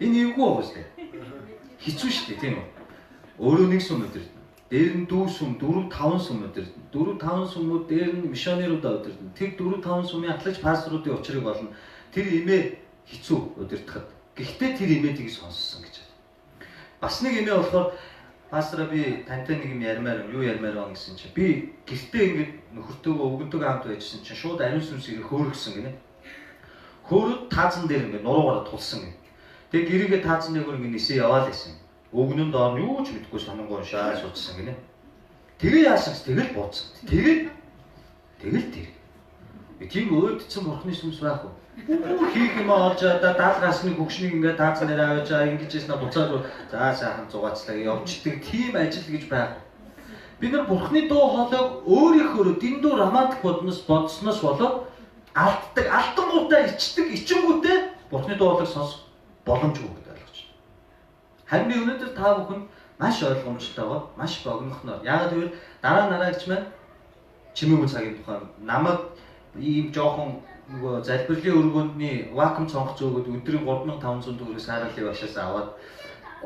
Энэ эвгүй байгаа шүү дээ. Хэцүү шүү дээ, тийм үү? Өөрөө нэг сүм удирдна. Дээр нь дүү сүм 4 5 сүм удирдна. 4 5 сүмүүд дээр нь миссионеруудаа удирдна. Тэр 4 5 сүмийн ахлагч пасторуудын учрыг олно. Тэр эмээ хэцүү удирдахад. Гэхдээ тэр эмээ тийг сонссон гэж байна. Бас нэг эмээ болохоор пастораа би тантай нэг юм ярмаар юм, юу ярмаар байна гэсэн чинь би гэртээ ингээд нөхөртөөгөө өвгөнтэйгөө хамт байжсэн чинь шууд ариун сүнс ирээ хөөргсөн гинэ. Хөөрөд таазан дээр ингээд нуруугаараа тулсан гинэ. Тэгээ гэрээгээ таазан дээр ингээд нисээ яваал байсан. Өвгөн нь доор нь юу ч мэдэхгүй сононгоо уншаа суудсан гинэ. Тэгээ яасан ч тэгэл бууцсан. Тэгэл тэгэл тэр. Тийм өөдсөн бурхны сүнс байх уу? Хийх юм олж одоо даалгаас нэг хөгшнийг ингээд таазан дээр аваач ингэж яснаа буцаад за сайхан зугаацлаа явждаг тийм ажил гэж байх. Бид нар бурхны дуу хоолойг өөрийнхөө дэндүү романтик бодсноос болоод алддаг, алтангуудаа ичдэг, ичингүүтээ бурхны дуу хоолойг сонсох боломжгүй гэдэг ойлгож байна. Харин би өнөөдөр та бүхэнд маш ойлгомжтойгоор, маш богинохноор. Яагаад гэвэл дараа нараагч маань чимээгүй цагийн тухай намайг ийм жоохон нөгөө залбирлын өргөөндний вакуум цонх зөөгöd өдрийн 3500 төгрөг сааралын багшаас аваад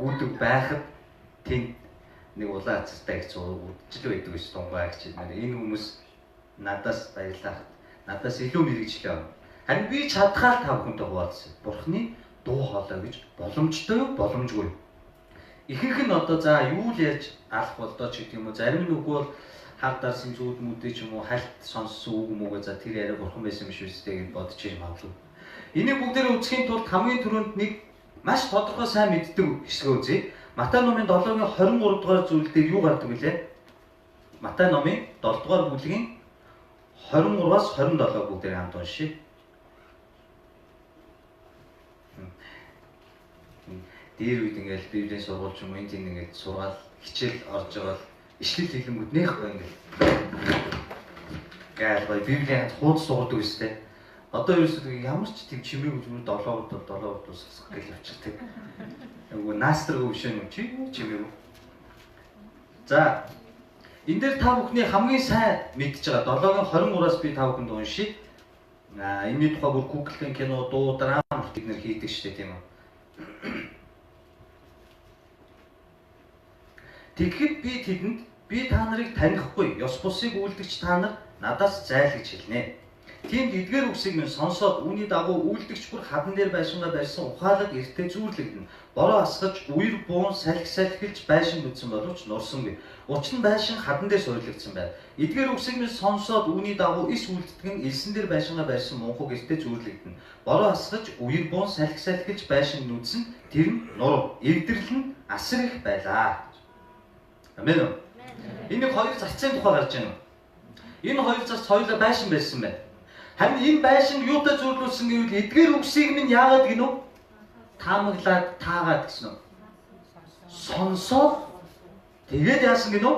гүйдэг байхад тэнд нэг улаан цастай их зураг үдчил байдаг ш тунгаа агч нэр энэ хүмүүс надаас баярлах надаас илүү мэрэгчлээ байна. Харин би чадхаар та бүхэнтэй хуваалцсан. Бурхны дуу хоолой гэж боломжтой юу боломжгүй юу? Ихэнх нь одоо за юу л ярьж алах болдоо ч гэдэг юм уу зарим нь үгүй бол хар дарсан зүуд мүдээ ч юм уу хальт сонссон үг мүгэ за тэр яриа бурхан байсан юм шиг үстэй гэж бодож иж магадгүй. Энийг бүгдээрээ үзэхийн тулд хамгийн түрүүнд нэг маш тодорхой сайн мэддэг хэсгээ үзье. Матай номын 7-гийн 23 дугаар зүйл дээр юу гардаг вүлээ? Матай номын 7 дугаар бүлгийн 23-аас 27 бүгдээрээ хамт уншъя. Дээр үед ингээл Библийн сургууль ч юм уу энэ тийм ингээд сургаал хичээл орж байгаа л ишлэл хэлэнгүүд нэх гоё ингээл гээл гоё Библийн хуудас суудаг өстэй. Одоо ерөөсөө ямар ч тийм чимээгүй зүгээр 7 удаа 7 удаа сасах гэж явчихдаг. Нөгөө наастргүй биш юм чи чимээгүй. За энэ дээр та бүхний хамгийн сайн мэдж байгаа 7-гийн 23-аас би та бүхэнд уншъя. Аа энэний тухай бүр Google-ийн кино, дуу, драма бид нэр хийдэг шүү дээ тийм үү. Тэгэхэд би тэдэнд би та нарыг танихгүй, ёс бусыг үйлдэгч та нар надаас зайл гэж хэлнэ. Тиймд эдгээр үгсийг минь сонсоод үүний дагуу үйлдэгч бүр хадан дээр байшингаа барьсан ухаалаг эртээ зүүрлэгдэнэ. Бороо асгаж үер буун салхи салхилж байшин нүдсэн боловч нурсангүй. Учир нь байшин хадан дээр суйрлагдсан байв. Эдгээр үгсийг минь сонсоод үүний дагуу эс үйлддэг нь элсэн дээр байшингаа барьсан мунхаг эртээ зүүрлэгдэнэ. Бороо асгаж үер буун салхи салхилж байшин нүдсэн тэр нь нуруу. Эвдрэл нь асар их байлаа. Амен үү? Энэ хоёр зарцын тухай гарч байна. Энэ хоёр зарц хоёулаа байшин байсан байна. Харин энэ байшин юутай зөвлөсөн гэвэл эдгээр үгсийг минь яагаад гинүү? Таамаглаад таагаад гэсэн үү? Сонсоод тэгээд яасан гинүү?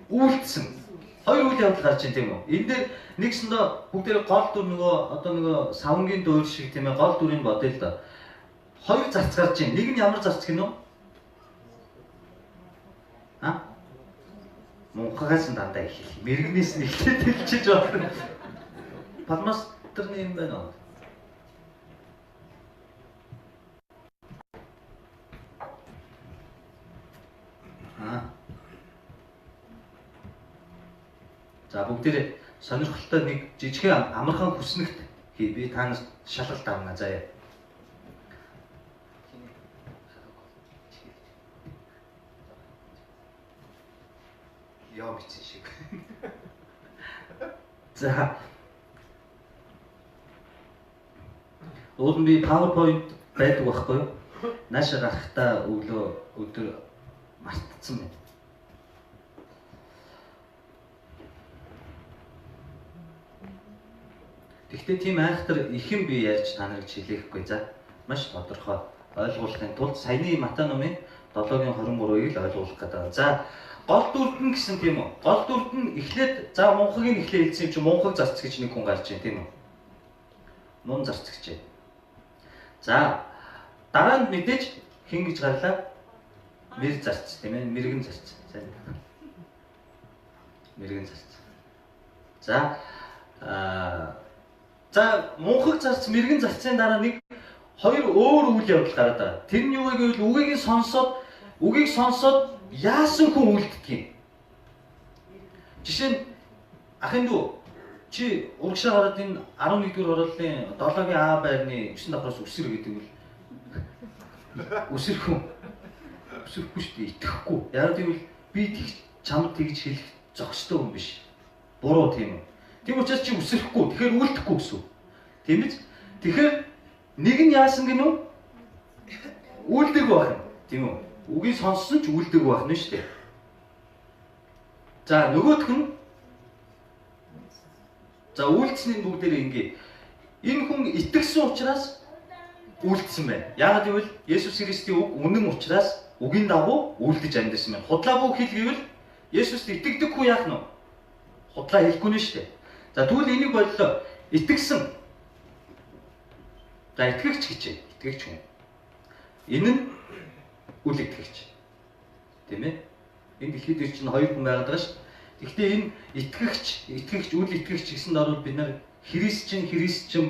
Үйлдсэн. Хоёр үйл явдал гарч ийн тийм үү? Энэ дээр нэгсэндээ бүгдээр гол дүр нөгөө одоо нөгөө савнгийн дуур шиг тийм ээ гол дүрийг бодъё л доо. Хоёр зарц гарч ийн. Нэг нь ямар зарц гинүү? А? Мунхагаас нь дандаа эхэл. Мэрэгнээс нь эхлээд хэлчихэж байна. Палмастерны юм байна уу? Аа. За бүгдээрээ сонирхолтой нэг жижигхэн амархан хүснэгт хий. Би та нарт шалгалт авна заяа. Яа бичсэн шиг. За. Уул нь би PowerPoint байдаг байхгүй юу? Наашаа гарахтаа өглөө өдөр мартцсан байна. Гэхдээ тийм айхтар их юм би ярьж та нарыг чилээхгүй за. Маш тодорхой ойлгуулахын тулд саяны Матай номын 7-гийн 23-ыг л ойлгуулах гэдэг. За гол дүрд нь гэсэн тийм үү? Гол дүрд нь эхлээд за мунхагийн эхлээ хэлсэн юм чи мунхаг зарц гэж нэг хүн гарч ийн тийм үү? Мун зарц гэжээ. За дараа нь мэдээж хэн гэж гарлаа? Мэр зарц тийм ээ? Мэрэгэн зарц. Сайн. Мэрэгэн зарц. За за мунхаг зарц, мэрэгэн зарцын дараа нэг Хоёр өөр үйл явдал гараад байгаа. Тэр нь юу вэ гэвэл үгийг сонсоод яасан хүн үлддэг юм. Жишээ нь ахын дүү чи урагшаа гараад энэ 11-р хорооллын 7-гийн А байрны 9 давхраас үсэр гэдэг үл үсэрх хүн үсрэхгүй шүү дээ, итгэхгүй. Яг гэвэл би чамд тэгж хэлэх зохистой хүн биш. Буруу тийм үү? Тийм учраас чи үсрэхгүй. Тэгэхээр үлдэхгүй гэсэн үг. Тийм биз? Тэгэхээр нэг нь яасан гинүү? Үлдээгүй байх юм. Тийм үү? Үгийг сонссон ч үлдээгүй байх нь шүү дээ. За нөгөөх нь за үйлдэлсний бүгдээрээ ингээ. Энэ хүн итгэсэн учраас үйлдэлсэн байна. Яагаад гэвэл Есүс Христийн үг үнэн учраас үгийн дагуу үйлдэж амьдсан байна. Худлаагүй хэл гэвэл Есүст итгэдэг хүн яах нь вэ? Худлаа хэлэхгүй нь шүү дээ. За тэгвэл энийг боллоо. Итгэсэн. За итгэгч гэж. Итгэгч хүн. Энэ нь үл итгэгч. Тийм ээ? Энэ дэлхийд дээр чинь хоёр хүн байгаад байгаа шүү. Гэхдээ энэ итгэгч, үл итгэгч гэсэн даруул бид нар христчин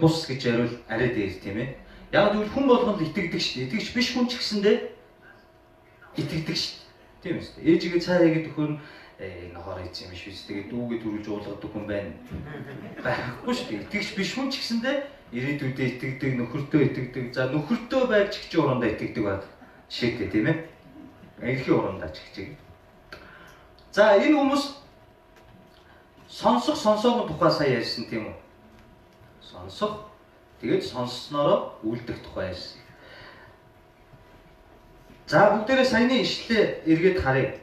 бус гэж яриул арай дээр тийм ээ. Яг гэвэл хүн болгоно л итгэдэг шүү дээ. Итгэгч биш хүн ч гэсэндээ итгэдэг шүү дээ. Тийм үү? Ээжигээ цай хийгээд өгөхөр нь энэ хор эзэн юм биш үү? Тэгээд дүүгээ төрүүлж уулгадаг хүн байна. Байхгүй шүү дээ. Итгэгч биш хүн ч гэсэндээ ирээдүйдээ итгэдэг, нөхөртөө итгэдэг. За нөхөртөө байж ч урандаа итгэдэг байх. Жишээтэй тийм ээ. Эрхийн урандаа ч гэж. За энэ хүмүүс сонсох сонсоогүй тухай сая ярьсан тийм үү? Сонсох тэгээд сонсноороо үлдэх тухай ярьсан. За бүгдээрээ саяны ишлэлээ эргээд харъя.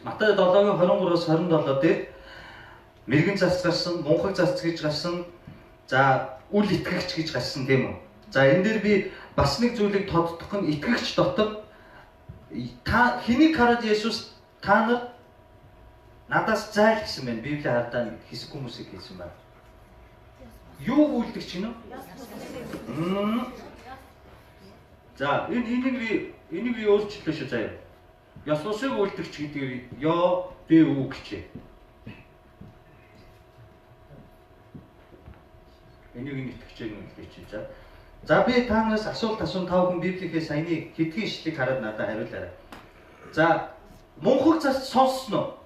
Матай 7-гийн 23-аас 27 дээр мэрэгэн зарц гарсан, мунхаг зарц гэж гарсан, за үл итгэгч гэж гарсан тийм үү? За энэ дээр би бас нэг зүйлийг тодтох нь итгэгч дотор та хэнийг хараад Есүс та нар надаас зайл гэсэн байна. Библийн хардаа нэг хэсэг хүмүүсийг хэлсэн байна. Юу үлдэгч гинэ? За энийг би өөрчлөлөө шүү заяа. Ёс бусыг үлдэгч гэдгээр ё б ү гэжээ. Энийг нь итгэгчээр нь үлдээч за. За би та нараас асуулт асуун, та бүхэн Библийнхээ саяны хэдхэн ишлэгийг хараад надад хариулаарай. За мунхаг цас сонссон уу?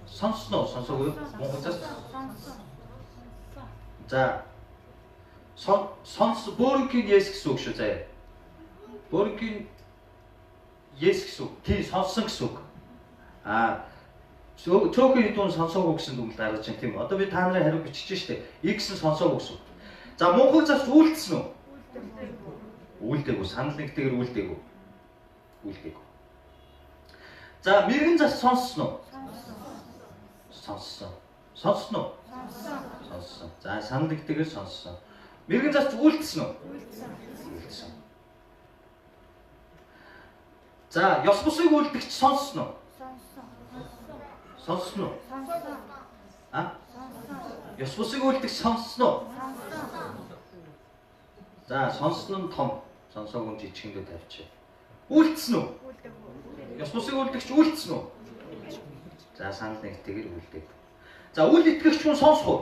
Сонссон уу? Сонсоогүй юу? Мунхаг цас. За сонс бөөрөнхийн Есүс гэсэн үг шүү заяа. Бөөрөнхийн Есүс гэсэн үг. Тийм сонссон гэсэн үг. Аа цөөхөн хэдүүн сонсоогүй гэсэн дүгнэлт гаргаж байна тийм үү? Одоо би та нарын хариу бичиж штэ. X нь сонсоогүй гэсэн үг. За мунхаг зарц үйлдэлсэн үү? Үйлдээгүй. Санал нэгтэйгээр үйлдээгүй. Үйлдээгүй. За мэрэгэн зарц сонссон уу? Сонссон. Сонссон уу? Сонссон. За санал нэгтэйгээр сонссон. Мэрэгэн зарц үйлдэлсэн үү? Үйлдэлсэн. За ёс бусыг үйлдэгч сонссон уу? Сонссон уу? А? Ёс бусыг үлдэх сонссон уу? За сонссон нь том, сонсоогүй нь жижигэндээ тавьчих. Үлдсэн үү? Ёс бусыг үлдэгч үлдсэн үү? За санал нэгтэйгээр үлдээ. За үл итгэгч хүн сонсох уу?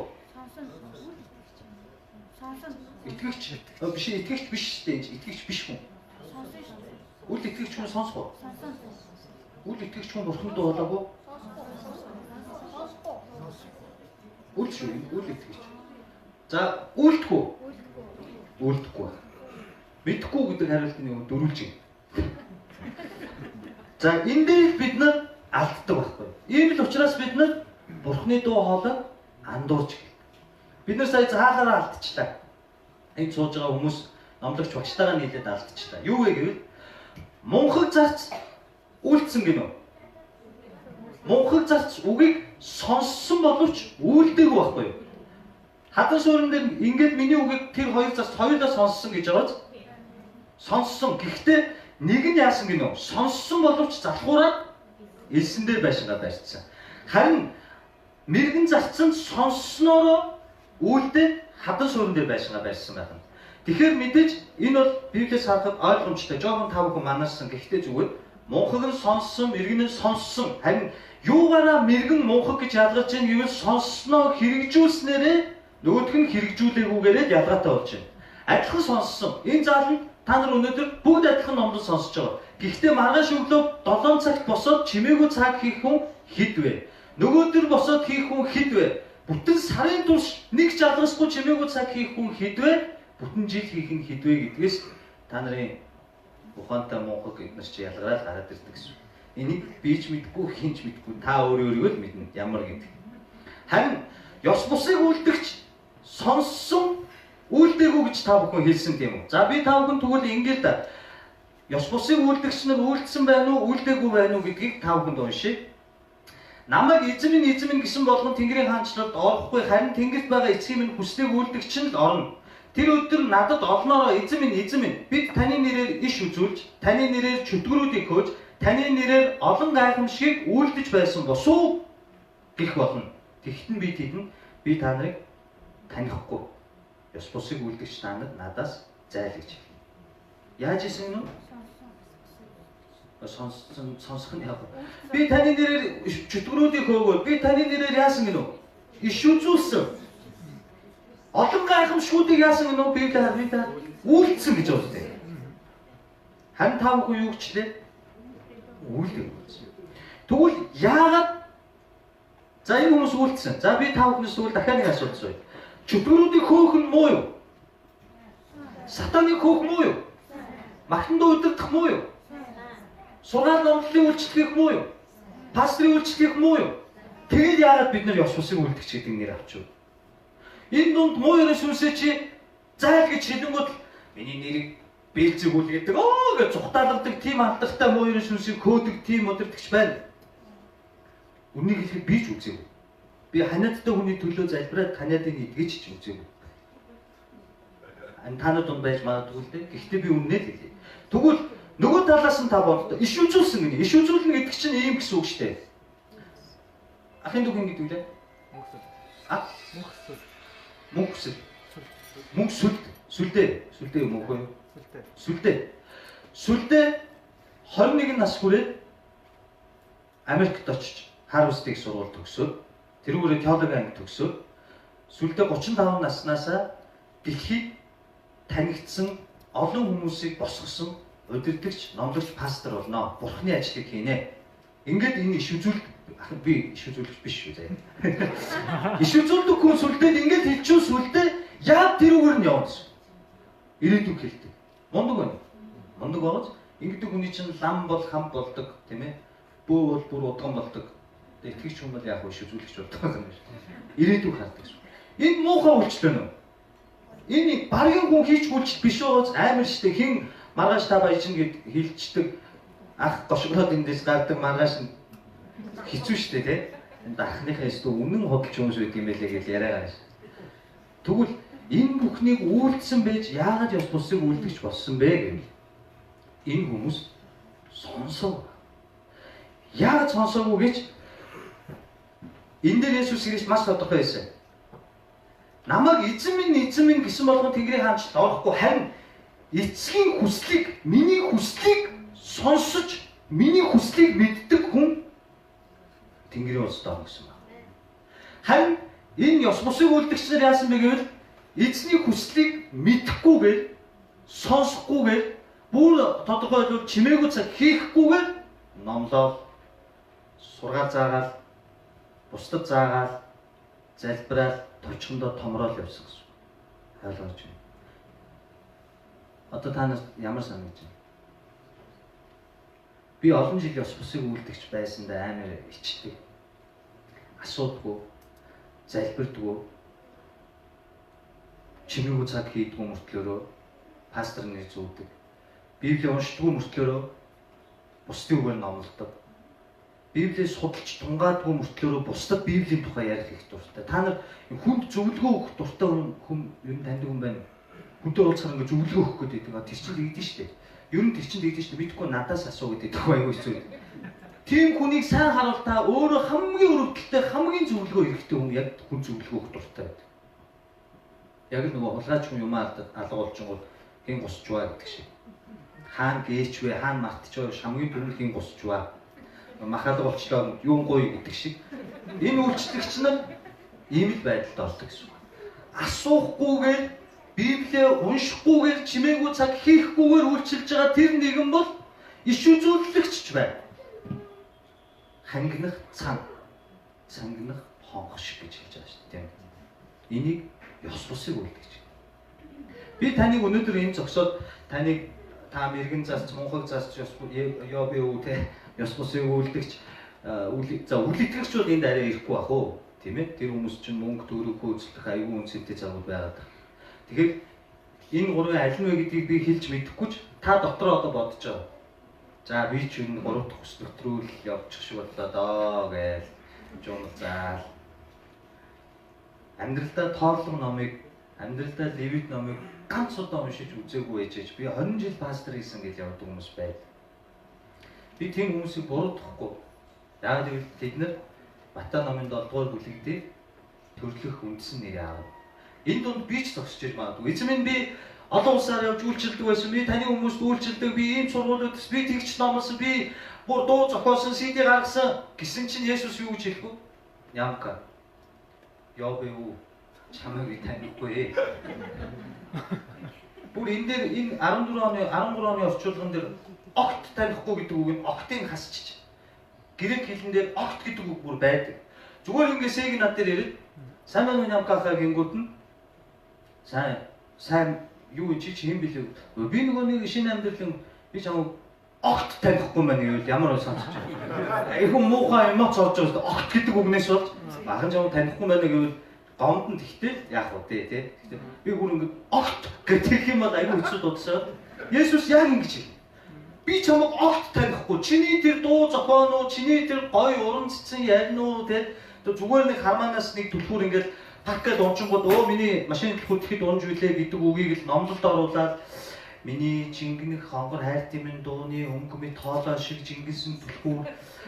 Итгэгч биш, итгэгч биш шүү дээ. Итгэгч биш хүн. Үл итгэгч хүн сонсох уу? Үл итгэгч хүн бурханд дуу хоолойгүй? Үл шүү, үл итгэгч. За, үлдэх үү? Үлдэхгүй. Мэдэхгүй гэдэг хариултыг нэг дөрүүлж байна. За, энэ дээр бид нар алддаг байхгүй. Ийм л учраас бид нар Бурхны дуу хоолой андуурч эхэлдэг. Бид нар сая заалаараа алдчихлаа. Энд сууж байгаа хүмүүс номлогч багштайгаа нийлээд алдчихлаа. Юу вэ гэвэл мунхаг зарц үлдсэн гинөө. Мунхаг зарц үгийг сонссон боловч үйлдээгүй байхгүй юу? Хадан суурин дээр ингээд миний үгийг тэр хоёр зарц хоёулаа сонссон гэж байгааз сонссон. Гэхдээ нэг нь яасан гинөө? Сонссон боловч залхуураад элсэн дээр байшингаа барьчихсан. Харин мэрэгэн зарц нь сонсноороо үйлдээ хадан суурин дээр байшингаа барьсан байх нь. Тэгэхээр мэдээж энэ бол Библиэс харахад ойлгомжтой. Жохон та бүхэн манарсан. Гэхдээ зүгээр мунхаг нь сонссон, мэрэгэн нь сонссон. Харин юугаараа мэрэгэн мунхаг гэж ялгарч ийн гэвэл сонссноо хэрэгжүүлснээрээ Нөгөөх нь хэрэгжүүлээгүйгээрээ л ялгаатай болж байна. Адилхан сонссон. Энэ зааланд та нар өнөөдөр бүгд адилхан номлол сонсож байгаа. Гэхдээ маргааш өглөө 7 цагт босоод чимээгүй цаг хийх хүн хэд вэ? Нөгөөдөр босоод хийх хүн хэд вэ? Бүтэн сарын турш нэг ч алгасгүй чимээгүй цаг хийх хүн хэд вэ? Бүтэн жил хийх нь хэд вэ гэдгээс та нарын ухаантай мунхаг эднэр чи ялгараад гараад ирдэг гэсэн. Энийг би ч мэдгүй, хэн ч мэдгүй. Та өөрөө өөрийгөө л мэднэ ямар гэдэг. Харин ёс бусыг үлдэгч сонссон үлдээгүй гэж та бүхэн хэлсэн тийм үү? За би та бүхэн тэгвэл ингээд да. Ёс бусыг үлдэгч нар үлдсэн байна уу, үлдээгүй байна уу гэдгийг та бүхэнд уншъя. Намайг эзэн минь эзэн минь гэсэн болгон Тэнгэрийн хаанчлалд орохгүй, харин Тэнгэрт байгаа эцгийн минь хүслийг үлдэгч нь л орно. Тэр өдөр надад олноороо эзэн минь эзэн минь бид таны нэрээр иш үзүүлж, таны нэрээр чөтгөрүүдийг хөөж, таны нэрээр олон гайхамшигыг үйлдэж байсан босуу гэх болно. Тэгэхдээ би тэдэнд би та нарыг танихгүй. Ёс бусыг үлдэгч та нар надаас зайл гэж хэлнэ. Яаж исэн юм? Сонссон сонсох нь яг. Би таны нэрээр чөтгөрүүдийг хөөгөөд би таны нэрээр яасан гинөө? Иш үзүүлсэн. Олон гайхамшгуудыг яасан гинөө? Би та үйлдсэн гэж байна. Харин та бүхэн юу гэчлээ? Үйлдэх. Тэгвэл яагаад за энэ хүмүүс үйлдсэн. За би та бүхнээс тэгвэл дахиад нэг асуулт асууя. Чөтгөрүүдийг хөөх нь муу юу? Сатаныг хөөх муу юу? Магтандаа удирдах муу юу? Сургаал номлолын үйлчлэл хийх муу юу? Пастрын үйлчлэл хийх муу юу? Тэгээд яагаад бид нар ёс бусыг үлдэгч гэдэг нэр авч вэ? Энэ дунд муу ерөөс сүнсээ чи зайл гэж хэлэнгүүт миний нэрийг Бэлзэгүүл гэдэг оо гэж зүхтаалгадаг тийм алдартай муу ерөөс сүнсийг көөдөг тийм удирдагч байна. Үнийг хэлэхэд би ч үзээгүй. Би ханиадтай хүний төлөө залбираад ханиадыг идгэж ч үзээгүй. Та нар дунд байж магадгүй л дээ. Гэхдээ би үннээ л хэлье. Тэгвэл нөгөө талаас нь та бодлоо. Иш үзүүлсэн гинэ. Иш үзүүлнэ гэдэг чинь ийм гэсэн үг шүү дээ. Ахын дүү хин гэдэг лээ? Мөнх сүл. А? Мөнх сүл. Мөнх сүл. Мөнх сүлд. Сүлдээ. Сүлдээ юм уу юу? Сүлдээ. Сүлдээ. Сүлдээ 21 нас хүрээд Америкт очиж Харвардыг сургууль төгсөөд тэрүүгээрээ теологи анги төгсөөд сүлдээ 35 наснаасаа дэлхийд танигдсан олон хүмүүсийг босгосон удирдагч, номлогч пастор болно. Бурхны ажлыг хийнэ. Ингээд энэ иш үзүүлэлт би иш үзүүлэгч биш шүү заяа. Иш үзүүлдэг хүн сүлдээд ингээд хэлчихвэл сүлдээ яг тэрүүгээр нь явна гэсэн. Ирээдүйг хэлдэг. Мундаг байна. Мундаг байгаач ингэдэг хүний чинь лам бол хам болдог, тийм ээ. Бөө бол бүр удган болдог. Итгэгч хүн бол яг иш үзүүлэгч болдог юм байна. Ирээдүйг хардаг гэсэн. Энэ муухай үйлчлэл нөө. Энэ баргийн хүн хийч үйлчлэл биш байгаач амар штэ хин маргааш та баяжна гэд хилчдэг ах гошгоод эндээс гардаг маргааш нь хэцүү штэ тий. Энд ахныхаа өстө үнэн худалч хүмүүс байт юм байлээ гэж яриа гарна. Тэгвэл энэ бүхнийг үйлдсэн байж яагаад ёс бусыг үйлдэгч болсон бэ гэвэл энэ хүмүүс сонсов. Яагаад сонсоогүй гэж энэ дээр Есүс Христ маш тодорхой хэлсэн. Намайг эзэн минь эзэн минь гэсэн болгон Тэнгэрийн хаанчлалд орохгүй, харин эцгийн хүслийг, миний хүслийг сонсож, миний хүслийг мэддэг хүн Тэнгэрийн улсад орно гэсэн байна. Харин энэ ёс бусыг үлдэгч нар яасан бэ гэвэл эзний хүслийг мэдэхгүйгээр, сонсохгүйгээр, бүр тодорхой хэлбэл чимээгүй цаг хийхгүйгээр номлол, сургаал заагаал, бусдад заагаал, залбираал, товчхондоо томрол явсан гэсэн. Ойлгож байна. Одоо та нар ямар санагдаж байна? Би олон жил ёс бусыг үлдэгч байсандаа амар ичдэг. Асуудгүй, залбирдгүй, чимээгүй цаг хийдгүү мөртлөөрөө пастор нэр зүүдэг. Библийг уншдаггүй мөртлөөрөө бусдын үгээр номлодог. Библийг судалж тунгаадгүй мөртлөөрөө бусдад Библийн тухай ярих их дуртай. Та нар хүнд зөвлөгөө өгөх дуртай хүн юм таньдаг хүн байна уу? Хүнтэй уулзахаар ингэ зөвлөгөө өгөх гээд байдаг. Тэр чинь тэгдэж штэ. Ер нь тэр чинь тэгдэж штэ. Мэдхгүй надаас асуу гэдэг айгүй хэцүү. Тийм хүнийг сайн харуул та өөрөө хамгийн өрөвдөлтэй, хамгийн зөвлөгөө хэрэгтэй хүн яг хүн зөвлөгөө өгөх дуртай байдаг. Яг л нөгөө хулгайч хүн юм алга болчингууд хэн гусчваа гэдэг шиг. Хаан гээч вэ, хаан мартчихваа, хамгийн түрүүнд хэн гусчваа. Махалга болчлоо, юун гоё гэдэг шиг. Энэ үйлчлэгч нар ийм л байдалд ордог гэсэн үг. асуухгүйгээр, Библиэ уншихгүйгээр, чимээгүй цаг хийхгүйгээр үйлчилж байгаа тэр нэгэн бол иш үзүүлэгч ч бай. Хангинах цан, цангинах хонх шиг гэж хэлж байгаа шүү дээ. Энийг ёс бусыг үлдэж. Би таныг өнөөдөр энэ зогсоод таныг та мэрэгэн засч, мунхаг засч, ёо би үү те ёс бусыг үлдэгч за үл итгэгч бол энд арай ирэхгүй бах уу, тийм ээ? Тэр хүмүүс чинь мөнгө төгрөгөө үзлэх аюул үнцэнтэй загвар байгаад. Тэгэхээр энэ гурвын аль нь вэ гэдгийг би хэлж мэдэхгүй ч та дотроо одоо бодож байгаа. За би ч энэ гурав дахь ус дотроо л явчих шиг боллоо доо гээл жуул заал. Амьдралдаа тооллого номыг, амьдралдаа Левит номыг ганц удаа уншиж үзээгүй ээжэж би 20 жил пастор хийсэн гэж явдаг хүмүүс байл. Би тийм хүмүүсийг буруутгахгүй. Яг гэвэл тэд нар Матай номын 7 дугаар бүлэг дээр төрлөх үндсэн нэрээ аав. Энэ дунд би ч зогсож ир магадгүй. Эзэн минь, би олон улсаар явж үйлчилдэг байсан. Би таны хүмүүст үйлчилдэг. Би ийм сургуулиуд, би тэгч номлосон. Би бүр дуу зохиосон, CD гаргасан гэсэн чинь Есүс юу гэж хэлэх вэ? Ямка. Ёо бэ үү? Чамайг би танихгүй. Бүр энэ дээр энэ 14 оны 13 оны орчуулган дээр огт танихгүй гэдэг үг нь огтыг хасчих. Грек хэлэн дээр огт гэдэг үг бүр байдаг. Зүгээр ингээ сэг над дээр ирээд сайн байна уу Нямкахаа гингүүд нь сайн сайн юу чи чи хэн билээ? Би нөгөө нэг шинэ амьдралын би чамайг огт танихгүй байна гэвэл ямар сонсож байна. Айху муухай эмоц орж байгаа шүү дээ. Огт гэдэг үгнээс болж бахан чамайг танихгүй байна гэвэл гомд нь тэгтэл яах вэ те те. Тэгтэл би бүр ингэ огт гэх юм бол айгүй хэцүү дуудсаад Есүс яг ингэж хэлнэ. Би чамайг огт танихгүй. Чиний тэр дуу зохион уу, чиний тэр гой уран цэцэн ярина уу те. Зүгээр нэг хармаанаас нэг түлхүүр ингээл паркад унчингууд өө миний машины түлхүүр тэгэхэд унж үлээ гэдэг үгийг л номлолд оруулаад миний жингэнэх хонгор хайртын минь дууны өнгө мэт хоолой шиг жингэнсэн түлхүүр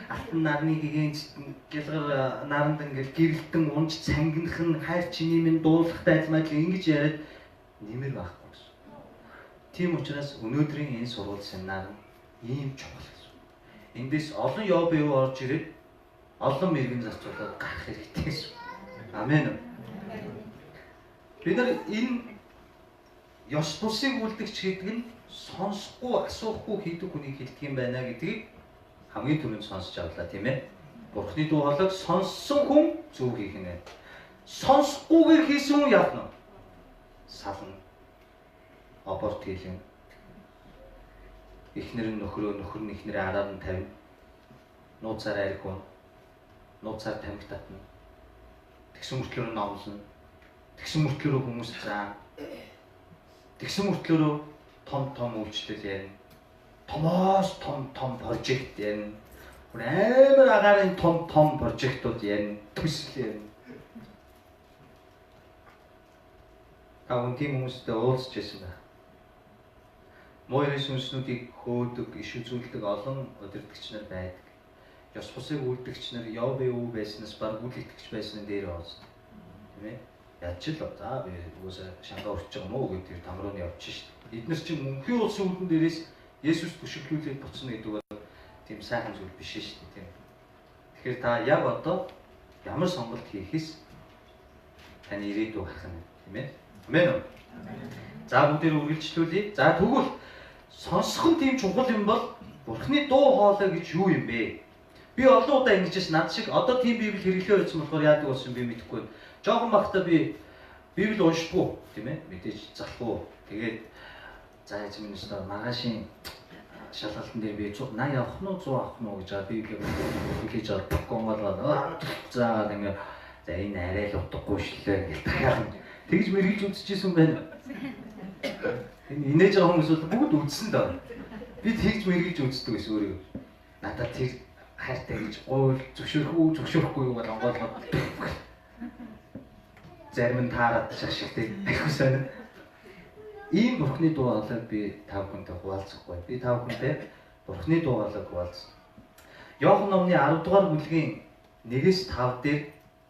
алтан нарны гэгээн гялгар наранд ингээл гэрэлтэн унж цангинах нь хайр чиний минь дуулахтай адил ингэж яриад нэмэр байхгүй гэсэн. Тийм учраас өнөөдрийн энэ сургууль семинар нь ийм чухал гэсэн. Эндээс олон ёо бив орж ирээд олон мэрэгэн зарцуулаад гарах хэрэгтэй гэсэн. Амен. Бид нар энэ ёс бусыг үлдэгч гэдэг нь сонсохгүй, асуухгүй хийдэг хүнийг хэлдэг юм байна гэдгийг хамгийн түрүүнд сонсож авлаа, тийм ээ. Бурхны дуу хоолойг сонссон хүн зөв хийх нэ. Сонсохгүйгээр хийсэн хүн яах нь? Сална. Аборт хийлэн. Эхнэр нь нөхрөө, нөхөр нь эхнэрээ араар нь тавина. Нууцаар арх уун. Нууцаар тамхи татна. Тэгсэн мөртлөөрөө номлоно. Тэгсэн мөртлөөрөө хүмүүс заа. Тэгсэн мөртлөөрөө том том үйлчлэл ярина. Томоос том том прожект ярина. Бүр амар агаарын том том прожектууд ярина. Төсөл ярина. Та хүн тийм хүмүүстэй уулзч байсан байх. Муу ерэн сүнснүүдийг хөөдөг, иш үзүүлдэг олон удирдагч нар байдаг. Ёс бусыг үлдэгч нар яв бэ үү байснаас баг үл итгэж байсан дээр уулзна. Тийм ээ? Ядч л за би угаасаа шангаа өрчж байгаа мó гэдэг тэр там руу нь явчих шít. Эднэр чинь мөнхийн улсын үүдэн дээрээс Есүс төшөглүүлээд буцна гэдэг бол тийм сайхан зүйл биш шүү дээ, тийм. Тэгэхээр та яг одоо ямар сонголт хийхээс таны ирээдүй гарах нь, тийм ээ. Амен үү? За бүгдээр үргэлжлүүлье. За тэгвэл сонсох нь тийм чухал юм бол Бурхны дуу хоолой гэж юу юм бэ? Би олон удаа ингэж шээ над шиг одоо тийм Библи хэрэглээ байсан болохоор яадаг болсон би мэдэхгүй. Жохон багтаа би Библи уншдаггүй, тийм ээ. Мэдээж залхуу. Тэгээд за яаж минь өстө маргаашийн шалгалтан дээр би 180 авах нь уу 100 авах нь уу гэж Библийг хийж байгаа гонголоо. За ингээ за энэ арай л утгагүй шлээ гэж дахиад тэгж мэрэгж үзчихсэн байна. Энэ инээж байгаа хүмүүс бол бүгд үзсэн даа. Би тэгж мэрэгж үздэг гэсэн өөрийгөө. Надад тэр хайртай гэж гуйл зөвшөөрөх үү зөвшөөрөхгүй юу бол онгойлгоод зарим нь таарад шашиг тэг айху сонь. Ийм Бурхны дуу хоолойг би та бүхэнтэй хуваалцахгүй. Би та бүхэнтэй Бурхны дуу хоолойг хуваалцсан. Иохан номны 10 дугаар бүлгийн 1-ээс 5 дээр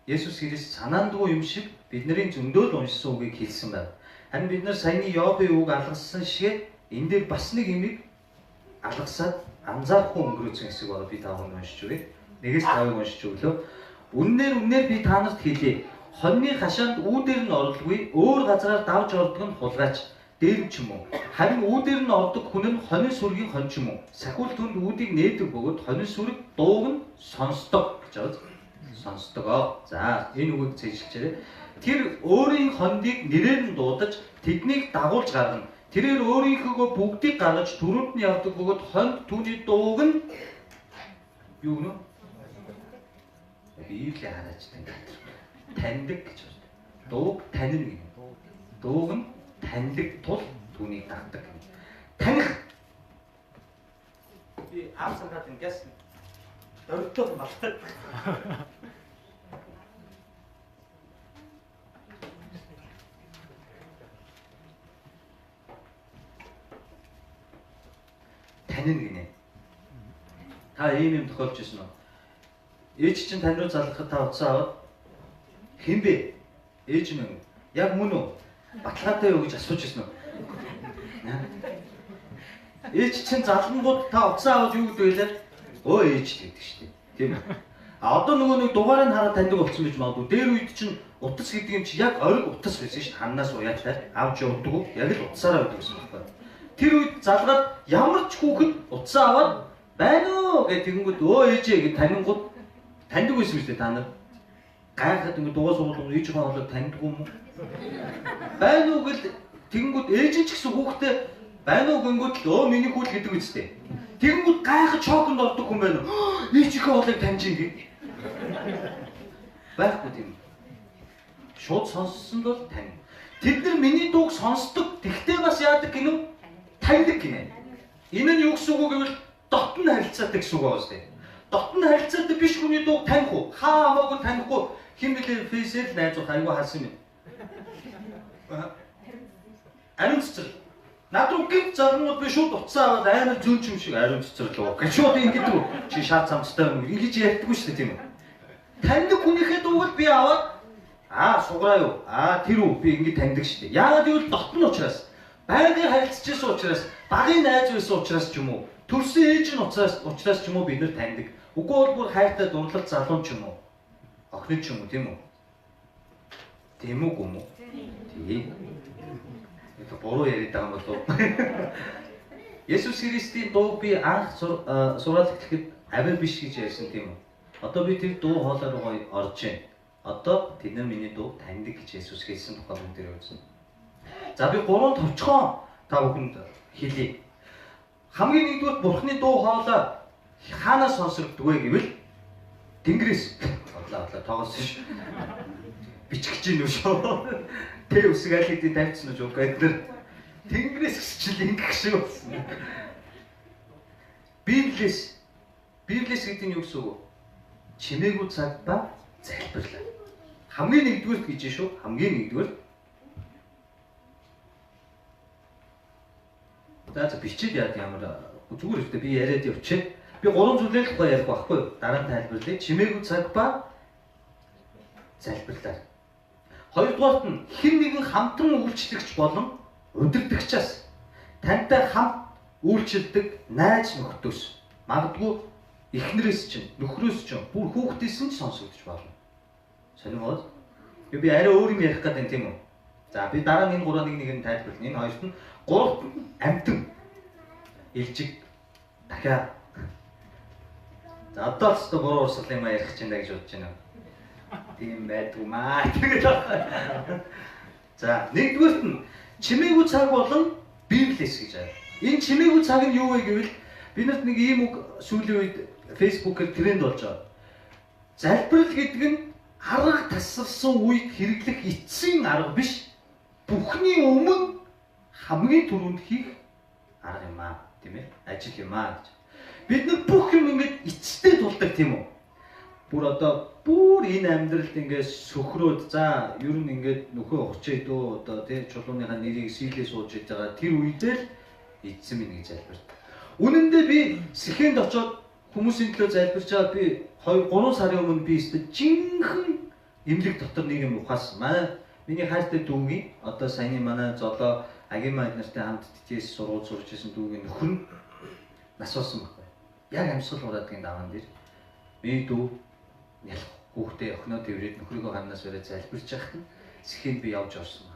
Есүс Христ санаандгүй юм шиг бидний зөндөөл уншсан үгийг хэлсэн байна. Харин бид нар саяны Йобын үг алгасан шиг энэ дээр бас нэг юмыг алгасаад анзаарахгүй өнгөрөөсөн хэсэг байгаа, би та бүхэнд уншиж өгье. 1-ээс 5-ыг уншиж өглөө. Үннээр үннээр би та нарт хэлье. Хоньны хашаанд үүдээр нь орлгүй өөр газраар давж ордог нь хулгайч, дээрэм ч юм уу. Харин үүдээр нь ордог хүн нь хонин сүргийн хон ч юм уу. Сахиул түнд үүдийг нээдэг бөгөөд хонин сүрэг дууг нь сонсдог гэж байгаа. Сонсдог. За, энэ үгийг цээжилчээрэй. Тэр өөрийн хондыг нэрээр нь дуудаж тэднийг дагуулж гаргана. Тэрээр өөрийнхөөгөө бүгдийг гаргаж түрүүнд нь явдаг бөгөөд хонд түүний дууг нь юу гэнэ? Библийг хараач таньдаг гэж байна. Дууг танина гэнэ. Дууг нь таньдаг тул түүнийг дагдаг гэнэ. Таних. Би ам санаад ингээс дөрөвдөх мартаад. Танина гинэ. Та ийм юм тохиолж ирсэн үү? Ээж чинь тань руу залгахад та утсаа аваад хэн бэ? Ээж минь яг мөн үү? Баталгаатай юу гэж асууж ирсэн үү? Ээж чинь залгангууд та утсаа аваад юу гэдэг вэ? Өө ээж л гэдэг шүү дээ. Тийм үү? А одоо нөгөө нэг дугаарыг хараад таньдаг болсон гэж магадгүй. Дээр үед чинь утас гэдэг юм чи яг ориг утас байсан шүү дээ. Ханаас уяатай авч явдаг уу? Яг л утсаараа байдаг гэсэн байхгүй. Тэр үед залгаад ямар ч хүүхэд утсаа аваад байна уу гэж тэгэнгүүт өө ээжээ гэж танингууд таньдаг байсан мэт та нар. Гайхаад ингэ дугаа суулган ээжийнхээ хоолойг таньдаг юм уу? Байна уу гэл тэгэнгүүт ээж нь ч гэсэн хүүхдээ байна уу гингүүт л өө миний хүү л гэдэг үстэй. Тэгэнгүүт гайхаж шоконд ордог хүн байна уу? Ээжийнхээ хоолойг таньж ин гэх. Байхгүй тийм. Шууд сонссон бол тань. Тэд нар миний дууг сонсдог. Тэгтээ бас яадаг гинүү? Таньдаг гинэ. Энэ нь юу гэсэн үг вэ гэвэл дотн харилцаатай гэсэн үг байгаа шүү дээ. Дотн харилцаатай биш хүний дууг таних уу? Хаа хамаагүй танихгүй. Хэн блэ фейсээр л найзуух айгүй харсан юм. Ариун цэцэрлэг. Над руу гинт залгангууд би шууд утсаа аваад амар зүүн юм шиг ариун цэцэрлэг гэж шууд ингэдэг. Чи шат самцтай юм ингэж ярьдаггүй шүү дээ тийм үү? Таньдаг хүнийхээ дууг л би аваад аа сугараа юу? Аа тэр үү би ингэж таньдаг шүү дээ. Яагаад гэвэл дотн учраас, байнгын харилцаж байсан учраас, багын найз байсан учраас ч юм уу, төрсөн ээж нь учраас ч юм уу бид нэр таньдаг. Үгүй бол бүр хайртай дурлал залуу ч юм уу, охин ч юм уу тийм үү? Тийм үү гүм үү? Тийм. Это буруу яриад байгаа юм болов уу? Есүс Христийн дууг би анх сураад эхлэхэд авир биш гэж ярьсан тийм үү? Одоо би тэр дуу хоолой руугаа орж байна. Одоо тэд нар миний дууг таньдаг гэж Есүс хэлсэн тухай бүгд дээр үзсэн. За би гурван товчхон та бүхэнд хэлье. Хамгийн нэгдүгээр Бурхны дуу хоолой хаанаас сонсогддог вэ гэвэл Тэнгэрээс. Бодлоо тоогоос ш. Бичих гэж юм шүү. Тэ үсэг аль хэдийн тавьчихсан уу гэдэг нэр. Тэнгэрээс гэсчил ингэх шиг болсон. Библиэс. Библиэс гэдэг нь юу гэсэн үг вэ? Чимээгүй цаг ба залбирлаа. Хамгийн нэгдүгüрт гэж шүү. Хамгийн нэгдүгüрт. За бичээд яад ямар зүгээр ихтэй би яриад явчих. Би гурван зүйлээ л тухай ярих байхгүй юу? Дараа нь тайлбарлая. Чимээгүй цаг ба залбирлаа. Хоёрдугаарт нь хэн нэгэн хамтран үйлчлэгч болон удирдагчаас тантай хамт үйлчилдэг найз нөхдөөс магадгүй эхнэрээс чинь, нөхрөөс чинь, бүр хүүхдээс нь ч сонсогдож болно. Сонин бод. Би арай өөр юм ярих гэдэг юм тийм үү? За би дараа нь энэ гурван нэг нэг нь тайлбарлана. Энэ хоёрт нь гуравт нь амьтан илжиг дахиад. За одоо л өстө буруу урсгал юм ярих чинь да гэж бодож байна. Тийм байдгүй маа. Тэгээд байна. За нэгдүгüрт нь чимээгүй цаг болон Библиэс гэж байна. Энэ чимээгүй цаг нь юу вэ гэвэл бид нарт нэг ийм үг сүүлийн үед Facebook-ээр тренд болж байгаа. Залбирал гэдэг нь арга тасалсан үед хэрэглэх эцсийн арга биш. Бүхний өмнө хамгийн түрүүнд хийх арга юм аа, тийм ээ? Ажил юм аа гэж. Бид нар бүх юм ингээд эцэстээ тулдаг тийм үү? Бүр одоо бүр энэ амьдралд ингээд сөхрөөд за ер нь ингээд нөхөө ухчээ дөө одоо тий чулууныхаа нэрийг сийлээ сууж иж байгаа тэр үедээ л эцсэн минь гэж залбирдаг. Үнэн дээр би Сэхэнд очоод хүмүүсийн төлөө залбирч байгаа би 2 3 сарын өмнө би өстө жинхэнэ эмнэлэг дотор нэг юм ухаасан. Манай миний хайртай дүүгийн одоо саяны манай золоо Агима эднэртэй хамт ТТС сургууль сурч исэн дүүгийн нөхөр нь нас болсон байхгүй. Яг амьсгал хураадгийн даваан дээр миний дүү ялахгүй Хүүхдээ охиноо тэврээд нөхрийгөө ханаас өрөө залбирч байхад нь Сэхэнд би явж орсон.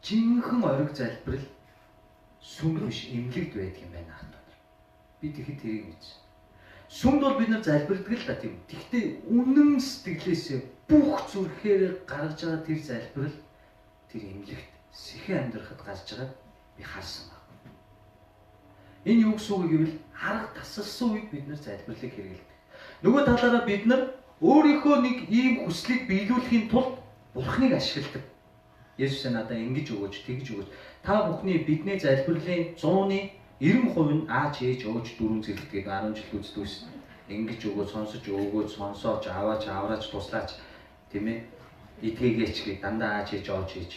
Жинхэнэ ориг залбирал сүм биш эмнэлэгт байдаг юм байна ахт. Би тэгэхэд тэрийг мэдсэн. Сүмд бол бид нар залбирдаг л да тийм. Тэгтээ үнэн сэтгэлээсээ бүх зүрхээр гаргаж байгаа тэр залбирал тэр эмнэлэгт Сэхэн амьдрахад гарч байгааг би харсан баг. Энэ юу гэсэн үг гэвэл арга тасалсан үед бид нар залбирлыг хэрэглэдэг. Нөгөө талаараа бид нар өөрийнхөө нэг ийм хүслийг биелүүлэхийн тулд Бурхныг ашигладаг. Есүс надаа ингэж өгөөч, тэгж өгөөч. Та бүхний бидний залбирлын 100-ны 90% нь аач ээж өөж дөрвөн зэрэгтгийг 10 жил үздэгс. Ингэж өгөөч, сонсож өгөөч, сонсооч, аваач, авраач, туслаач, тийм ээ. Идгээгээч гэ дандаа аач ээж ооч ээж.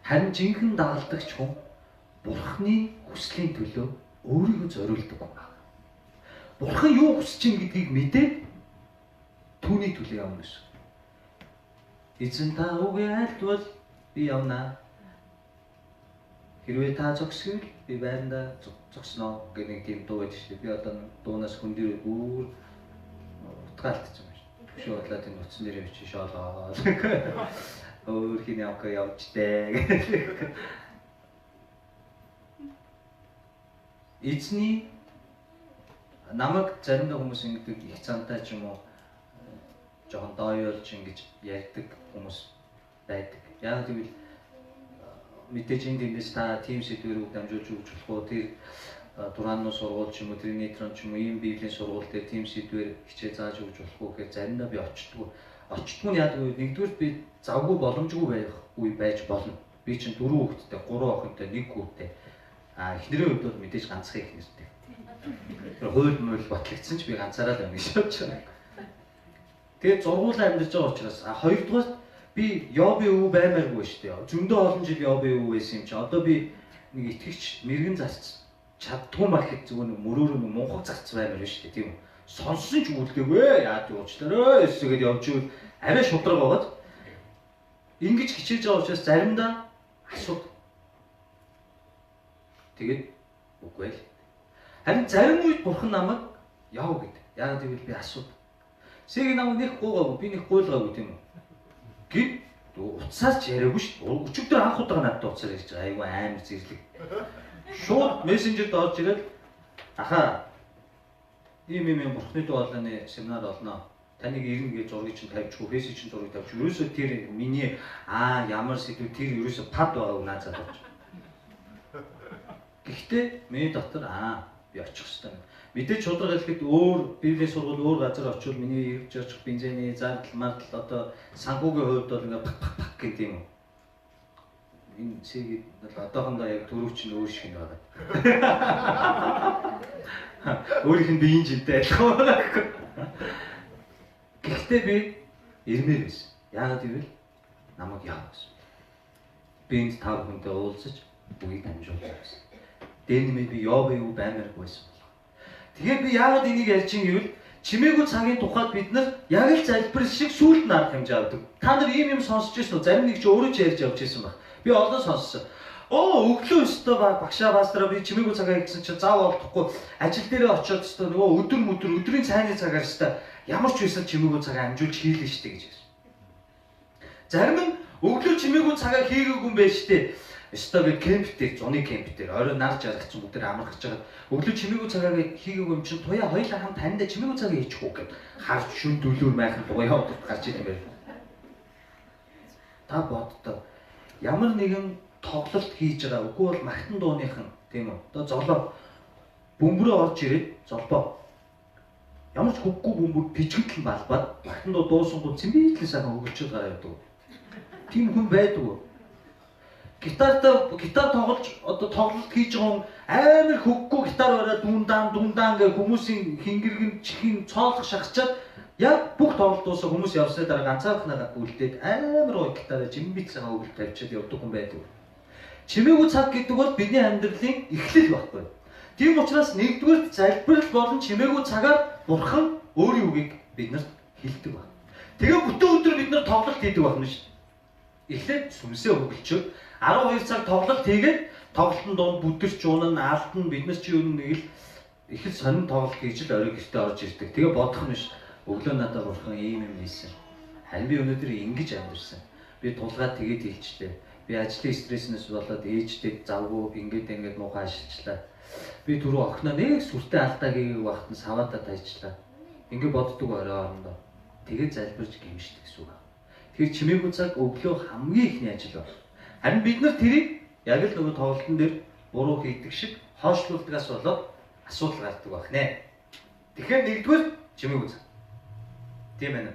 Харин жинхэнэ дагалдагч хүн Бурхны хүслийн төлөө өөрийгөө зориулдаг хүн байна. Бурхан юу хүсэж чинь гэдгийг мэдээд түүний төлөө явна гэсэн. Эзэн та үгээ айлтвал би явна. Хэрвээ та зогсвол би байрандаа зогсноо гэх нэг тийм дуу байдаг шүү дээ. Би одоо дуунаас хүн дээр бүр утгаалтсан юм шүү. Төвшөө бодлоо тийм утсан дээр юм чи шоолоо. Өөр хин явах явжтэй. Эзний намайг заримдаа хүмүүс ингэдэг их цантай ч юм уу жоохон дооёолж ингэж ярьдаг хүмүүс байдаг. Яг гэвэл мэдээж энэ тэндээс та тим сэдвээр үг дамжуулж өгч болох уу, тэр Туранны сургууль ч юм уу, Тринитрон ч юм уу, ийм библийн сургууль дээр тим сэдвээр хичээл зааж өгч болох уу гэхээр заримдаа би очтгүй. Очтгүй нь яадаг вэ? Нэгдүгээр би завгүй боломжгүй байх үе байж болно. Би чинь 4 хүүхэдтэй, 3 охинтой, 1 хүүтэй. А эхнэрийн хувьд бол мэдээж ганцхан эхнэртэй. Тэр хууль муул батлагдсан ч би ганцаараа л байна гэж бодож байгаа. Тэгээд зургуулаа амьдарч байгаа учраас хоёрдугаар би Йоби өвөө баймааргүй шүү дээ. Зөндөө олон жил Йоби өвөө байсан юм чи. Одоо би нэг итгэгч мэрэгэн зарц чаддгүй маа гэхэд зүгээр нэг мөрөөрөө нэг мунхаг зарц баймаар шүү дээ, тийм үү? Сонсон ч үлдээгүй. Яад уучлаарай эсэгээд явж ивэл арай шудраг байгаад ингэж хичээж байгаа учраас заримдаа асуудаг. Тэгээд үгүй л. Харин зарим үед бурхан намайг яв гэдэг. Яагаад гэвэл би асуудаг. Сэгийг намайг нэг гуйгаагүй, би нэг гуйлгаагүй тийм үү? Гэт утсаар ч яриаггүй шүү дээ. Өчигдөр анх удаага надад утсаар ярьж байгаа. Айгүй амар зэрлэг. Шууд мессенжерд орж ирээд ахаа ийм ийм бурхны дуу хоолойны семинар олноо. Таныг ирнэ гэж зургийг чинь тавьчихгүй, фэйсийг чинь зургийг тавьчих. Ерөөсөө тэр миний ямар сэдв тэр ерөөсөө пад байгааг наазаад авч. Гэхдээ миний дотор би очих хэрэгтэй юм. Мэдээж шудраг хэлэхэд өөр библийн сургууль өөр газар очивол миний ирж очих бензиний зардал мардал одоо санхүүгийн хувьд бол ингээ пак пак пак гэдэг юм уу. Энэ цэгийг бол одоохондоо яг төрөв чинь өөр шиг нь байгаа. Өөрийнх нь биеийн жинтэй адилхан байгаа гэхгүй. Гэхдээ би ирмээр байсан. Яагаад гэвэл намайг яав гэсэн. Би энд та бүхэнтэй уулзаж үгийг дамжуулж байсан. Дээр нэмээд би Йоби юу баймааргүй байсан. Тэгэхээр би яагаад энийг ярьж ин гэвэл чимээгүй цагийн тухайд бид нар яг л залбирал шиг сүулт нь арга хэмжээ авдаг. Та нар ийм юм сонсч ирсэн үү? Зарим нэг чи өөрөө ч ярьж явж ирсэн баг. Би олон сонссон. Өглөө өстөө багшаа пастораа би чимээгүй цагаа хийсэн чинь зав олдохгүй ажил дээрээ очиод өстөө нөгөө өдөр мөдөр өдрийн цайны цагаар өстөө ямар ч байсан чимээгүй цагаа амжуулж хийлээ штэ гэж хэлсэн. Зарим нь өглөө чимээгүй цагаа хийгээгүй юм байна штэ. Өстөө би кемп дээр, зуны кемп дээр орой нар жаргацсан бүгд амархаж байгаа. Өглөө чимээгүй цагаа хийгээгүй юм чинь туяа хоёлаа хамт таньда чимээгүй цагаа хийчих үү гэд харж шүн дөлөөр майхан туяа яваад гарч идэм байв. Та боддоо ямар нэгэн тоглолт хийж байгаа үгүй бол магтан дууныхан тийм үү? Одоо золоо бөмбөрөө орж ирээд золбоо ямар ч хөвггүй бөмбөр пижигдэл балбаад магтан дуу дуусангууд цэмбийтлээ сайхан хөгөлчөд гараа явдаг. Тийм хүн байдаг. Гитар тоглож одоо тоглолт хийж байгаа хүн амар хөггүй гитар бариад дүн даан гэх хүмүүсийн хингэргэн чихин цоолох шахачаад яг бүх тоглолт дуусаа хүмүүс явсны дараа ганцаархнаа үлдээд амар гоё гитараа жимбит сайхан өгөл тавьчаад явдаг хүн байдаг. Чимээгүй цаг гэдэг бол бидний амьдралын эхлэл байхгүй. Тийм учраас нэгдүгээр залбирал болон чимээгүй цагаар бурхан өөрийн үгийг биднэрт хэлдэг байна. Тэгээ бүтэн өдөр бид нар тоглолт хийдэг болно шүү дээ. Эхлээд сүмсээ хөгөлчөөд 12 цаг тоглолт хийгээд тоглолтын дунд бүдэрч унана, алдна, бид нар чи юу нэг л их л сонин тоглолт хийж л орой гэртээ орж ирдэг. Тэгээ бодох нь биш. Өглөө надад бурхан ийм юм хийсэн. Харин би өнөөдөр ингэж амьдэрсэн. Би тулгаад тэгээд хэлчлээ. Би ажлын стресснээс болоод ээжтэй завгүй ингээд ингээд муухай ажиллачлаа. Би түрүү охиноо нэг сүртэй алдаа хийгээг багт нь саваатаа тайчлаа. Ингээд боддог орой орондоо. Тэгээд залбирч гимшдэг гэсэн үг. Тэгэхээр чимээгүй цаг өглөө хамгийн ихний ажил байна. Харин бид нар тэрийг яг л нөгөө тоглолтын дээр буруу хийдэг шиг хойшлуулдгаас болоод асуудал гардаг байх нэ. Тэгэхээр нэгдүгээр чимээгүй цаг. Тийм байна.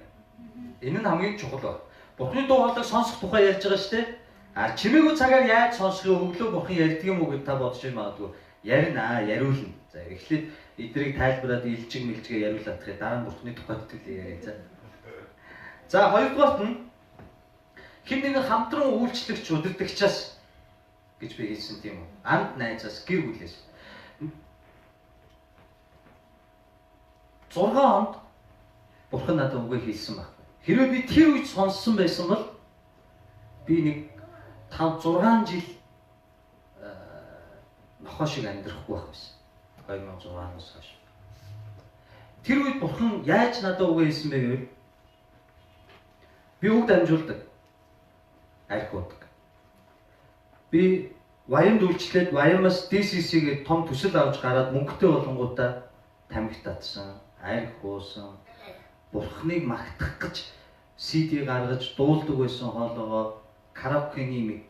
Энэ нь хамгийн чухал байна. Бурхны дуу хоолойг сонсох тухай ярьж байгаа шүү дээ. А чимээгүй цагаар яаж сонсох юм, өглөө бурхан ярьдаг юм уу гэж та бодож магадгүй. Ярина, яриулна. За эхлээд эдрийг тайлбараад илжиг мэлжгээ яриулаадах, дараа нь бурхны тухай төлөв яриа. За. За хоёрдугаарт нь хэн нэгэн хамтран үйлчлэгч удирдагчаас гэж би хэлсэн тийм үү? Анд найзаас, гэр бүлээс. 6 онд бурхан надад үгээ хэлсэн баг. Хэрвээ би тэр үед сонссон байсан бол би нэг 5 6 жил нохоо шиг амьдрахгүй байх байсан. 2006 оноос хойш. Тэр үед бурхан яаж надад үгээ хэлсэн бэ гэвэл би үг дамжуулдаг. Арх уудаг. Би Ваямд үйлчлээд Ваямаас DCC-гээ том төсөл авч гараад мөнгөтэй болонгуудаа тамхи татсан, арх уусан, бурхныг магтах гэж CD гаргаж дуулдаг байсан хоолоогоо караокений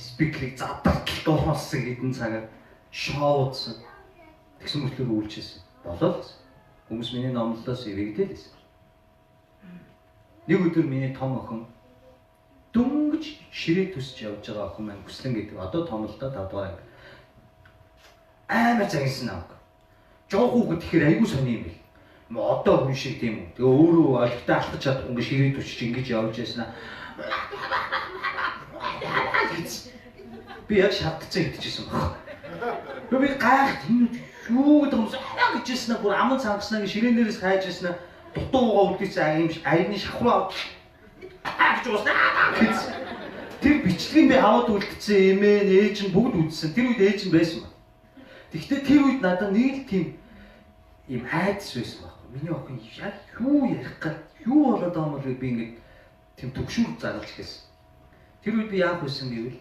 спикерийг задартал дуулсан хэдэн цагаар шоудсан. Тэгсэн мөртлөө үйлчилсэн. Болоод хүмүүс миний номлолоос ивэгдэл байсан. Нэг өдөр миний том охин дөнгөж ширээ төсч явж байгаа охин маань Хүслэн гэдэг. Одоо том л доо 5 дугаар анги. Амар загинсан намайг. Жоо хүүхэд тэгэхээр айгүй сони юм бэл. Одоо хүн шиг тийм үү. Тэгээ өөрөө олигтой алхаж чадахгүй ингээ ширээ төсч ингэж явж яснаа. Би яг шавтцсан идчихсэн баг. Би гайхт энэ юу гэдэг юм аа гэж хэлсэн бүр аман цангаснаа ингээ ширээнээрээс хайж яснаа дутуу уугаа үлдээсэн юм аяны шавхруу гэж ууснаа гэж. Тэр бичлэгийг би аваад үлдсэн эмээ ээж нь бүгд үзсэн. Тэр үед ээж нь байсан баг. Тэгэхдээ тэр үед надад нэг л тийм юм айдас байсан баг. Миний охин яг юу ярих гал юу болоод байгаа юм бол би ингээд тийм төгшүүр загалж эхэлсэн. Тэр үед би яах вэ гэвэл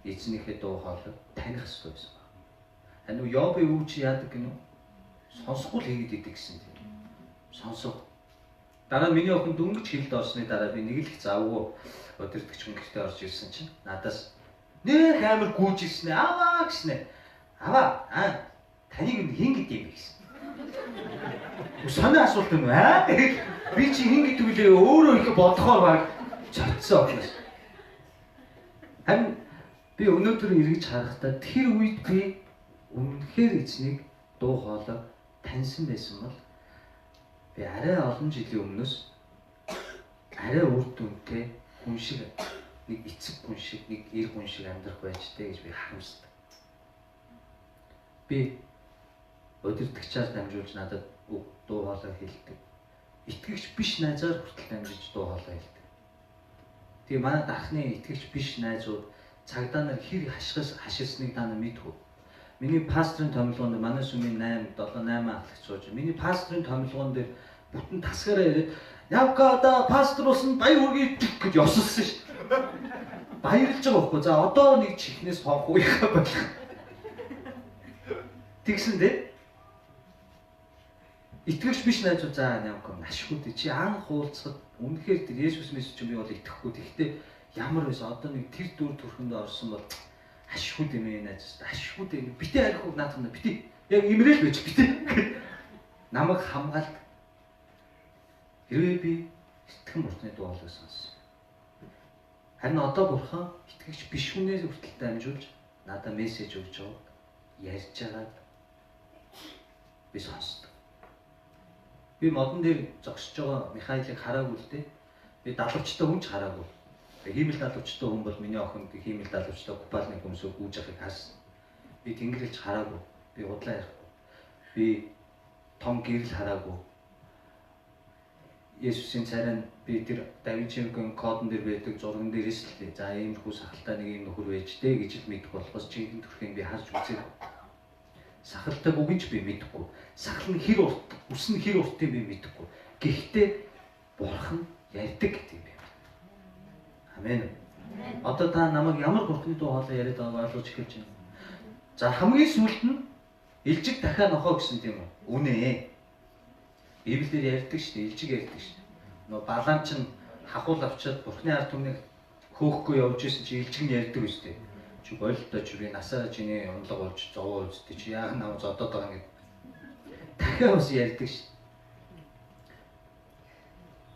эзнийхээ дуу хоолой таних хэрэгтэй байсан баг. Харин Йобын үг чи яадаг гинүү? Сонсохгүй л хийгээд идэг гэсэн тийм. Сонсов. Дараа нь миний охин дөнгөж хилд орсны дараа би нэг л их завгүй удирдагч хүн гэртээ орж ирсэн чинь надаас нэх амар гүйж ирсэн ээ. Аваа гэснэ. Аваа аа таныг хэн гэдэг юм бэ гэсэн. Сонио асуулт юм аа. Би чи хэн гэдэг вүлээ өөрөө их бодохоор баг цоцсон охиноос. Харин би өнөөдөр эргэж харахдаа тэр үед би үнэхээр эзнийг дуу хоолой таньсан байсан бол би арай олон жилийн өмнөөс арай үр дүнтэй хүн шиг нэг эцэг хүн шиг нэг эр хүн шиг амьдрах байж тээ гэж би харамсдаг. Би удирдагчаар дамжуулж надад дуу хоолой хэлдэг. Итгэгч биш найзаар хүртэл дамжиж дуу хоолой хэлдэг. Тэгээ манай дархны итгэгч биш найзууд цагдаа нар хэр хаширсныг та нар мэдхүү. Миний пастрын томилгоон дээр манай сүмийн 8 7 8 ахлагч сууж. Миний пастрын томилгоон дээр бүтэн тасгаараа ирээд Явка одоо пастор болсон баяр хүргэе гэж ёсолсон шүү дээ. Баярлж байгаа байхгүй. За одоо нэг чихнээс хонх уяхаа болох. Тэгсэн дээ. Итгэгч биш найзууд за Явка ашгүй дээ. Чи анх уулзахад үнэхээр тэр Есүс мэс чинь би бол итгэхгүй. Тэгэхдээ ямар байсан одоо нэг тэр дүр төрхөндөө орсон бол ашгүй дэмээ найз. Ашгүй дээ. Битээ арих үг наадах нь битээ. Яг имрэл байж битээ. Намайг хамгаалт. Хэрвээ би итгэн бурхны дуу хоолойг сонссон. Харин одоо бурхан итгэгч биш хүнээс хүртэл дамжуулж надад мессеж өгч байгааг ярьж байгааг би сонсдог. Би модон дээр зогсож байгаа Михаилыг хараагүй л дээ. Би далавчтай хүн ч хараагүй. Хиймэл далавчтай хүн бол миний охин хиймэл далавчтай купалны хөмсөө гүйж байгааг харсан. Би тэнгэрэлж хараагүй. Би удлаа ярихгүй. Би том гэрэл хараагүй. Есүсийн царай нь би тэр Да Винчигийн кодон дээр байдаг зурган дээрээс л дээ. За иймэрхүү сахалтай нэг юм нөхөр байж дээ гэж л мэдэх болохоос жинхэнэ төрхийг би харж үзээгүй. Сахалтай үгэн ч би мэдэхгүй. Сахал нь хэр урт, үс нь хэр уртыг би мэдэхгүй. Гэхдээ Бурхан ярьдаг гэдэг юм байна. Амен. Одоо та намайг ямар Бурханы дуу хоолой яриад байгааг ойлгож эхэлж байна. За хамгийн сүүлд нь илжиг дахиа нохоо гэсэн тийм үү? Үнэ ээ. Библиэр ярьдаг шүү дээ, илжиг ярьдаг шүү дээ. Нөгөө Балаам чинь хахуул авчиад Бурханы ард түмнийг хөөхгүй явж исэн чи илжиг нь ярьдаг шүү дээ. Чи болтой чи би насаараа чиний унлаг болж зовоо үзтээ чи яах нам зодоод байгаа юм. Дахиад бас ярьдаг шүү.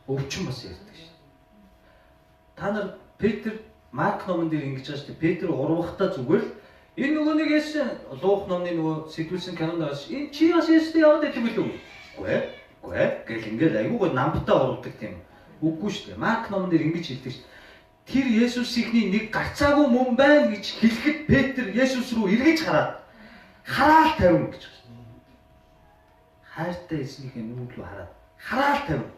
Өвчин бас ярьдаг шүү. Та нар Петр Марк номон дээр ингэж байгаа шүү дээ. Петр урвахдаа зүгээр л энэ нөгөө нэг яасан Луух номны нөгөө сэтгүүлсэн канонд байгаа шүү. Энэ чи бас ястэй яваад байдаг билүү? Үгүй ээ. Үгүй ээ. Гэл ингээл айгуугаа намбтаа урвдаг тийм. Үгүй шүү дээ. Марк номон дээр ингэж хэлдэг шүү. Тэр Есүсийнхний нэг гарцаагүй мөн байна гэж хэлэхэд Петр Есүс рүү эргэж хараад хараал тавина гэж байна. Хайртай эзнийхээ нүүр рүү хараад хараал тавина.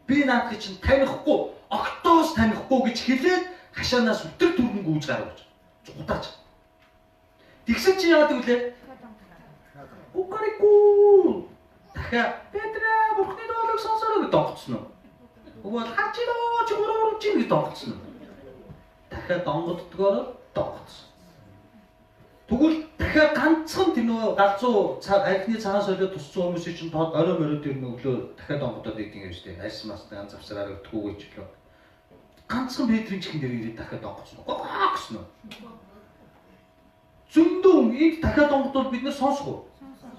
Би наадхыг чинь танихгүй, октоос танихгүй гэж хэлээд хашаанаас өтөр түргэн гүйж гарав гэж. Зугатаач. Тэгсэн чи яадаг вүлээ? Укарику. Дахиад Петрэ Бурхны дуулыг сонсороо гэж донгоцсон уу? Өгвөл харж идөө чи гурав чи гэж донгоцсон уу? Дахиад донгоддгоор донгоцсон. Тэгвэл дахиад ганцхан тэр нөгөө галзуу архины цагаан солиод туссан хүмүүсийн чинь тод орой морой тэр өглөө дахиад донгодоод идэв юм шүү дээ. Арьс мастай ганц авсраар өгдөггүй ч лөө. Ганцхан Петрийн чихэн дээр ирээд дахиад донгоцсон. Гоо гэсэн үү? Зөндөө энд дахиад донгодвол бид нэр сонсох уу?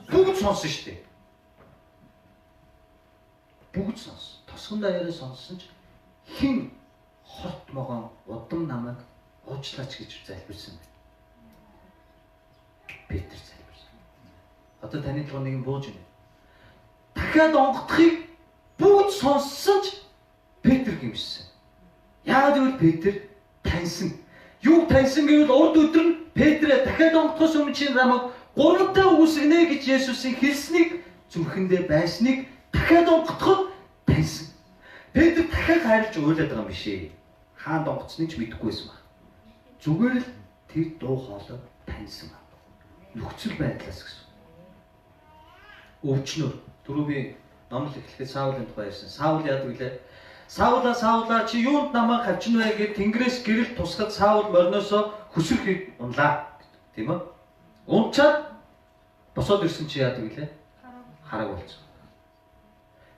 Бүгд сонссон шүү дээ. Бүгд сонс. Тосгон даяараа сонссон ч хэн хорт могоон удам намайг уучлаач гэж залбирсан байна. Петр залбирсан. Одоо таны толгой нэг юм бууж байна. Дахиад онгодохыг бүгд сонссон ч Петр гэмшсэн. Яагаад гэвэл Петр таньсан. Юуг таньсан гэвэл урд өдөр нь Петрээ дахиад онгодохоос өмнө чи намайг гуравтаа үгүйсгэнэ гэж Есүсийн хэлснийг зүрхэндээ байсныг дахиад онгодоход таньсан. Петр дахиад хайрлаж уйлаад байгаа юм биш ээ. Хаан онгоцсныг ч мэдэхгүй байсан баг. Зүгээр л тэр дуу хоолой таньсан баг. Нөхцөл байдлаас гэсэн. Өвчнөр. Түрүү би номлол эхлэхэд Саулын тухай ярьсан. Саул яадаг вүлээ? Саула Саула чи юунд намайг хавчин вэ гэд Тэнгэрээс гэрэл тусгад Саул мориноосоо хөсөрхийг унлаа. Тийм үү? Унчаад босоод ирсэн чи яадаг вүлээ? Хараг болсон.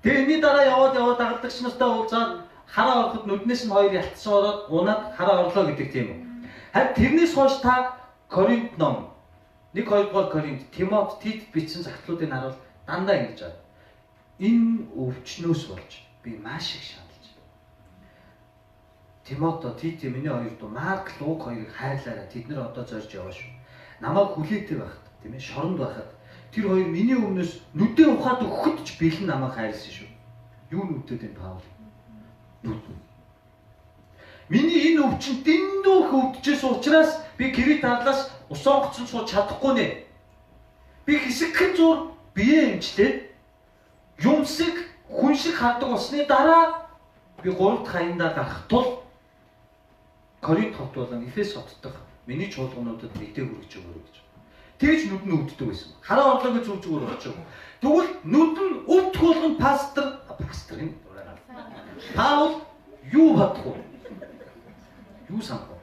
Тэгээ энэний дараа яваад дагалдагч нартай уулзаад хараа ороход нүднээс нь хоёр ялтсан ороод унаад хараа орлоо гэдэг тийм үү? Харин тэрнээс хойш та Коринт ном 1 2 дугаар Коринт, Тимот, Тит бичсэн загтлуудыг харуул дандаа ингэж байна. Энэ өвчнөөс болж би маш их шаналж байна. Тимото, Тит миний хоёр дүү, Марк, Лук хоёрыг хайрлаарай. Тэд нар одоо зорж яваа шүү. Намайг хүлээтэй байхад, тийм ээ, шоронд байхад тэр хоёр миний өмнөөс нүдээ ухаад өгөхөд ч бэлэн намайг хайрласан шүү. Юу нүдэд энэ Паул? Нүд. Миний энэ өвчин дэндүү их өвдөжсэн учраас би Крит арлаас ус онгоцон сууж чадахгүй нэ. Би хэсэгхэн зур бие эмчлээд юмсыг хүн шиг хардаг болсны дараа би 3 дахь хаяндаа гарах тул Коринт хот болон Эфес хот дахь миний чуулгануудад мэдээ хүргэж өгөөрэй гэж. Тэгж нүд нь өвддөг байсан. Хараа орлоо гэж зүг зүгээр болчих. Тэгвэл нүд нь өвдөх болгон пастор юм. Паул юу бодох вэ? Юу санах вэ?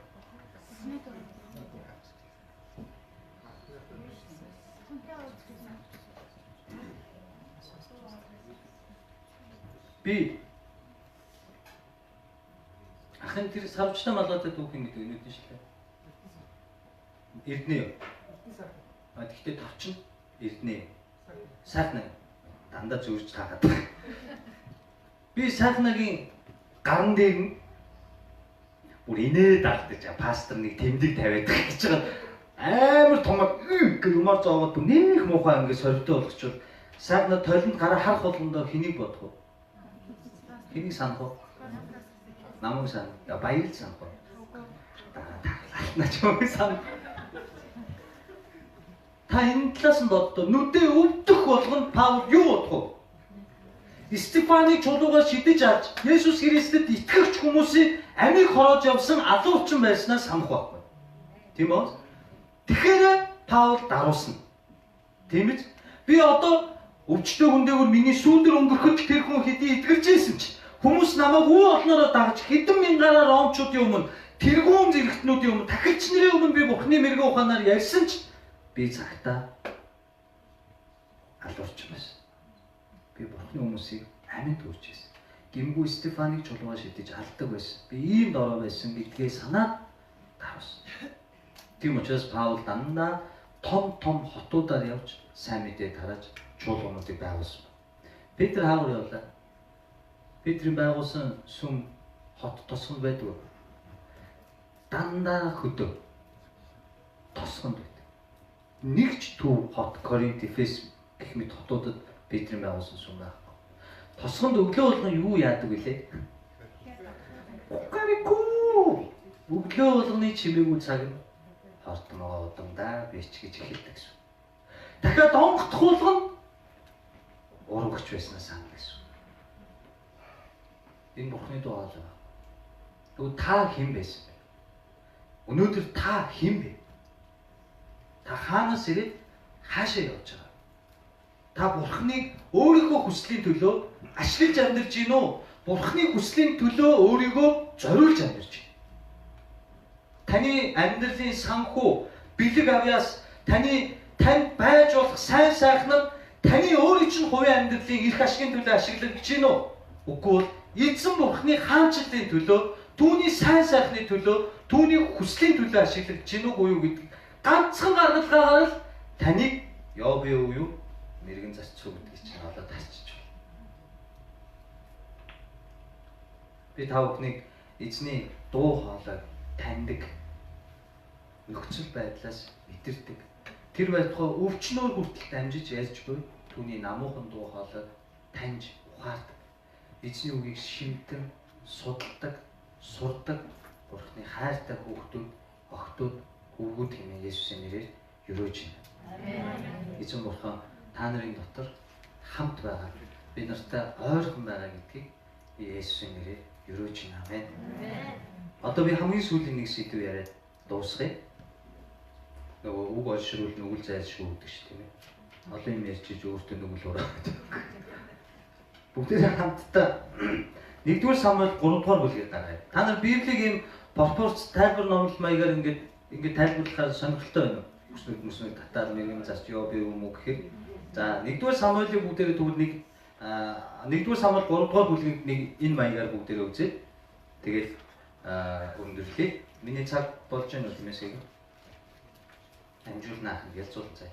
Би ахын тэр савчтай малгайтай түүх юм гэдэг нүдэн шилээ. Эрдэнэ юу? А тэгтээ товч нь Эрдэнэ. Сайхнаа. Дандаа зөрж таагаад. Би сайхнагийн гаран дээр нь бүр инээд алдаж пастор нэг тэмдэг тавиад гэж байгаа. Амар том гэх юмар зоогоод бүр нэх муухай ингэ сорвтой болгочвол сайхнаа толинд гараа харах болгондоо хэнийг бодох вэ? Хэнийг санах вэ? Намайг санах. Баярл санах вэ? Таарлаа ч юм санах. Та энэ талаас нь боддоо нүдээ өвдөх болгонд Паул юу бодох вэ? Стефаныг чулуугаар шидэж авч Есүс Христэд итгэгч хүмүүсийн амийг хороож явсан алуу хүчин байснаа санах байхгүй. Тийм үү? Тэгэхээр Паул даруулсан. Тийм биз? Би одоо өвчтөе хүндээгүр миний сүүн дээр өнгөрөхөд тэр хүн хэдий эдгэрч ийсэн ч хүмүүс намайг үе олноороо дагаж хэдэн мянгаараа ромчуудын өмнө, тэргүүн зэрэгтнүүдийн өмнө, тахилч нарын өмнө би Бурхны мэрэгэн ухаанаар ярьсан ч би цагтаа алуурч байсан. Би Бурхны хүмүүсийг аминд хүрч байсан. Гимгүү Стефаныг чулуугаар шидэж алдаг байсан. Би ийм дорой байсан гэдгээ санаад дарсан. Тийм учраас Паул дандаа том том хотуудаар явж сайн мэдээ тарааж чуулгануудыг байгуулсан. Петр хаагур явлаа. Петрийн байгуулсан сүм хот тосгонд байдаг. Дандаа хөдөө тосгонд байдаг. Нэг ч төв хот Коринт, Эфес гэх мэт хотуудад Петрийн байгуулсан сүм байхгүй. Тосгонд өглөө болгон юу яадаг вүлээ? Кукарику. Өглөө болгоны чимээгүй цаг нь хортмоо удамдаа бич гэж эхэлдэг гэсэн. Дахиад онгот хуулган урагч байснаа санана гэсэн. Энэ Бурхны дуу хоолой. Тэгвэл та хэн байсан бэ? Өнөөдөр та хэн бэ? Та хаанаас ирээд хаашаа явж байгаа? Та Бурхныг өөрийнхөө хүслийн төлөө ашиглаж амьдарч гин үү? Бурхны хүслийн төлөө өөрийгөө зориулж амьдарч байна. Таны амьдралын санхүү, бэлэг авьяас, таны танд байж болох сайн сайхан нь таны өөрийн чинь хувийн амьдралын эрх ашигын төлөө ашиглагдаж гин үү? Үгүй бол эзэн Бурхны хаанчлалын төлөө, түүний сайн сайхны төлөө, түүний хүслийн төлөө ашиглагдаж гин үгүй юу гэдэг ганцхан гаргалгаагаар л таныг Йоби үү юу мэрэгэн зарцуу гэдгийг чинь олоод харчиж байна. Би та бүхнийг эзний дуу хоолойг таньдаг нөхцөл байдлаас мэдэрдэг. Тэр байтугай өвчнөөр хүртэл дамжиж ярьж буй түүний намуухан дуу хоолойг таньж ухаардаг. Эзний үгийг шимтэн судалдаг, сурдаг Бурхны хайртай хүүхдүүд, охтууд, өвгүүд хэмээн Есүсийн нэрээр өрөөж байна. Амен. Эзэн Бурхан та нарын дотор хамт байгаа, бид нартай ойрхон байгаа гэдгийг Есүсийн нэрээр өрөөж байна. Амен. Одоо би хамгийн сүүлийн нэг сэдв яриад дуусгая. Нөгөө үг олшруул нүгэл зайлшгүй гэдэг шүү тийм ээ. Олон юм ярьж иж өөртөө нүгэл ураа гэдэг. Бүгдээрээ хамтдаа 1-р Самуэль 3-р бүлгийг гаргая. Та нар Библийг ийм пропорц тайлбар номлол маягаар ингээд тайлбарлахаар сонирхолтой байна уу? Хүснэг мөснэг татаад мэрэгэн зарч ёо би юм уу гэхээр. За 1-р Самуэлийн бүгдээрээ тэгвэл нэг 1-р Самуэль 3-р бүлгийг нэг энэ маягаар бүгдээрээ үзье. Тэгэл өндөрлөе. Миний цаг болж байна уу тиймээс амжуулнаа ялцуулсан цай.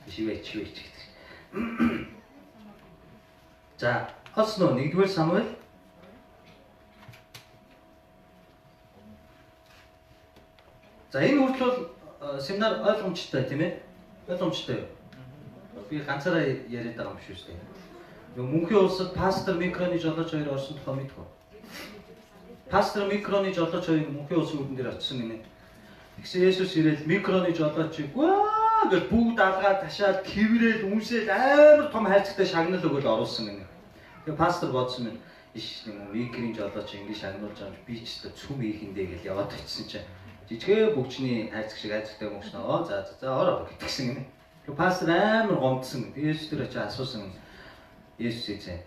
Шивээч шивээч гэдэг. За, олсон уу? 1-р Самуэль За энэ хүртэл бол семинар ойлгомжтой тийм ээ? Ойлгомжтой юу? Би ганцаараа яриад байгаа юм биш үү? Нөгөө мөнхийн улсад пастор Микроны жолооч хоёр орсон тухай мэдэх үү? Пастор Микроны жолооч хоёр мөнхийн улсын үүдэн дээр очисон гинэ. Тэгсэн Есүс ирээл Микроны жолоочийг ваа гэж бүгд алгаад ташаал киврээл үнсээл амар том хайрцагтай шагнал өгөөл оруулсан гинэ. Тэгээ пастор бодсон юм. Иш нэг микрийн жолооч ингэ шагнуулж байгаа юм би ч өстө цүм хийхэндээ гэж яваад очисон чинь жижигхэн бүгчний хайрцаг шиг хайрцагтай мөнгөснөө за за за ороо гэтгсэн гинэ. Тэгээ пастор амар гомдсон. Есүс дээр очиж асуусан. Есүс эзэн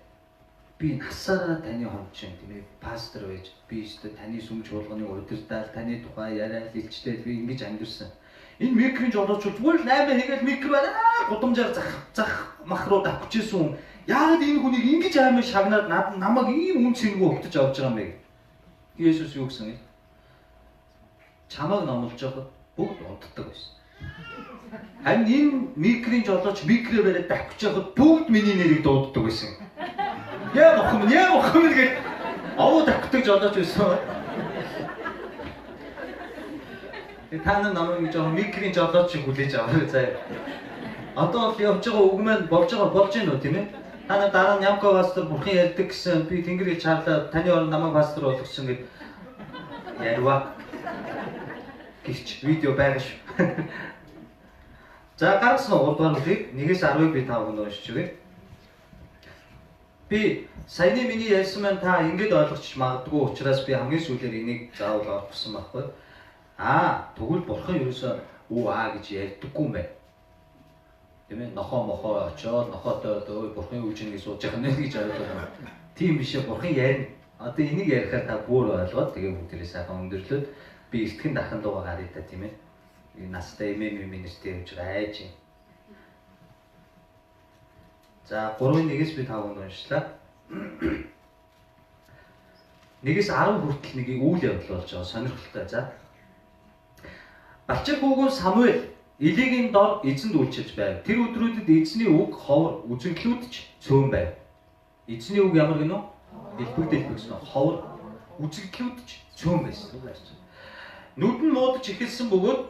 би насаараа таны хончин тийм ээ пастор байж би өстө таны сүм чуулганы удирдал таны тухай яриад илчтэл би ингэж амьдэрсэн. Энэ микрийн жолоочууд зүгээр л 8 хийгээл микро байна гудамжаар зах мах руу давхчихсан хүн. Яагаад энэ хүнийг ингэж амар шагнаад намайг ийм үн цэнгүй өгтөж авч байгаа юм бэ? Есүс юу гэсэн юм? Чамайг номлож байхад бүгд унтдаг байсан. Харин энэ микрийн жолооч микрээ бариад давхиж байхад бүгд миний нэрийг дууддаг байсан. Яа бурхан минь, яа бурхан минь гэж овоо давхдаг жолооч байсан. Тэгээ та нар намайг ингэж байгаа микрийн жолооч шиг хүлээж аваарай заяа. Одоо бол явж байгаа үг маань болж байгаа болж гин үү тийм ээ? Та нар дараа нь Ямко пастор бурхан ярьдаг гэсэн би тэнгэр гэж харлаа таны оронд намайг пастор болгосон гэд ярьва. Гэвч видео байгаа шүү. За гаргасан уу 3 дугаар бүлгийг 1-ээс 10-ыг би та бүхэнд уншиж өгье. Би саяны миний ярьсан маань та ингэж ойлгочих магадгүй учраас би хамгийн сүүлээр энийг заавал олгосон байхгүй. Аа тэгвэл бурхан ерөөсөө үү аа гэж ярьдаггүй юм байна. Тийм ээ, нохоо мохоо очоод нохоотой одоо ой бурхын үжинэ гэж сууж байгаа нэ гэж ойлгоо. Тийм биш ээ, бурхан ярина. Одоо энийг ярихаар та бүр ойлгоод тэгээ бүгдээрээ сайхан өндөрлөөд би эртгэн дархан дууга гаръя та, тийм ээ. Настай эмээ мэмээ нэртэй явж байгаа айж юм. За 3-1-ээс би 5-нд уншлаа. 1-ээс 10 хүртэл нэг үйл явдал болж байгаа, сонирхолтой. За. Балчир хүүгүн Самуэль Илигийн дор эзэнд үйлчилж байв. Тэр өдрүүдэд эзний үг ховор, үзэгдлүүд ч цөөн байв. Эзний үг ямар гинөө? Элбэг дэлбэгсэн ховор, үзэгдлүүд ч цөөн байсан. Нүд нь муудаж эхэлсэн бөгөөд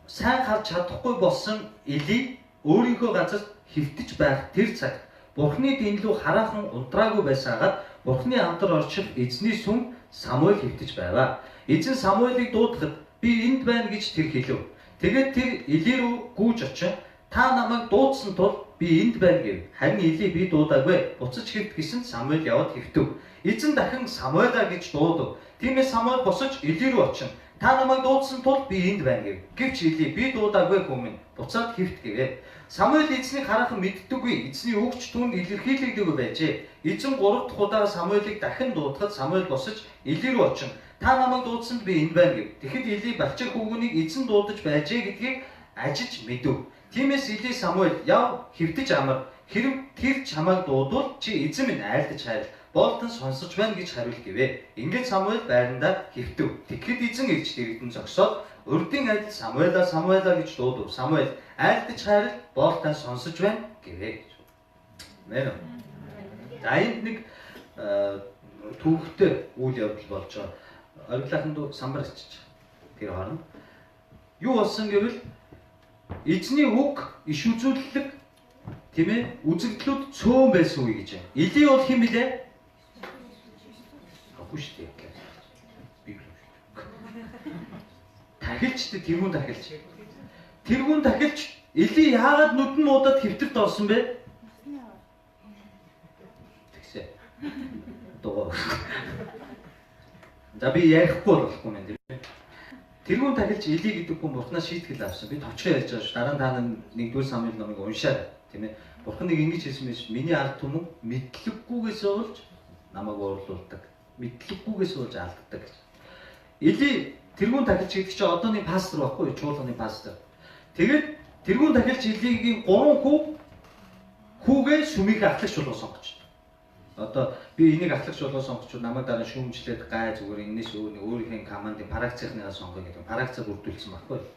сайн харж чадахгүй болсон Или өөрийнхөө газарт хэвтэж байх тэр цагт Бурхны дэнлүү хараахан унтраагүй байсан агаад Бурхны амтар орчих эзний сүм Самуэль хэвтэж байваа. Эзэн Самуэлийг дуудахад би энд байна гэж тэр хэлв. Тэгээд тэр Или рүү гүйж очин та намайг дуудсан тул би энд байна гэв. Харин Или би дуудаагүй. Буцаж хэвт гэсэн Самуэль яваад хэвтв. Эзэн дахин Самуэлаа гэж дуудав. Тиймээс Самуэль босож Или рүү очин та намайг дуудсан тул би энд байна гэв. Гэвч Или би дуудаагүй хүмүүн буцаад хэвт гэвэ. Самуэль эзнийг хараахан мэддэггүй. Эзний үг ч түүнд илэрхийлэгдээгүй байжээ. Эзэн 3 дахь удаа Самуэлийг дахин дуудахад Самуэль босож Или рүү очин та намайг дуудсанд би энд байна гэв. Тэгэхэд Или балчир хүүгүнийг эзэн дуудаж байжээ гэдгийг ажиж мэдэв. Тиймээс Или Самуэль яв хэвтэж амар. Хэрв тэр чамайг дуудвал чи эзэн минь айлдаж хайр. Болтон сонсож байна гэж хариул гэвэ. Ингээд Самуэль байрандаа хэвтэв. Тэгэхэд эзэн ирж дэрэгдэн зогсоод урдын адил Самуэлаа Самуэлаа гэж дуудав. Самуэль айлдаж хайрал Болтон сонсож байна гэвэ. Мэн үү? За энд нэг түүхтэй үйл явдал болж байгаа. Ориглаахан дүү самбар ичиж байгаа. Тэр хооронд юу болсон гэвэл эзний үг иш үзүүлэлэг, тийм ээ, үзэгдлүүд цөөн байсан үе гэж байна. Или бол хэн билээ? Үгүй шүү дээ. Библи. Тахилчтэй тэргүүн тахилч. Тэргүүн тахилч Или яагаад нүдэн муудад хэвтэрт орсон бэ? Тэгсээ. Дугаа. За би ярихгүй болохгүй мэн тийм ээ. Тэргүүн тахилч Или гэдэг хүн Бурханаас шийтгэл авсан. Би товчхон ярьж байгаа шүү. Дараа нь та 1-р Самуэль номыг уншаарай, тийм ээ. Бурхан нэг ингэж хэлсэн байж, миний ард түмэн мэдлэггүйгээс болж намайг уурлуулдаг. Мэдлэггүйгээс болж алддаг гэж. Или тэргүүн тахилч гэдэг чинь одооны пастор байхгүй юу? Чуулганы пастор. Тэгээд тэргүүн тахилч Илигийн 3 хүүгээ сүмийг ахлагч болгоо сонгоч. Одоо би энийг ахлагч болгоо сонгочвол намайг дараа нь шүүмжлээд гай зүгээр энэс өөрийнхөө командын паракцийнхныгаа сонгоё гэдэг. Паракцаа бүрдүүлсэн байхгүй юу?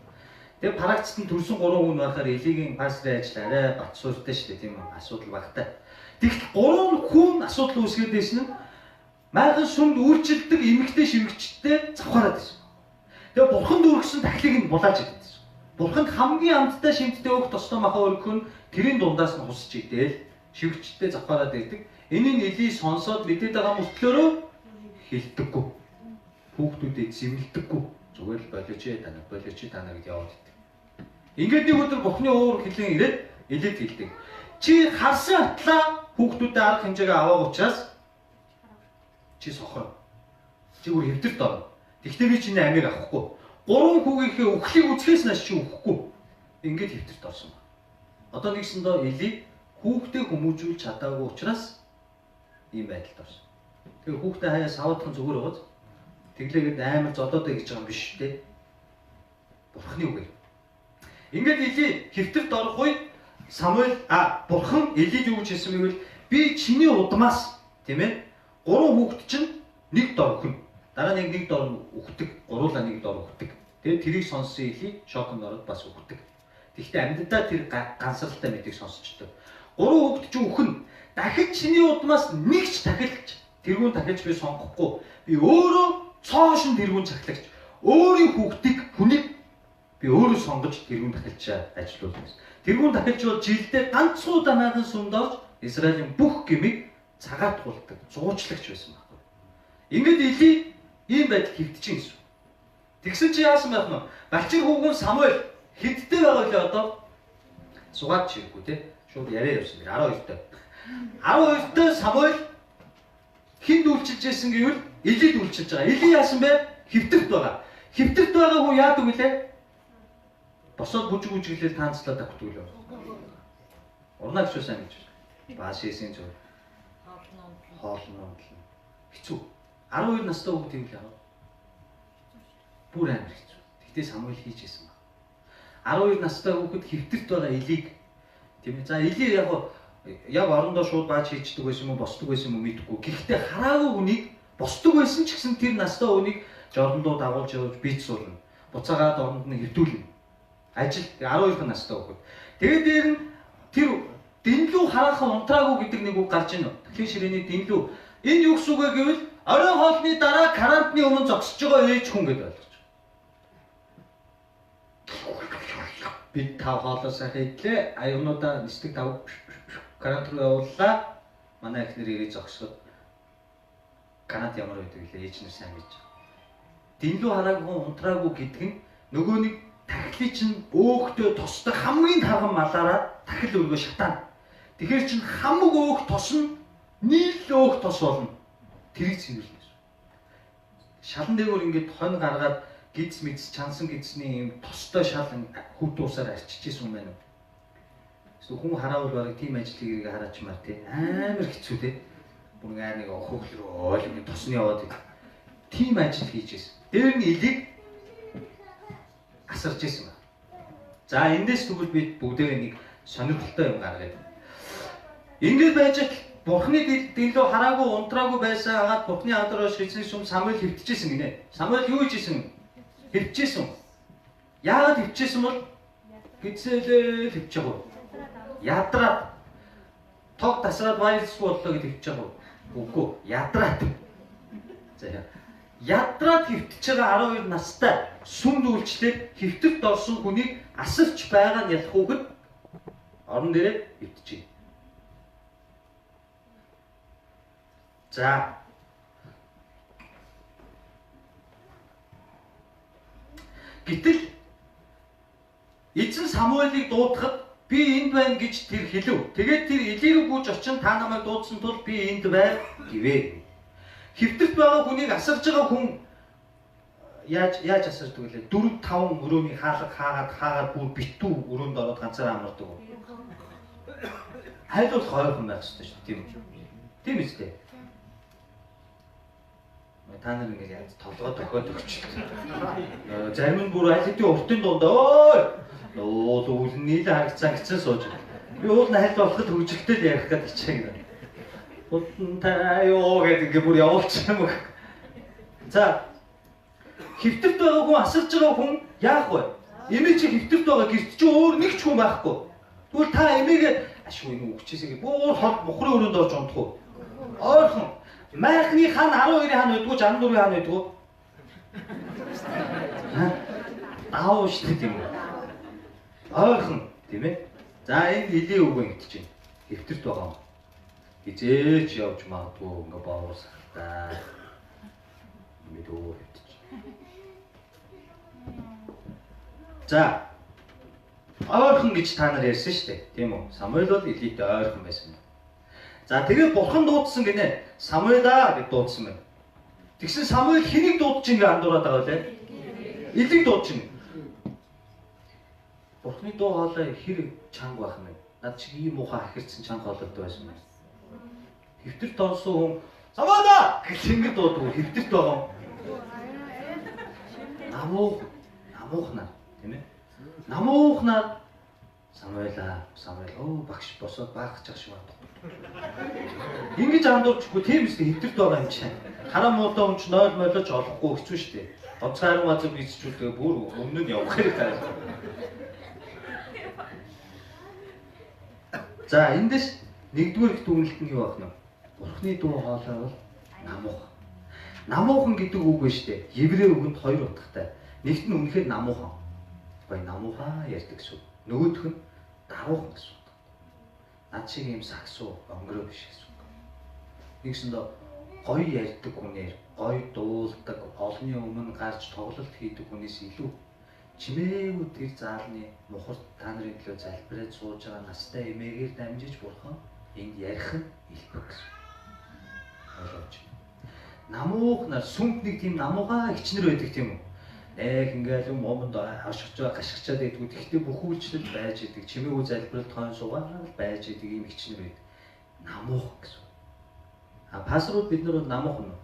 Тэгээ паракцт нь төрсөн 3 хүн байхаар Илигийн пастрын ажил арай бат суурьтай шүү дээ, тийм үү? Асуудал багтай. Тэгэхдээ 3 хүн асуудал үүсгээд байсан нь майхан сүмд үйлчилдэг эмэгтэй шивгчтэй завхаараад байсан. Тэгээ бурханд өргөсөн тахлыг нь булааж идсэн. Бурханд хамгийн амттай шимттэй өөх тостой махаа өргөх нь тэрийн дундаас нь хусч идээл шивгчтэй завхаараад ирдэг. Энийг Или сонсоод мэдээд байгаа мөртлөөрөө хэлдэггүй. Хүүхдүүдэд зэмлэдэггүй. Зүгээр л болооч ээ танаа, болооч ээ танаа гэж яваад идэг. Ингээд нэг өдөр Бурхны уур хилэн ирээд Илид хэлдэг. Чи харсан атлаа хүүхдүүдэд арга хэмжээгээ авааг учраас чи сохорно. Чи бүр хэвтэрт орно. Тэгвэл би чиний амийг авахгүй. 3 хүүгийнхээ үхлийг үзэхээс нааш чи үхэхгүй. Ингээд хэвтэрт орсон ба. Одоо нэгсэндээ Или хүүхдээ хүмүүжүүлж чадаагүй учраас ийм байдалд орсон. Тэгээ хүүхдээ хаяа савуудхан зүгээр байгааз тэглээгээд амар зодоод гэж байгаа юм биш үү? Бурхны үгээр. Ингээд Или хэвтэрт орох үед Самуэль Бурхан Илид юу гэж хэлсэн бэ гэвэл би чиний удмаас, тийм ээ, 3 хүүхэд чинь нэг дор өхнө. Дараа нь нэг дор үхдэг, гуруулаа нэг дор үхдэг. Тэгээд тэрийг сонссон Или шоконд ороод бас үхдэг. Тэгэхдээ амьддаа тэр гансралтай мэдээг сонсчдөг. 3 хүүхэд чинь үхнэ. Дахиж чиний удмаас нэг ч тахилч тэргүүн тахилч би сонгохгүй. Би өөрөө цоошин тэргүүн цахилагч. Өөрийн хүүхдийг хүнийг би өөрөө сонгож тэргүүн тахилч ажиллуулна гэсэн. Тэргүүн тахилч бол жилдээ ганцхан удаа майхан сүмд орж Израилийн бүх гмийг цагаат тулдаг, зуучлагч байсан байхгүй. Ингээд Или ийм байдалд хэвтчихин гэсэн. Тэгсэн чи яасан байх нь? Балчир хүүгүн Самуэль хэдтэй байгаа лээ одоо? Сугаад чирэггүй те. Шууд яриа явсан. 12-тэй. 12-тэй Самуэль хүнд үйлчилж байсан гэвэл Илид үйлчилж байгаа. Или яасан бэ? Хэвтэрт байгаа. Хэвтэрт байгаа хүн яадаг вүлээ? Босоод бүжиг бүжиглэл таанцлаад авдаг лөө. Урнаа гэж сайн гэж. Бааш хийсэн зүйл. Хоол нундлаа. Хэцүү. 12 настай хүүхэд юм л яа. Бүр амар хэцүү. Тэгтээ Самуэль хийж исэн баг. 12 настай хүүхэд хэвтэрт байгаа Элийг тийм ээ. За Эли яг орондоо шууд бааж хийждэг байсан юм уу, босдог байсан юм уу мэдэхгүй. Гэхдээ хараагүй хүнийг босдог байсан ч гэсэн тэр настай хүнийг жордондоо дагуулж явж бийц суулна. Буцаагаад оронд нь хэвтүүлнэ. Ажил 12 настай хүүхэд. Тэгээд дээр нь тэр дэнлүү хараахан унтраагүй гэдэг нэг үг гарч ийн. Тэгэхээр ширээний дэнлүү. Энэ юу гэсэн үг вэ гэвэл оройн хоолны дараа карантины өмнө зогсож байгаа ээж хүн гэдээ ойлгож. Бид тав хоолоо сайхан идлээ. Аюунуудаа нисдэг тав карант руу явууллаа. Манай эхнэр ирээ зогсоод карант ямар байдаг вэ? Ээж нар сайн мэдж байгаа. Дэнлүү хараагүй унтраагүй гэдэг нь нөгөө нэг тахилын чинь өөхтэй тостой хамгийн тарган малаараа тахил өргөө шатаана. Тэгэхээр чинь хамаг өөх тос нь нийл өөх тос болно. Тэрийг цэвэрлэнэ. Шалан дээгүүр ингээд хонь гаргаад гидс мэдс чансан гидсний юм тостой шал хүүт уусаар арчиж исэн юм байна. Эсвэл хүн хараавал бараг тийм ажлыг эргээ хараачмаар тий. Амар хэцүү тий. Бүр ингээ нэг хөглөрөө ойл юм тосны яваад тий. Тийм ажил хийж исэн. Дээр нь Элийг асарч исэн байна. За эндээс тэгвэл бид бүгдээрээ нэг сонирхолтой юм гаргая. Ингээд байж Бурхны дэлгөө хараагүй унтраагүй байсан хагаад Бурхны хадраа шийдсэн сүм Самуэль хэвтчихсэн гинэ. Самуэль юу хийжсэн? Хэвтчихсэн. Яагаад хэвтчихсэн бол гидсэлээ хэвтэж байгаа. Ядраад тог тасраад вирусгүй боллоо гэж хэвтэж байгаа. Үгүй, ядраад. За яа. Ядраад хэвтэж байгаа 12 настай сүмд үйлчлээд хэвтэрт орсон хүнийг асарч байгаа нь ялах хүүхэд орон дээрээ хэвтэж. За. Гэтэл эзэн Самуэлийг дуудахад би энд байна гэж тэр хэлв. Тэгээд тэр Эли рүү гүйж очин та намайг дуудсан тул би энд байна гэвэ. Хэвтэрт байгаа хүнийг асарж байгаа хүн яаж асардаг вэ? 4 5 өрөөний хаалга хаагаад бүр битүү өрөөнд ороод ганцаараа амардаг. Хайл бол хойхон байх ёстой шүү дээ, тийм үү? Тийм үстэй. Та нар ингээд яаж толгой тохиод өгчлээ. Зарим нь бүр аль хэдийн уртын дунд ой уул үл нийлээ харагцсан гэсэн сууж. Би уул нь хальт болоход хөгжилтэй л ярих гэдэг чинь. Хутан та ёо гэдэг ингээд бүр явуулчих юм. За хэвтэрт байгаа хүн асарж байгаа хүн яах вэ? Эмээ чи хэвтэрт байгаа гэрт чи өөр нэг ч хүн байхгүй. Тэгвэл та эмээгээ ашгүй энэ үгчээсээ бүр хол мухрын өрөөнд орж унтах уу? Ойрхон. Майхны хан 12-ийн хан байдгүй, 64-ийн хан байдгүй. Аав шүү дээ тийм үү? Ойрхон тийм ээ. За энд Эли үг ингэж чинь. Хэвтэрт байгаа юм. Хизээч явж магадгүй ингээ боовор сахтаа. Ингээд өөр хэвтэж. За ойрхон гэж та нар ярьсан шүү дээ. Тийм үү? Самуэль бол Элитэй ойрхон байсан юм. За тэгээд Бурхан дуудсан гинэ. Самуэль аа гэж дуудсан байна. Тэгсэн Самуэль хэнийг дуудаж ингэ андуураад байгаа вэ? Элийг дуудаж ингэ. Бурханы дуу хоолой хэр чанга байх юм бэ? Над чиг ийм муухай хахирцсан чанга хоолойтой байсан юм. Хэвтэрт орсон хүн Самуэль аа гэж ингэ дууддаг. Хэвтэрт байгаа юм. Намуухнаар тийм ээ. Намуухнаар Самуэль аа Самуэль өө багш босоод баах чах шиг байна. Ингэж андуурчихгүй тийм үстэй хэвтэрт байгаа юм чинь. Хараа муудаа өмч 0 молооч олохгүй хэцүү шүү дээ. Онцгой хариу газар бийцчүүлдэг бүр өмнө нь явах хэрэгтэй. За эндээс нэгдүгээр их дүгнэлт нь юу байх нь? Бурхны дуу хоолой бол намуухан. Намуухан гэдэг үг байна шүү дээ. Еврей үгэнд хоёр утгатай. Нэгт нь үнэхээр намуухан. Гоё намуухан ярьдаг гэсэн. Нөгөөх нь даруухан гэсэн. Над шиг ийм саксуу онгороо биш гэсэн үг. Нэгсэндээ гоё ярьдаг хүнээр, гоё дуулдаг, олонний өмнө гарч тоглолт хийдэг хүнээс илүү чимээгүй тэр заалны мухарт та нарын төлөө залбираад сууж байгаа настай эмээгээр дамжиж Бурхан энд ярих нь элбэг гэсэн. Ойлгож байна. Намуухнаар сүмд нэг тийм намуугаа эгчнэр байдаг тийм үү? Нэг ингээл юм уманд хашгичаа гашгичаад байдгүй. Гэхдээ бүх үйлчлэл байж идэг. Чимээгүй залбиралд хойн суугаад байж идэг ийм эгч нар байдаг. Намуух гэсэн. А пасторууд бид нар бол намуухан уу?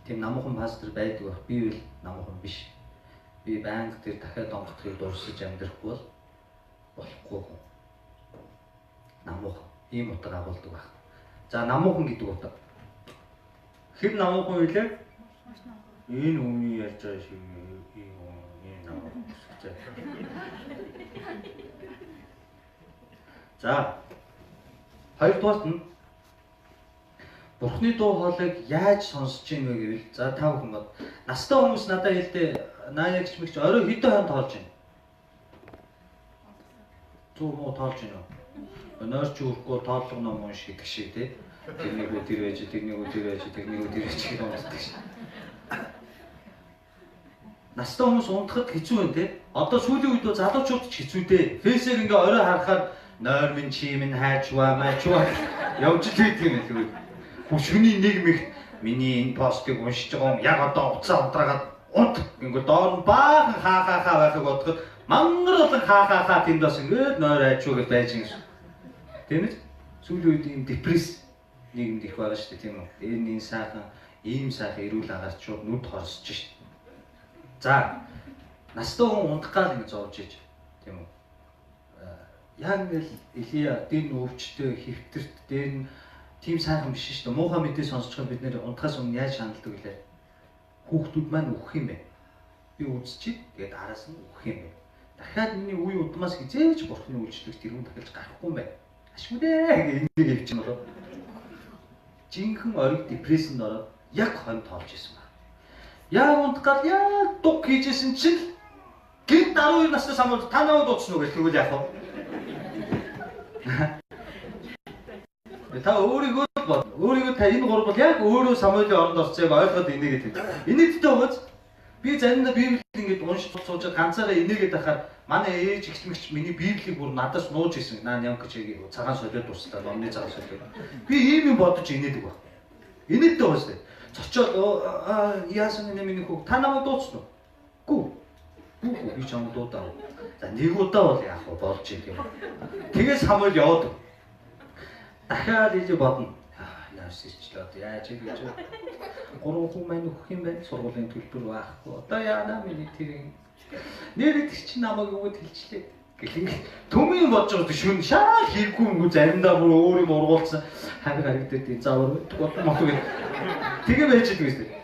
Тийм намуухан пастор байдаг байх. Би бол намуухан биш. Би байнга тэр дахиад онгоцохыг дурсаж амьдрахгүй бол болохгүй хүн. Намуухан. Ийм утга агуулдаг байх. За намуухан гэдэг утга. Хэр намуухан вэ? Энэ хүний ярьж байгаа шиг ийм хүн намуухан гэж. За хоёрдугаарт нь Бурхны дуу хоолойг яаж сонсож ийн вэ гэвэл за та бүхэн бод. Настай хүмүүс надад хэлдэ нааягч мэгч орой хэдэн хон тоолж байна? Зүг муу тоолж байна уу? Нойрч өрөхгүй тооллого ном унш гэдэг шиг тий. Тэрнийг үү тэр байж, тэрнийг үү тэр байж, тэрнийг үү тэр байж гэж унтдаг шин. Настай хүмүүс унтахад хэцүү байна тий. Одоо сүүлийн үед залуучууд ч хэцүү дээ. Фейсээр ингээ орой харахаар нойр минь чи минь хайчваа маачваа явж л байдаг юм л. Шөнийн нэг мэгт миний энэ постыг уншиж байгаа юм яг одоо уцаа унтраагаад унт ингээ доор нь баахан хаа хаа хаа байхыг бодоход мангар болон хаа хаа хаа тэнд бас ингээд нойр айчуу гэж байж юм шиг. Тийм ээ? Сүүлийн үед ийм депресс нийгэмд их байгаа шүү дээ, тийм үү? Энэ энэ сайхан ийм сайхан эрүүл агаарч шууд нүд хорсож шүү дээ. За настай хүн унтах гал ингэ зовж иж тийм үү? Яг ингээл Илия дээр нь өвчтөй хэвтэрт дээр нь тийм сайхан биш шүү дээ. Муухай мэдээ сонсож байгаа бид нэр унтахаас өмнө яаж шаналдаг вүлээ? Хүүхдүүд маань үхэх юм бэ. Би үзчихээ. Тэгээд араас нь үхэх юм бэ. Дахиад миний үе удмаас хизээж бурхны үйлчлэгт тэрүүн дахилж гарахгүй юм байна. Ашгүй дээ гэж энийг ивчин болов. Жинхэнэ ориг депрессэнд ороод яг хон тоолж исэн байна. Яг унтах гал яг дуг хийжсэн чинь гинт 12 настай самуул та намайг дуудсан уу гэж тэгвэл яах вэ? Та өөрийгөө л бод. Өөрийгөө та энэ гурав бол яг өөрөө Самуэлийн оронд орсон яг ойлгоод инээгээд байна. Инээдтэй байгааз би заримдаа Библийг ингээд уншиж суужаад ганцаараа инээгээд байхаар манай ээж ихтмэгч миний Библийг бүр надаас нууж исэн. Наа ням гэж цагаан солиод дуслаа. Номны цагаан солиод. Би ийм юм бодож инээдэг баг. Инээдтэй байгаа шүү дээ. Цочоод яасан нэ миний хүүг та намайг дуудсан уу? Гүү. Гүү би чамд дуудаа. За нэг удаа бол яах вэ болж юм тийм. Тэгээ Самуэль яваад дахиад ижи бодно. Яас ирчлээ одоо яаж ийм гэж. Гурван хүн маань өгөх юм байна. Сургуулийн төлбөр байхгүй. Одоо яана миний тэр нэр тэр чинь намайг өгөөд хэлчлээ. Гэл ингэ төмөн бодож байгаа шүн шаал хийхгүй юм заримдаа бүр өөр юм ургуулсан хавь харагдаад заавар мэддэг болон мох гэх. Тэгээ байж идэг юм.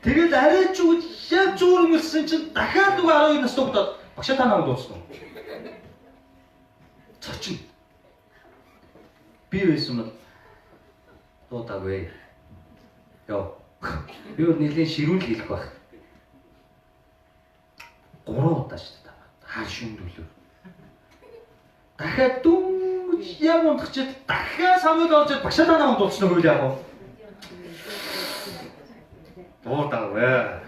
Тэгэл арай ч үгүй яг зүгээр өмөлсөн чинь дахиад нөгөө 12 настай хүүхдүүд багшаа та намайг дуудсан. Цочин. Би байсан бол дуудаагүй. Йоо. Би бол нэлийн ширүүн л хэлэх байх. 3 удаа шүү дээ. Хаа шүмдүүлв. Дахиад дөнгөж яг унтчихад дахиад Самуэль орж багшаа та намайг дуудсан уу яах вэ? Дуудаагүй.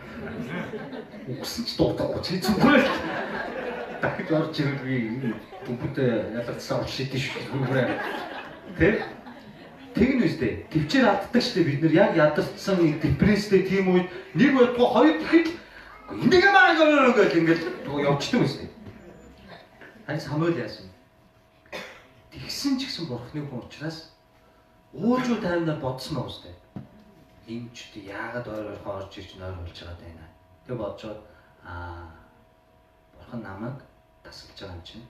Үгсэн ч дуудахгүй чи зүгээр л дахиж орж ирвэл би дүнпүдээ ялгацсан уч шидэн шүү зүгээр. Тэ? Тэгнэ үстэй. Төвчээр алддаг шүү дээ бид нэр яг ядарсан депресстэй тийм үед нэг бодгоо хоёр тэгэхэд энийг маа гэж ингээд явчихдаг үстэй. Харин Самуэль яасан? Тэгсэн ч гэсэн бурхны хүн учраас уужуу таймнаар бодсон байгаа үстэй. Энэ ч яагаад ойр ойрхон орж ирж нойр болж байгаа даа. Тэг бодцоод аа бурхан намайг тасалж байгаа юм чинь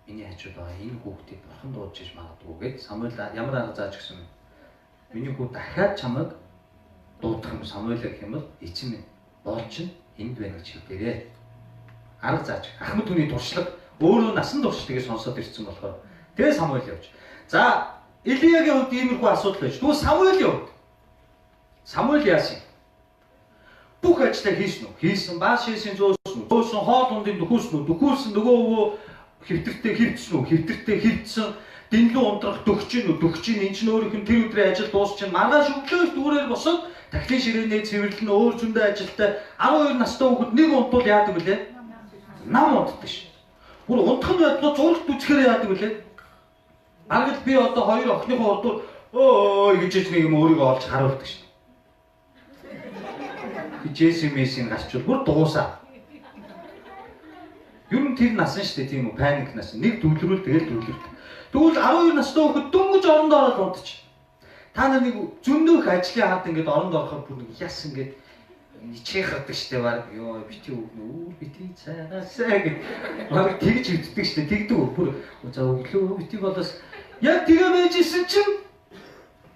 миний хажууд байгаа энэ хүүхдийг бурхан дуудаж иж магадгүй гэж Самуэль ямар арга зааж өгсөн юм. Миний хүү дахиад чамайг дуудах юм Самуэль гэх юм бол эцэн минь боол чинь энд байна гэж хэлээрээ. Арга зааж. Ахмад хүний туршлага өөрөө насан турш тэгээ сонсоод ирсэн болохоор тэгээ Самуэль явж. За Илиягийн хувьд иймэрхүү асуудал байж. Тэгвэл Самуэлийн хувьд Самуэль яасан? Бүх ажлаа хийсэн үү? Хийсэн. Баашийн зөөсөн үү? Зөөсөн. Хоол ундын дөхүүлсэн үү? Дөхүүлсэн. Нөгөө өвөө хэвтэртэй хэвтсэн үү? Хэвтэртэй хэвтсэн. Дэнлүү унтрах дөхчин үү? Дөхчин. Энд чинь өөрийнх нь тэр өдрийн ажил дуусчин. Маргааш өглөөс дүүрээр босоод тахлын ширээнээ цэвэрлэн өөр зөндөө ажилтай 12 настай хүүхэд нэг унтвал яадаг вүлээ? Нам унтдаг ш. Бүр унтах нь байтугай зурагт үзэхээр яадаг вүлээ? Бараг л би одоо хоёр охиныхоо урдуур өө гэж нэг юм өөрийгөө олж харуулдаг ш. Джесси Мессийн гарчвал бүр дуусаа. Ер нь тэр насан шүү дээ, тийм үү? Паник насан. Нэг төвлөрүүл тэгэл төвлөрт. Тэгвэл 12 настай хүүхэд дөнгөж оронд ороод унтчих. Та нар нэг зөндөх ажлын ард ингээд оронд орохоор бүр нэг яс ингээд чихэрдэг штэ баг ёо бити өгнө үү бити цаагаасаа гэд баг тэгж өвддөг штэ тэгдэг бүр за өглөө бити болоос яг тэгээ байж исэн чинь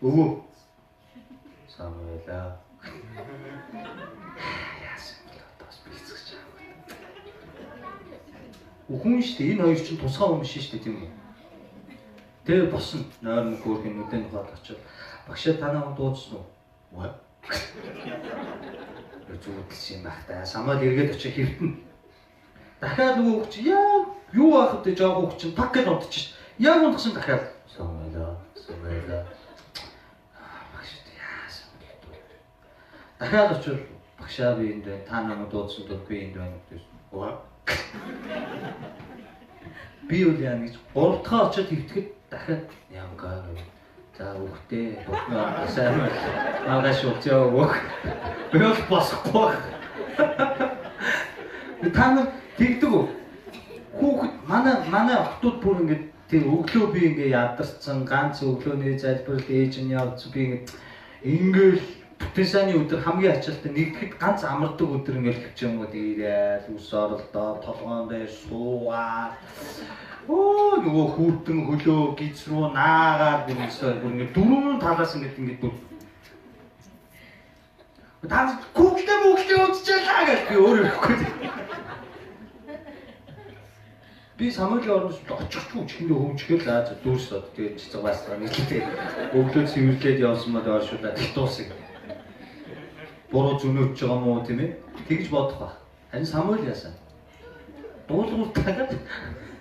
өвөө Самуэла яасан бол одоос бэлцэж байгаа. Хүн штэ энэ хоёр чинь тусгай хүн биш штэ тийм үү? Тэгээ босно нойр мөх хөөрхөн нүдэн нухаад очив. Багшаа танаа хүн дуудсан уу? Зүудэлсэн юм байх та. Самуэль эргээд очиж хэвтэнэ. Дахиад нөгөө хүүхд чинь яа юу аах вэ жоох хүүхд чинь так гэж унтчих. Яг унтсан дахиад Самуэла Самуэла багш яасан бэ? Дахиад очив багшаа би энд байна. Та намайг дуудсан тул би энд байна гэсэн. Би үл яа гэж гурав дахь очиод хэвтэхэд дахиад ямгаа. За үхтээ бурхны сайн байл. Маргааш уулзъя өгөх. Би бол босхгүй. Та нар тэгдэг үү? Хүүхэд манай охтууд бүр ингээд тэр өглөө би ингээд ядарсан ганц өглөөний залбирал ээж нь явц би ингээд ингээл бүтэн сайнны өдөр хамгийн ачаалттай нэгдэхэд ганц амардаг өдөр ингээл хөвчөнгүүд ирээл ус оролдоо толгоон дээр суугаад өө нөгөө хүүтэн хөлөө гиз рүү наагаад бүр ингээд дөрвөн талаас ингээд бүр та Google-тэй мөглөө үзчихлээ гэж би өөрөө ирэхгүй. Би Самуэлийн оронд очихгүй чихэндээ хөвжгөл аа дүүрс од тэгээд цэцэг басгаа нийлээ. Өглөө цэвэрлээд явсан мод оршуулаад их дуусах. Буруу зөнөөж байгаа мó тийм ээ? Тэгж бодох байх. Харин Самуэль яасан? Дуулууртайгаад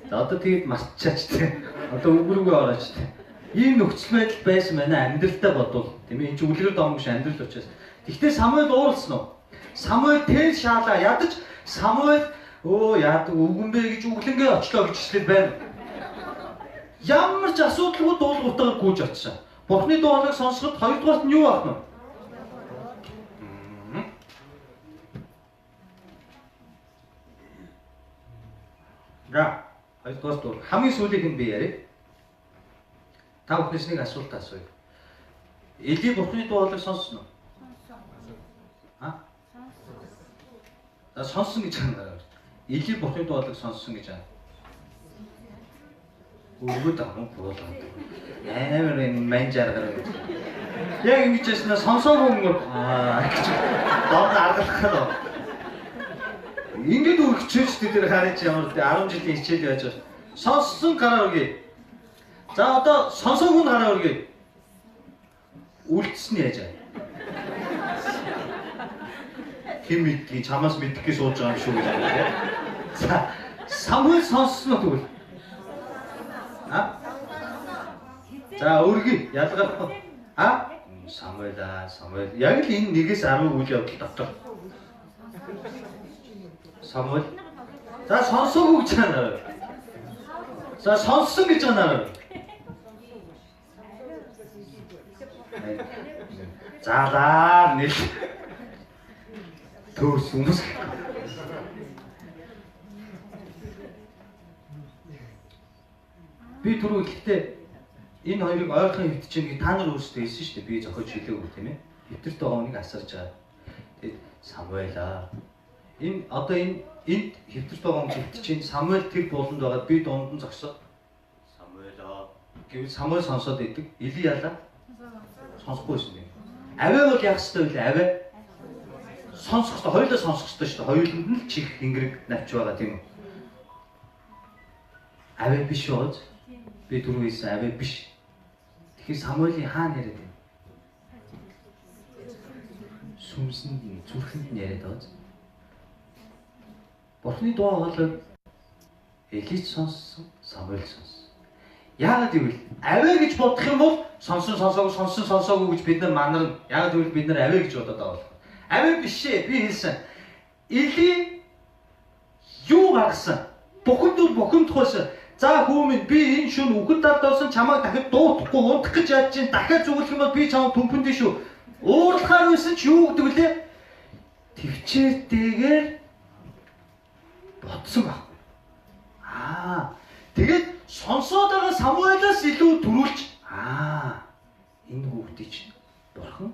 за одоо тэгээд мартчихаач тийм. Одоо үгрүүгээ орооч тийм. Ийм нөхцөл байдал байсан байна амьдралдаа бодвол тийм ээ. Энд чинь үлгэр дом биш амьдрал учраас. Гэхдээ Самуэль уурлсан уу? Самуэль тэл шаалаа ядаж Самуэль өө яадаг үгэн бэ гэж үглэнгээ очлоо гэж хэлээд байна. Ямар ч асуудалгүй дуулууртайгаар гүйж очсон. Бурхны дуу хоолойг сонсоход хоёрдугаарт нь юу байх вэ? За хоёрдугаар дуу хамгийн сүүлийнх нь би яриа. Та бүхнээс нэг асуулт асууя. Эли Бурхны дуу хоолойг сонссон уу? Аа? За сонссон гэж байна. Эли Бурхны дуу хоолойг сонссон гэж байна. Өргөд аман буулгаад. Амар энэ ман жаргал гэж. Яг ингэж яснаа сонсоогүй юм аа гэж доор аргалах гэдэг. Ингээд өргөчөөч тэр хараач ямар 10 жилийн хичээл яаж байгаа. Сонссон гараа өргөе. За одоо сонсоогүй нь гараа өргөе. Үлдсэн яаж аа? Хим мэдгийг чамаас мэдхгүй сууж байгаа юм шүү гэж байна. За Самуэль сонссон уу тэгвэл? А? За өргөе ялгархгүй. А? Самуэль аа Самуэль. Яг л энэ 1-ээс 10 үйл явдал дотор. Самуэль. За сонсоогүй гэж байна. За сонссон гэж байна. Заалаа нэл. Төөрс хүмүүс. Би түрүү хэлэхдээ энэ хоёрыг ойрхон хэвтэж чинь та нар өөрсдөө хэлсэн шүү дээ. Би зохиож хэлээгүй тийм ээ. Хэвтэрт байгаа хүнийг асарж байгаа. Тэгээд Самуэль аа. Энэ одоо энэ энд хэвтэрт байгаа хүн хэвтэж чинь Самуэль тэр бууланд байгаад би дунд нь зогсоод Самуэль аа гэвэл Самуэль сонсоод идэг. Эли ялаа. Сонсохгүй байсан юм. Авиа бол яах ёстой вэ? Авиа сонсох ёстой. Хоёулаа сонсох ёстой шүү дээ. Хоёуланд нь л чих хингэрэг навч байгаа тийм үү? Авиа биш үү? Би түрүү хэлсэн авиа биш. Тэгэхээр Самуэлийн хаана яриад байна? Сүмсэнд нь, зүрхэнд нь яриад байгаа. Бурхны дуу хоолойг Элич сонссон, Самуэль сонссон. Яагаад гэвэл авиа гэж бодох юм бол сонсон сонсоогүй, сонсон сонсоогүй гэж бид нар манарна. Яагаад гэвэл бид нар авиа гэж бодоод байгаа болохоор. Авиа биш ээ, би хэлсэн. Эли юу гаргасан? Бухимд бол бухимдах байсан. За хүү минь би энэ шөнө үхэл дард орсон чамайг дахид дуутахгүй унтах гэж яаж чинь дахиад зүгэлэх юм бол би чамайг түмпэндээ шүү. Уурлахаар байсан ч юу гэдэг вүлээ? Төвчээртэйгээр бодсон байхгүй. Аа, тэгээд сонсоод байгаа Самуэлаас илүү төрүүлж энэ хүүхдийг чинь бурхан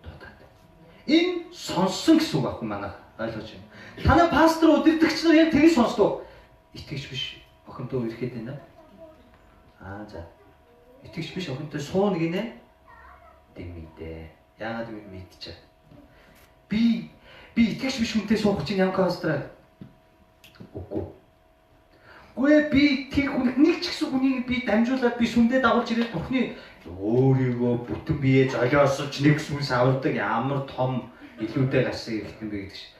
дуудаад. Энэ сонссон гэсэн үг байхгүй манайх ойлгож байна. Танай пастор удирдагч нар яг тэгж сонсдог. Итгэж биш охинтой үерхэд байна. Аа за. Итгэж биш охинтой суuna гинэ. Дэмийдээ. Яагаад гэвэл мэдчихэ. Би итгэж биш хүнтэй суух чинь ямар пастораа? Үгүй. Үгүй би тэр хүн нэг ч гэсэн хүнийг би дамжуулаад би сүмдээ дагуулж ирээд бурхны өөрийгөө бүтэн бие золиосолж нэг сүнс авардаг ямар том илүүдээ гарсан хэрэгтэй юм бэ гэдэг шиг.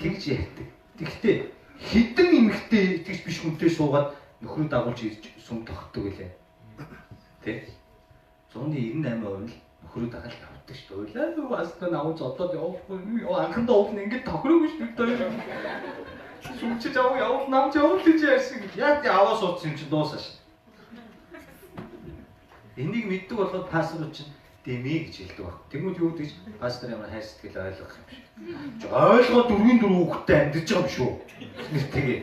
Тэгж ярьдаг. Тэгтээ хідэн эмэгтэй итгэж биш хүнтэй суугаад нөхрөө дагуулж ирж сүм тогтдог үлээ. Тэ? 198% нь л нөхрөө дагаад явдаг шүү дээ. Ойлаа бас намайг зодоод явахгүй. Анхандаа уул нь ингэж тохироогүй шүү дээ. Сүмчиж авах явуул намж явуул гэж ярьсан. Яг аваа суудсан юм чинь дуусаа шин. Энийг мэддэг болоход пасторууд чинь дэмий гэж хэлдэг баг. Тэнгүүд юу гэж пастор ямар хайр сэтгэл ойлгох юм шиг. Ойлгоо 4-4 хүүхэдтэй амьдарч байгаа юм шүү. Нэр тэгээ.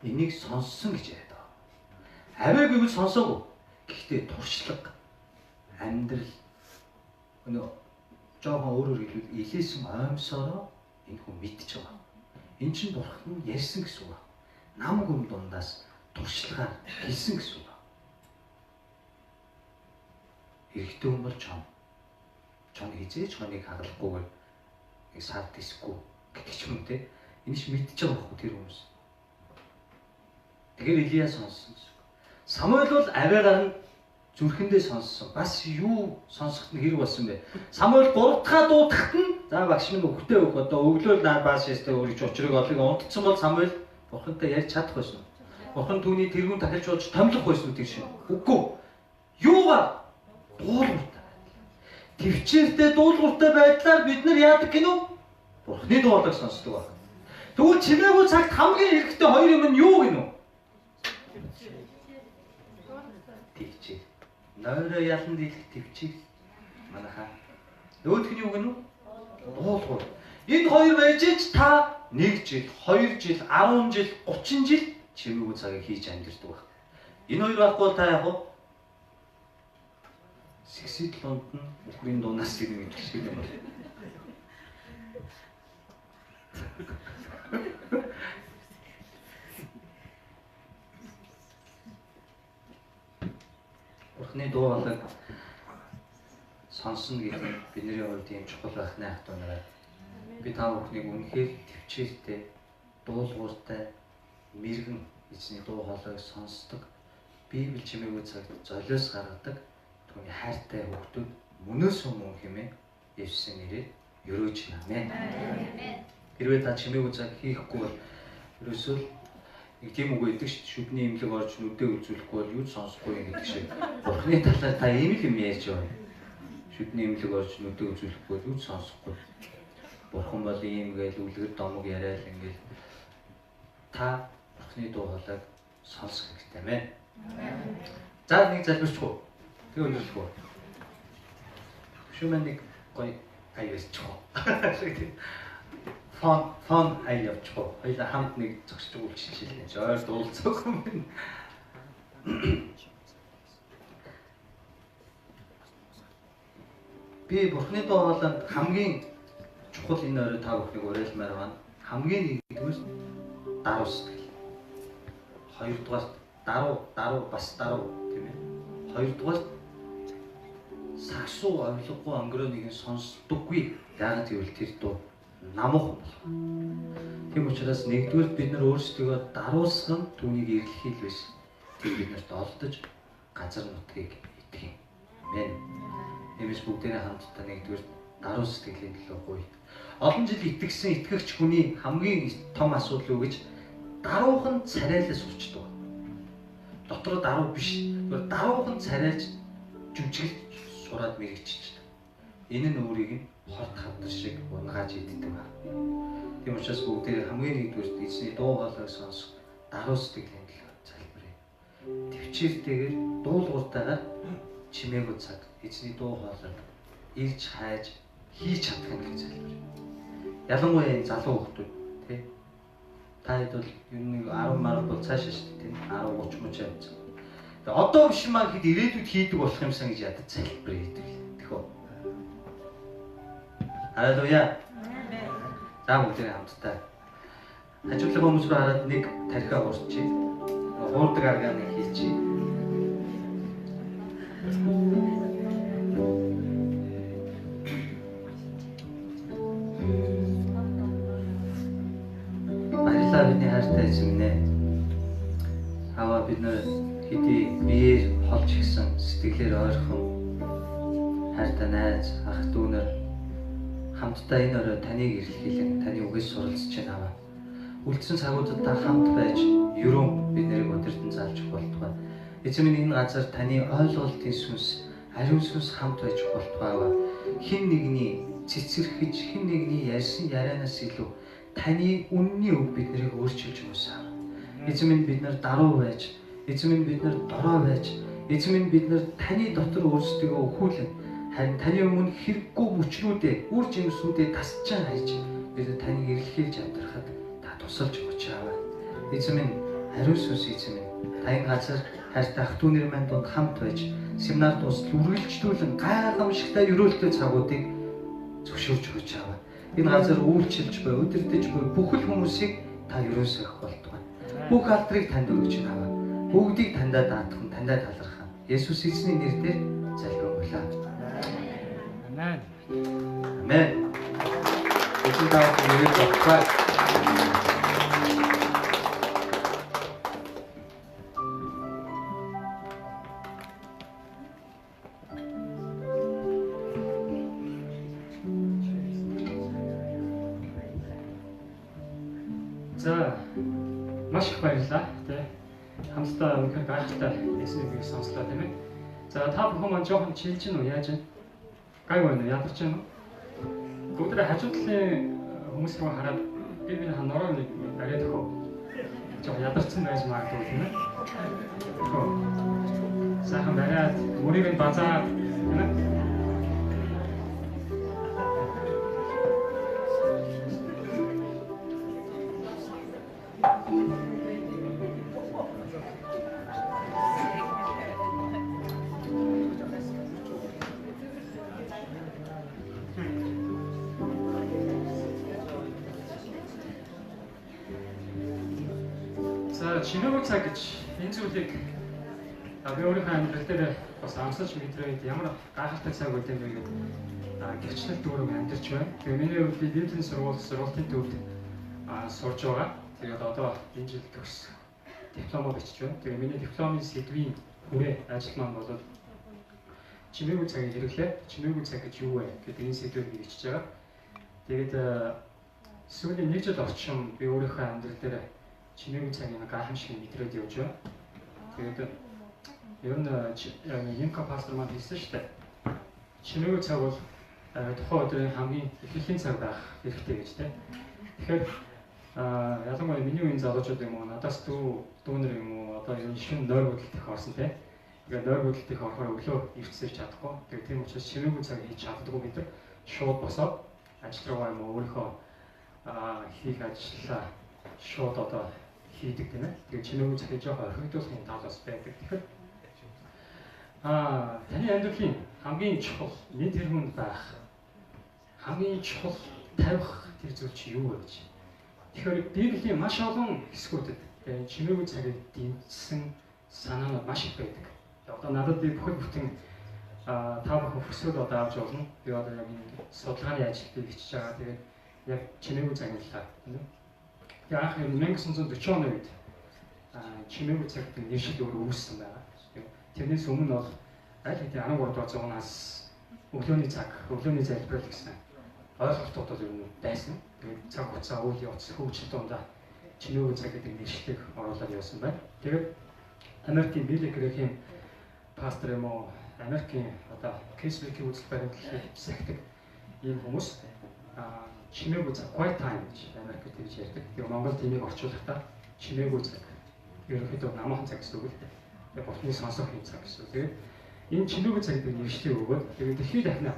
Энийг сонссон гэж яриад байгаа. Авиаг гэвэл сонсоогүй. Гэхдээ туршлага, амьдрал өнөө жоохон өөрөөр хэлбэл илээсэн оймсороо энэ хүн мэдж байгаа. Эн чинь бурхан ярьсан гэсэн үг. Нам гүм дундаас туршлагаар хэлсэн гэсэн үг. Эрэгтэй хүн бол чон. Чон хизээж хоныг хагалахгүйгээр нэг сар дисэхгүй гэдэг ч юм те. Энэ ч мэдж байгаа байхгүй тэр хүмүүс. Тэгэхээр Илия сонссон гэсэн үг. Самуэль бол авиагаар нь зүрхэндээ сонссон. Бас юу сонсоход нь хэрэг болсон бэ? Самуэль 3 дахь дуудахад нь за багш минь өгтөө өг одоо өглөө наа бааш ястай өөрийг учрыг олыг унтцсан бол Самуэль бурхантай ярьж чадах байсан. Бурхан түүний тэргүүн тахилж болж томилох байсан үү шиг. Үгүй. Юугаар? Дуулууртай байдал. Төвчээртэй дуулууртай байдлаар бид нар яадаг гинүү? Бурхны дуулуурыг сонсдог байна. Тэгвэл чимээгүй цагт хамгийн хэрэгтэй хоёр юм нь юу гинүү? Төвчээр. Нойроо ялан дийлэх төвчээр. Манайхаа. Нөгөөх нь юу гинүү? Дуулуур. Энэ хоёр байж ч та 1 жил, 2 жил, 10 жил, 30 жил чимээгүй цагийг хийж амьдардаг байна. Энэ хоёр байхгүй бол та яах вэ? Сэгсэд лунд нь үхрийн дуунаас ирнэ гэдэг шиг юм байна. Бурхны дуу хоолойг сонсно гэдэг нь бидний хувьд ийм чухал байх нэ ахтуу нараа. Би та бүхнийг үнэхээр төвчээртэй, дуулууртай, мэрэгэн эзний дуу хоолойг сонсдог, Библи чимээгүй цагт золиос гаргадаг түүний хайртай хүүхдүүд мөнөөс мөн хэмээн Есүсийн нэрээр өрөөж байна. Амен. Хэрвээ та чимээгүй цаг хийхгүй бол ерөөсөө л нэг тийм үг өгдөг шүү дээ. Шүдний имлэг орж нүдээ үзүүлэхгүй бол юу ч сонсохгүй юм гэдэг шиг. Бурхны талаар та ийм л юм ярьж байна. Шүдний имлэг орж нүдээ үзүүлэхгүй бол юу ч сонсохгүй. Бурхан бол ийм гээл үлгэр домог яриад ингээл та Бурхны дуу хоолойг сонсох хэрэгтэй мэн. За нэг залбирчих уу? Тэг өндөрлөх үү? Шүмэн нэг гоё аяа ярьчих уу? Фон аяа явчих уу? Хоёлаа хамт нэг зогсож үйлчилж хэлнэ. Ойр дуулцаагүй юм. Би Бурхны дуу хоолойд хамгийн чухал энэ орой та бүхнийг уриалмаар байна. Хамгийн нэгдүгээр даруй сэтгэл. Хоёрдугаар даруй бас даруй тийм ээ. Хоёрдугаар сагсуу авилгагүй өнгөрөө нэгэн сонсдоггүй. Яагаад гэвэл тэр дуу намуухан болох. Тийм учраас нэгдүгээр бид нар өөрсдийгөө даруулсан түүнийг эргэлхийл биш. Тэр биднэрт олдож газар нутгийг идэх юм. Амен. Тиймээс бүгдээрээ хамтдаа нэгдүгээр даруй сэтгэлийн төлөө гуй. Олон жил итгэсэн итгэгч хүний хамгийн том асуудал юу гэж даруухан царайлаас сурчдаг. Дотроо даруй биш. Тэгвэл даруухан царайлж жүжиглж сураад мэрэгчдэг. Энэ нь өөрийг нь хорт хавдар шиг унгааж иддэг ба. Тийм учраас бүгдээ хамгийн нэгдүгээр эзний дуу хоолойг сонсох даруй сэтгэлийн төлөө залбирая. Төвчээртэйгээр дуулууртайгаар чимээгүй цаг эзний дуу хоолойг ирж хайж хийж чадах юм гэх залбир. Ялангуяа энэ залуу хүмүүс тий. Та хэд бол ер нь 10 мар бол цаашаа шүү дээ тий. 10 30 мөч явж. Тэгээ одоо биш маа гэхэд ирээдүйд хийдэг болох юмсан гэж ядаж залбир хийдэг. Тэхөө. Халелуя. За бүгдээ хамтдаа хажуудлага хүмүүс рүү хараад нэг тархиа хурчих. Хуурдаг аргаа нэг хийчих. Баярлалаа бидний хайртай эзэн минь ээ. Аваа бид нэр хэдий биеэр холж гисэн сэтгэлээр ойрхон хайртай найз ах дүү нар хамтдаа энэ орой таныг эрэлхийлэн таны үгээс суралцж байна аваа. Үлдсэн цагуудад та хамт байж ерөөн бид нарыг өдөртөн залж болтугай. Эзэн минь энэ газар таны ойлголтын сүнс, ариун сүнс хамт байж болтугай аваа. Хэн нэгний цэцэрхэж, хэн нэгний ярьсан ярианаас илүү таны үнний үг бид нарыг өөрчилж өгөөс аваа. Эзэн минь бид нар даруй байж, эзэн минь бид нар дорой байж, эзэн минь бид нар таны дотор өөрсдийгөө өхүүлэн харин таны өмнө хэрэггүй мөчрүүдээ, үр жимсүүдээ тасчаа хайж бид нар таныг эрэлхийлж амьдрахад та тусалж өгөөч аваа. Эзэн минь ариун сүнс эзэн минь таны газар хайртай ах дүү нар маань дунд хамт байж семинар дуустал үргэлжлүүлэн гайхамшигтай ерөөлтэй цагуудыг зөвшөөрч өгөөч аваа. Энэ газар үйлчилж буй, өдөртөж буй бүхэл хүмүүсийг та ерөөн сахих болтугай. Бүх алдрыг танд өргөж аваа. Бүгдийг таньдаа даатхан, таньдаа талархан. Есүс эзний нэрээр залбирanгуйлаа. Амен. Амен. Эзэн та бүхэн ерөөл болтугай. За маш их баярлалаа тий. Хамтдаа үнэхээр гайхалтай Есүсийн үгийг сонслоо тийм ээ. За та бүхэн маань жоохон чилж гин үү яаж вэ? Гайгүй байна уу? Ядарч байна уу? Бүгдээ хажуу талын хүмүүс рүү хараад би нороо нэг бариад өгөө. Жоохон ядарсан байж магадгүй тийм ээ. Тэгвэл сайхан бариад мөрийг нь базаад тийм ээ. За чимээгүй цаг гэж энэ зүйлийг би өөрийнхөө амьдрал дээр бас амсаж мэдрээд ямар гайхалтай цаг үт юм бэ гэдэг гэрчлэл дүүрэн амьдарч байна. Тэгээ миний хувьд би Библийн сургуулийн төвд сурж байгаа. Тэгээд одоо энэ жил төгс дипломоо бичиж байна. Тэгээ миний дипломын сэдвийн хүрээ ажил маань бол чимээгүй цагийн хэрэглээ, чимээгүй цаг гэж юу вэ гэдэг энэ сэдвээр би бичиж байгаа. Тэгээд сүүлийн нэг жил орчим би өөрийнхөө амьдрал дээр чимээгүй цагийн гайхамшиг мэдрээд явж байна. Тэгээд ер нь Ямка пастор маань хэлсэн шүү дээ. Чимээгүй цаг бол тухайн өдрийн хамгийн эхлэлийн цаг байх хэрэгтэй гэж тийм. Тэгэхээр ялангуяа миний үеийн залуучууд юм уу, надаас дүүнер юм уу, одоо ер нь шинэ нойр хөдөлт их орсон тийм. Тэгээд нойр хөдөлт их орохоор өглөө ирцээж чадахгүй. Тэгээд тийм учраас чимээгүй цаг хийж чаддаггүй бид нар шууд босоод ажил руугаа юм уу өөрийнхөө хийх ажлаа шууд одоо хийдэг тийм ээ. Тэгээд чимээгүй цагийг жоохон орхигдуулахын тал бас байдаг. Тэгэхээр таны амьдралын хамгийн чухал нэг тэргуунд байх хамгийн чухал тавих тэр зүйл чи юу вэ гэж. Тэгэхээр Библийн маш олон хэсгүүдэд чимээгүй цагийг дэмжсэн санаанууд маш их байдаг. Одоо надад би бүхэл бүтэн та бүхэн хүсвэл одоо авч болно. Би одоо яг энэ судалгааны ажил би бичиж байгаа. Тэгээд яг чимээгүй цагийн талаар. Тэгээ анх 1940 оны үед чимээгүй цаг гэдэг нэршил өөр үүссэн байгаа. Тэрнээс өмнө бол аль хэдийн 13 дугаар зуунаас өглөөний цаг, өглөөний залбирал гэсэн ойлголтууд бол ер нь байсан. Тэгээд цаг хугацаа үйл явц хөгжил дундаа чимээгүй цаг гэдэг нэршлийг оруулаад явсан байна. Тэгээд Америкийн Билли Грэхэм пастор юм уу, Америкийн одоо Кэсвикийн үзэл баримтлалыг сахидаг ийм хүмүүс чимээгүй цаг, quiet time гэж Америкт тэгж ярьдаг. Тэгээд Монголд энийг орчуулахдаа чимээгүй цаг ерөнхийдөө намаахан цаг гэсэн үг л дээ. Тэгээд Бурхны сонсох юм цаг гэсэн. Тэгээд энэ чимээгүй цаг гэдэг нэршлийг өгөөд тэгээд дэлхийд дахина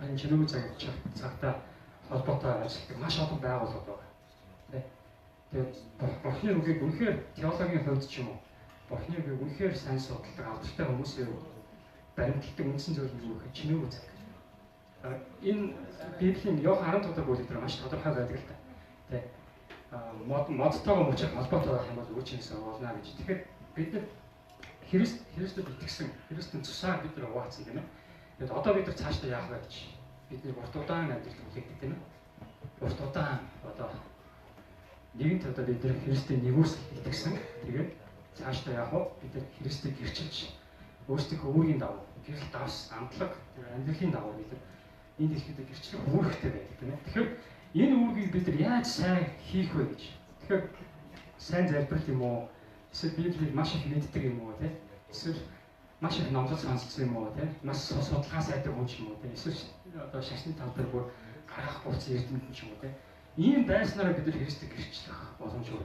Энэ чимээгүй цагтай холбоотой ажилладаг маш олон байгууллагууд байгаа. Тэ. Тэгээд Бурхны үгийг үнэхээр теологийн хувьд ч юм уу, Бурхны үгийг үнэхээр сайн судалдаг алдартай хүмүүсийн баримталдаг үндсэн зүйл нь юу гэхээр чимээгүй цаг. Энэ Библийн Иохан 10 дугаар бүлэг дээр маш тодорхой байдаг л та. Тэ. Модтойгоо мөчөх холбоотой байх юм бол үр жимсээ болно гэж. Тэгэхээр бид нар Христэд итгэсэн, Христийн цусаар бид нар угаацсан тийм ээ. Тэгэд одоо бид нар цаашдаа яах вэ гэж бидний урт удаан амьдрал хүлээдэг тийм ээ. Урт удаан одоо нэгэнт одоо бид нар Христийн нэгүсэл итгэсэн. Тэгээд цаашдаа яах вэ? Бид нар Христийг гэрчилж өөрсдийнхөө үүргийн дагуу, гэрэл давс, амтлаг, тэр амьдралын дагуу бид нар энэ дэлхийд гэрчлэх үүрэгтэй байдаг тийм ээ. Тэгэхээр энэ үүргийг бид нар яаж сайн хийх вэ гэж. Тэгэхээр сайн залбирал юм уу? Эсвэл Библийг маш их мэддэг юм уу тийм? Эсвэл маш их номлол сонссон юм уу тийм? Маш судалгаа сайтай хүн ч юм уу тийм? Эсвэл одоо шашны тал дээр бүр гаргах болсон эрдэмтэн ч юм уу тийм? Ийм байснараа бид нар Христийг гэрчлэх боломжгүй.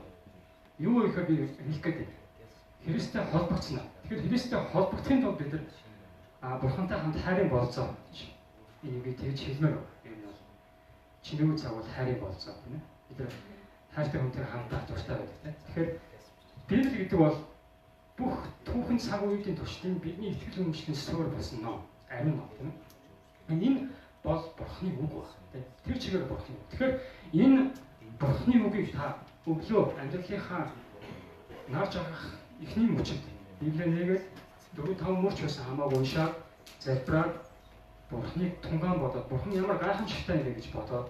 Юу гэхээр би хэлэх гээд байна. Христтэй холбогдсон. Тэгэхээр Христтэй холбогдохын тулд бид нар Бурхантай хамт хайрын болцоо гэж энийг би тэгж хэлмээр байна. Ер нь бол чимээгүй цаг бол хайрын болцоо тийм ээ. Бид нар хайртай хүнтэй хамтдаа дуртай байдаг тийм. Тэгэхээр Библи гэдэг бол бүх түүхэн цаг үеийн туршдын бидний итгэл үнэмшлийн суурь болсон ном, ариун ном тийм ээ. Энэ бол Бурхны үг баг тийм. Тэр чигээр Бурхны үг. Тэгэхээр энэ Бурхны үгийг та өглөө амьдралынхаа нар жаргах эхний мөчөд Библийг нээгээд 4 5 мөрч байсан хамаагүй уншаад залбираад Бурхныг тунгаан бодоод Бурхан ямар гайхамшигтай юм бэ гэж бодоод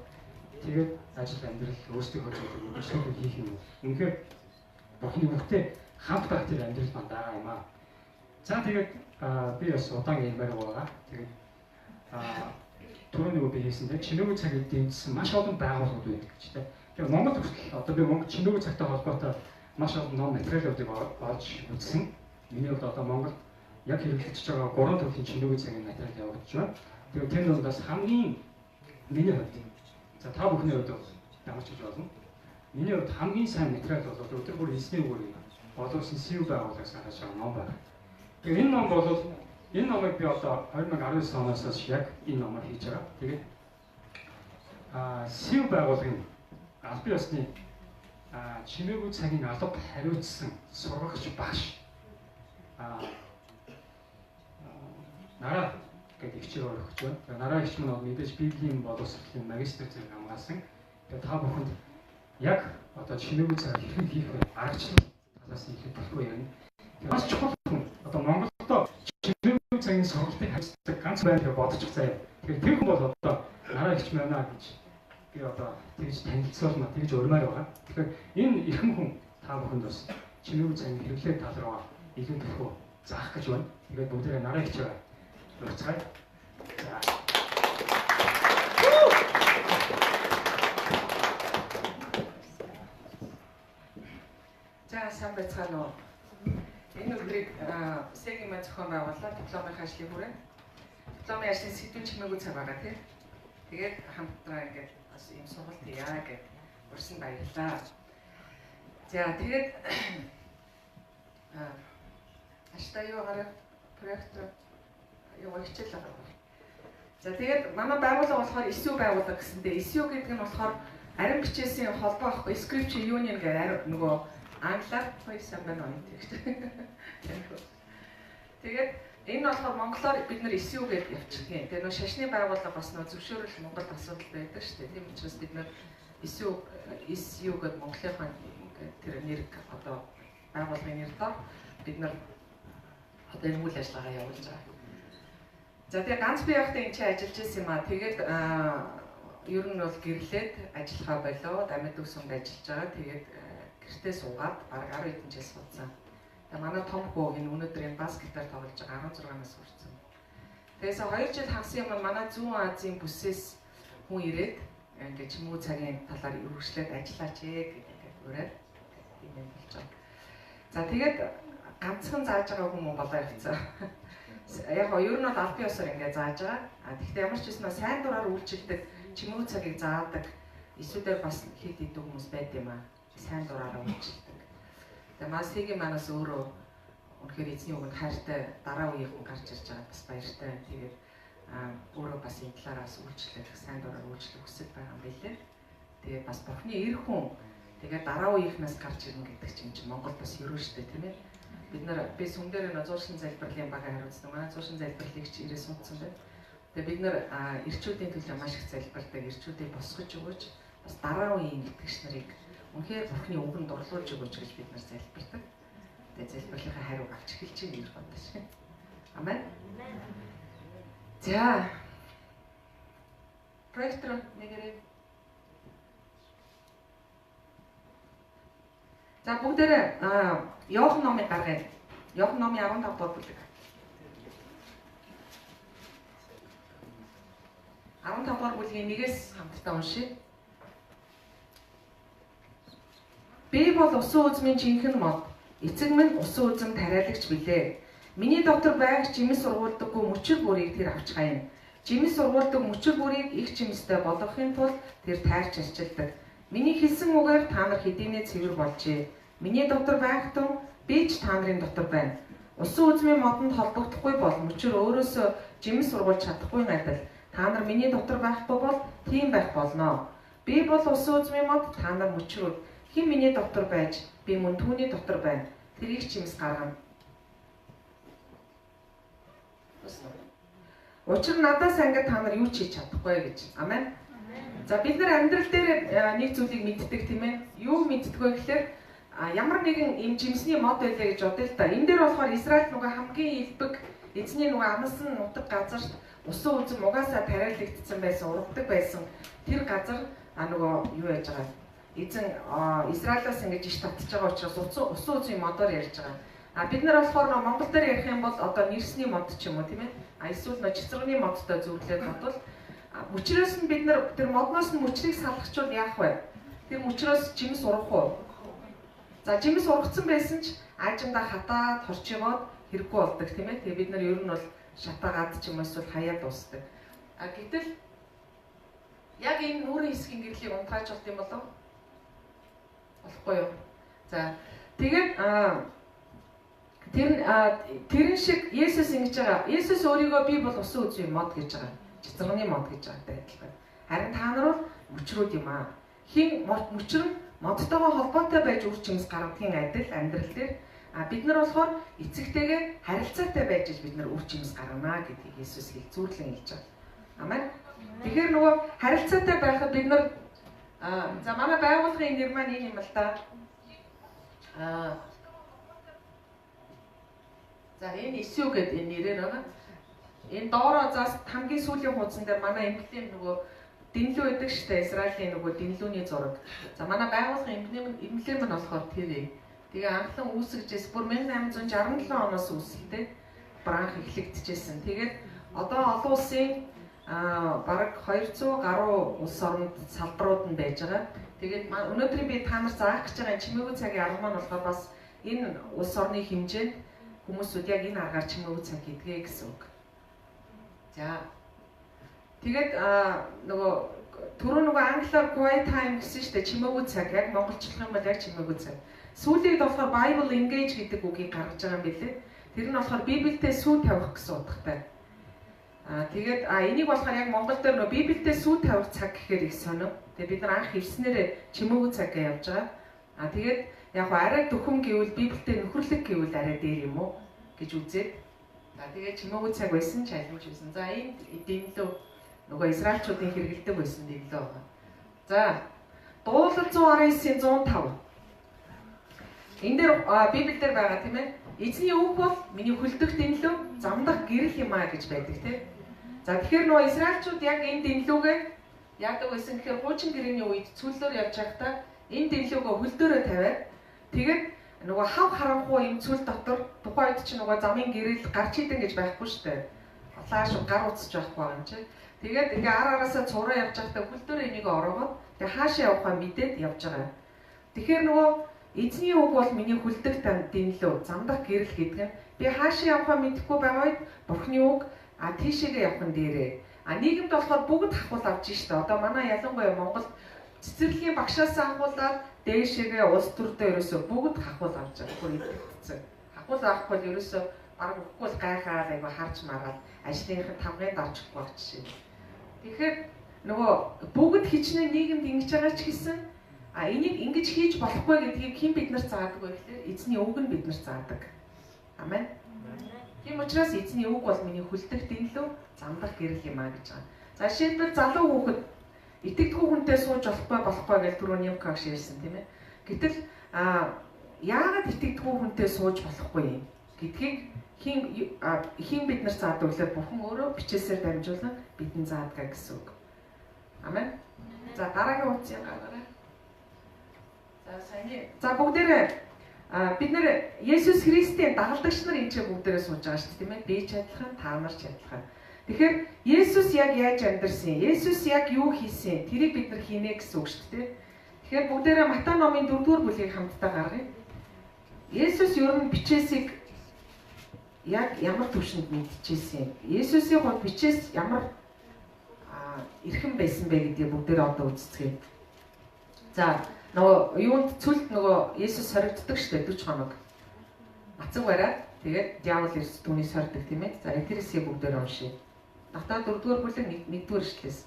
тэгээд ажил амьдрал өөрсдийнхөө зүйлийг үргэлжлүүлэн хийх юм. Үнэхээр Бурхны үгтэй хамт байх тэр амьдрал маань байгаа юм аа. За тэгээд би бас удаан ярмаар байгаа. Тэгээд түрүү нөгөө би хийсэн тийм чимээгүй цагийг дэмжсэн маш олон байгууллагууд байдаг гэж тийм. Тэгээд Монгол хүртэл одоо би Монгол чимээгүй цагтай холбоотой маш олон ном материалуудыг олж үзсэн. Миний хувьд одоо Монголд яг хэрэглэгдэж байгаа 3 төрлийн чимээгүй цагийн материал явагдаж байна. Тэгээд тэр дундаас хамгийн миний хувьд за та бүхний хувьд ямар ч гэж болно. Миний хувьд хамгийн сайн материал бол өдөр бүр эзний үгээр боловсон сэв байгууллагаас гаргаж байгаа ном байна. Тэгээд энэ ном бол энэ номыг би одоо 2019 оноос хойш яг энэ номоор хийж байгаа. Тэгээд сэв байгууллагын албан ёсны чимээгүй цагийн алба хариуцсан сургагч багш Нараа гэдэг эгчээр орхиж байна. Тэгээ Нараа эгч маань бол мэдээж Библийн боловсролын магистр зэрэг хамгаалсан. Тэгээ та бүхэнд яг одоо чимээгүй цаг хэрхэн хийх вэ? Аргачлал талаас нь ихэд төлхөө ярина. Тэгээ маш чухал хүн. Одоо Монголдо чимээгүй цагийн сургалтыг хариуцдаг ганц байна гэж бодчих заяа. Тэгэхээр тэр хүн бол одоо Нараа эгч байна гэж би одоо тэгж танилцуулна, тэгж урмаар байгаа. Тэгэхээр энэ эрхэм хүн та бүхэнд бас чимээгүй цагийн хэрэглээ тал руугаа илүү төлхөө заах гэж байна. Тэгээд бүгдээрээ Нараа эгч байгаа. Урьцгаая. За. За сайн байцгаана уу. Энэ өдрийг Сэгийн маань зохион байгууллаа дипломын ажлын хүрээнд. Дипломын ажлын сэдвэн чимээгүй цаг байгаа тийм. Тэгээд хамтраа ингээд бас ийм сургалт хийя гэд урьсан баярлалаа. За тэгээд аштаа юу гараа проектор юу хичээл байгаа. За тэгээд манай байгууллага болохоор SU байгууллага гэсэндээ SU гэдэг нь болохоор ариун бичээсийн холбоо ахгүй Scripture Union гэдэг ариун нөгөө англиар хоёрсан байна уу тийм. Тэгээд энэ болохоор монголоор бид нар SU гэж явчихдаг юм. Тэгээд нөгөө шашны байгууллага бас нөгөө зөвшөөрөл Монголд асуудал байдаг шүү дээ. Тийм учраас бид нар SU гэдэг монголынхаа тэр нэр одоо байгууллагын нэр дор бид нар одоо энэ үйл ажиллагаа явуулж байгаа. За тэгээ ганц би явахдаа энэ чинь ажиллаж байсан юм аа. Тэгээд ер нь бол гэрлээд ажиллахаа болоод амьд үсэнд ажиллаж байгаа. Тэгээд гэртээ суугаад бараг 10 хэдэн жил суудсан. Тэгээ манай том хүү энэ өнөөдөр энэ бас гитар тоглож байгаа 16 нас хүрсэн. Тэгээс 2 жил хагас юм манай Зүүн Азийн бүсээс хүн ирээд ингээд чимүү цагийн талаар үргэлжлээд ажиллаач ээ гэдэг ингээд ураад тийм юм болж байгаа. За тэгээд ганцхан зааж байгаа хүн болоо явцсан. Яг гоо ер нь бол албан ёсоор ингээд зааж байгаа. А тэгвэл ямар ч байсан сайн дураар үйлчилдэг чимүү цагийг заадаг эсвэл бас хэд хэдэн хүмүүс байд юм аа. Сайн дураараа үйлчилдэг. Тэгээ маа сэгийн манаас өөрөө үнэхээр эзний үгэнд хайртай дараа үеийнхэн гарч ирж байгаа бас баяртай. Тэгээд Өөрөө бас энэ талаараас үйлчлэх, сайн дураар үйлчлэх хүсэл байгаа юм билээ. Тэгээд бас Бурхны эр хүн тэгээд дараа үеийнхнээс гарч ирнэ гэдэг чинь Монгол бас ерөө штэ тийм ээ. Бид нар би сүм дээр нөө зууршин залбирлын багаа хариуцсан. Манай зууршин залбирлыг чи ирээ суудсан байна. Тэгээд бид нар эрчүүдийн төлөө маш их залбирдаг. Эрчүүдийг босгож өгөөч, бас дараа үеийн итгэгч нарыг үнэхээр Бурхны үгэнд дурлуулж өгөөч гэж бид нар залбирдаг. Тэгээд залбирлынхаа хариуг авч эхэлж байна гэж бодож байна. Амен. За. Проектор нэгэрээ. За бүгдээрээ Иохан номыг гаргая. Иохан номын 15 дугаар бүлэг. 15 дугаар бүлгийн 1-ээс хамтдаа уншъя. Би бол усан үзмийн жинхэнэ мод. Эцэг минь усан үзэм тариалагч билээ. Миний дотор байх жимс ургуулдаггүй мөчөр бүрийг тэр авч гайна. Жимс ургуулдаг мөчөр бүрийг их жимстэй болгохын тулд тэр тайрч арчилдаг. Миний хэлсэн үгээр та нар хэдийнэ цэвэр болжээ. Миний дотор байх тун би ч та нарын дотор байна. Усан үзмийн модонд холбогдохгүй бол мөчөр өөрөөсөө жимс ургуулж чадахгүй адил та нар миний дотор байхгүй бол тийм байх болно. Би бол усан үзмийн мод, та нар мөчрүүд. Хэн миний дотор байж, би мөн түүний дотор байна. Тэр их жимс гаргана. Учир нь надаас ангид та нар юу ч хийж чадахгүй гэж. Амен. За бид нар амьдрал дээр нэг зүйлийг мэддэг тийм ээ. Юу мэддэг вэ гэхээр ямар нэгэн им жимсний мод байлаа гэж бодъё л да. Энэ дээр болохоор Израиль нөгөө хамгийн элбэг эзний нөгөө амласан нутаг газарт усан үзэм угаасаа тариалагдсан байсан, ургадаг байсан. Тэр газар нөгөө юу яаж байгаа? Эзэн Израилаас ингэж иш татж байгаа учраас усан үзмийн модоор ярьж байгаа. А бид нар болохоор нөгөө Монгол дээр ярих юм бол одоо нэрсний мод ч юм уу тийм ээ. А эсвэл нөгөө цэцэргийн модтой зөвлөлээд бодвол мөчрөөс нь бид нар тэр модноос нь мөчрийг салгачвал яах вэ? Тэр мөчрөөс жимс ургах уу? За жимс ургацсан байсан ч аажимдаа хатаад хорчигоод хэрэггүй болдог тийм ээ. Тэгээ бид нар ер нь бол шатаагаад ч юм уу эсвэл хаяад дуусдаг. А гэтэл яг энэ нүрийн хэсгийн гэрлийг унтрааж болт юм болов? Болохгүй юу? За тэгээд тэрэн шиг Есүс ингэж байгаа. Есүс өөрийгөө би бол усан үзмийн мод гэж байгаа. Цэцэргийн мод гэж байгаатай адилхан. Харин та нар бол мөчрүүд юм аа. Хин мөчр нь модтойгоо холбоотой байж үр жимс гаргадгийн адил амьдрал дээр бид нар болохоор эцэгтэйгээ харилцаатай байж бид нар үр жимс гаргана гэдгийг Есүс хэлцүүрлэн хэлж байгаа. Амен. Тэгэхээр нөгөө харилцаатай байхад бид нар за манай байгууллагын нэр маань энэ юм л та. За энэ Исүү гэдэг энэ нэрээр байгаа. Энэ доороо заас хамгийн сүүлийн хуудсан дээр манай эмблем нөгөө дэнлүү байдаг штэ, Израилийн нөгөө дэнлүүний зураг. За манай байгууллагын эмблем нь болохоор тэр юм. Тэгээ анхлан үүсгэжээс бүр 1867 оноос үүсэлтэй бранх эхлэгдэжсэн. Тэгээд одоо олон улсын бараг 200 гаруй улс оронд салбарууд нь байж байгаа. Тэгээд өнөөдрийн би та нар заах гэж байгаа чимээгүй цагийн арга маань болохоор бас энэ улс орны хэмжээнд хүмүүсүүд яг энэ аргаар чимээгүй цаг хийдгээ гэсэн үг. За. Тэгээд нөгөө түрүү нөгөө англиар quiet time гэсэн шүү дээ, чимээгүй цаг. Яг монголчлох юм бол яг чимээгүй цаг. Сүүлийн үед болохоор Bible engage гэдэг үгийг гаргаж байгаа юм билээ. Тэр нь болохоор Библиэд сүү тавих гэсэн утгатай. Тэгээд энийг болохоор яг монгол дээр нөгөө Библиэд сүү тавих цаг гэхээр их сонио. Тэгээд бид нар анх ирснээрээ чимээгүй цаг гэж явж байгаа. Тэгээд яг гоо арай дөхөм гэвэл Библиэд нөхөрлөг гэвэл арай дээр юм уу гэж үзээд. За тэгээд чимээгүй цаг байсан ч альмж байсан. За энэ дэнлүү нөгөө Израильчуудын хэрэгэлдэг байсан дэнлүү байгаа. За дуулал 119-ийн 105. Энэ дээр Библиэлд байгаа тийм ээ. Эзний үг бол миний хөлдөх дэнлүү, замдах гэрэл юм аа гэж байдаг тийм. За тэгэхээр нөгөө Израильчууд яг энэ дэнлүүгээ яадаг байсан гэхээр хуучин гэрээний үед цөллөөр явж байхдаа энэ дэнлүүгээ хөлдөөрөө тавиад тэгээд нөгөө хав харанхуй юм цөл дотор тухайн үед чинь нөгөө замын гэрэл гарч идэв гэж байхгүй шүү дээ. Улааш гар утсаж байхгүй юм чи. Тэгээд ингээ ар араасаа цураа явж байхдаа хөлдөөрөө энийг ороогоод тэгээ хаашаа явахаа мэдээд явж байгаа. Тэгэхээр нөгөө эзний үг бол миний хөлдөх дэнлүү, замдах гэрэл гэдэг нь би хаашаа явахаа мэдэхгүй байгаа үед Бурхны үг тийшээгээ явах нь дээрээ. Нийгэмд болохоор бүгд хахуул авч штэ. Одоо манай ялангуяа Монголд цэцэрлэгийн багшаас ахуулаад дээшээгээ улс төрдөө ерөөсөө бүгд хахуул авч байгаа. Бүр идэвхтсэн. Хахуул авахгүй бол ерөөсөө Бараг өгөхгүй л гайхаад айгу харж мараад ажлынх нь тамгын дарж өгөхгүй байх жишээ. Тэгэхээр нөгөө бүгд хичнээн нийгэмд ингэж байгаа ч гэсэн энийг ингэж хийж болохгүй гэдгийг хэн бид нарт заадаг вэ гэхээр эзний үг нь бид нарт заадаг. Амен. Тийм учраас эзний үг бол миний хүлдэх дэнлүү замдах гэрэл юм а гэж байгаа. За жишээлбэл залуу хүүхэд итгэдэггүй хүнтэй сууж болохгүй гэж түрүү Нимка багш ярьсан тийм ээ. Гэтэл яагаад итгэдэггүй хүнтэй сууж болохгүй юм гэдгийг хэн бид нар заадаг гэхээр Бурхан өөрөө бичээсээр дамжуулан бидэнд заадаг гэсэн үг. Амен. За дараагийн утсыг гаргаарай. За саяны. За бүгдээрээ бид нэр Есүс Христийн дагалдагч нар энэ ч бүгдээрээ сууж байгаа шүү дээ, тийм ээ. Би ч адилхан, та нар ч адилхан. Тэгэхээр Есүс яг яаж амьдарсан, Есүс яг юу хийсэн, тэрийг бид нар хийнэ гэсэн үг шүү дээ. Тэгэхээр бүгдээрээ Матай номын 4-р бүлгийг хамтдаа гаргая. Есүс ер нь бичээсийг яг ямар түвшинд мэдчихсэн. Есүсийн хувьд бичээс ямар эрхэм байсан бэ гэдгийг бүгдээрээ одоо үзцгээе. За нөгөө юунд цүлд нөгөө Есүс соригддаг шүү дээ 40 хоног. Мацаг бариад тэгээд диавол ирс түүнийг сордог тийм ээ. За тэр хэсгийг бүгдээрээ уншъя. Матай 4-р бүлэг 1-р эшлэлээс.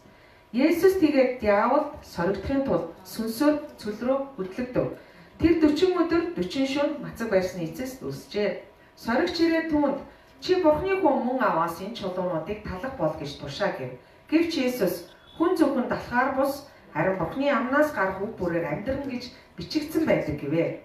Есүс тэгээд диаволд соригдохын тулд сүнсээр цөл рүү хөдлөгдөв. Тэр 40 өдөр 40 шөнө мацаг барьсны эцэст үлсжээ. Соригч ирээд түүнд чи Бурхны хүн мөн аваас энэ чулуунуудыг талах бол гэж тушаа гэв. Гэвч Есүс хүн зөвхөн далхаар бус харин Бурхны амнаас гарах үг бүрээр амьдрна гэж бичигдсэн байдаг гэвэ.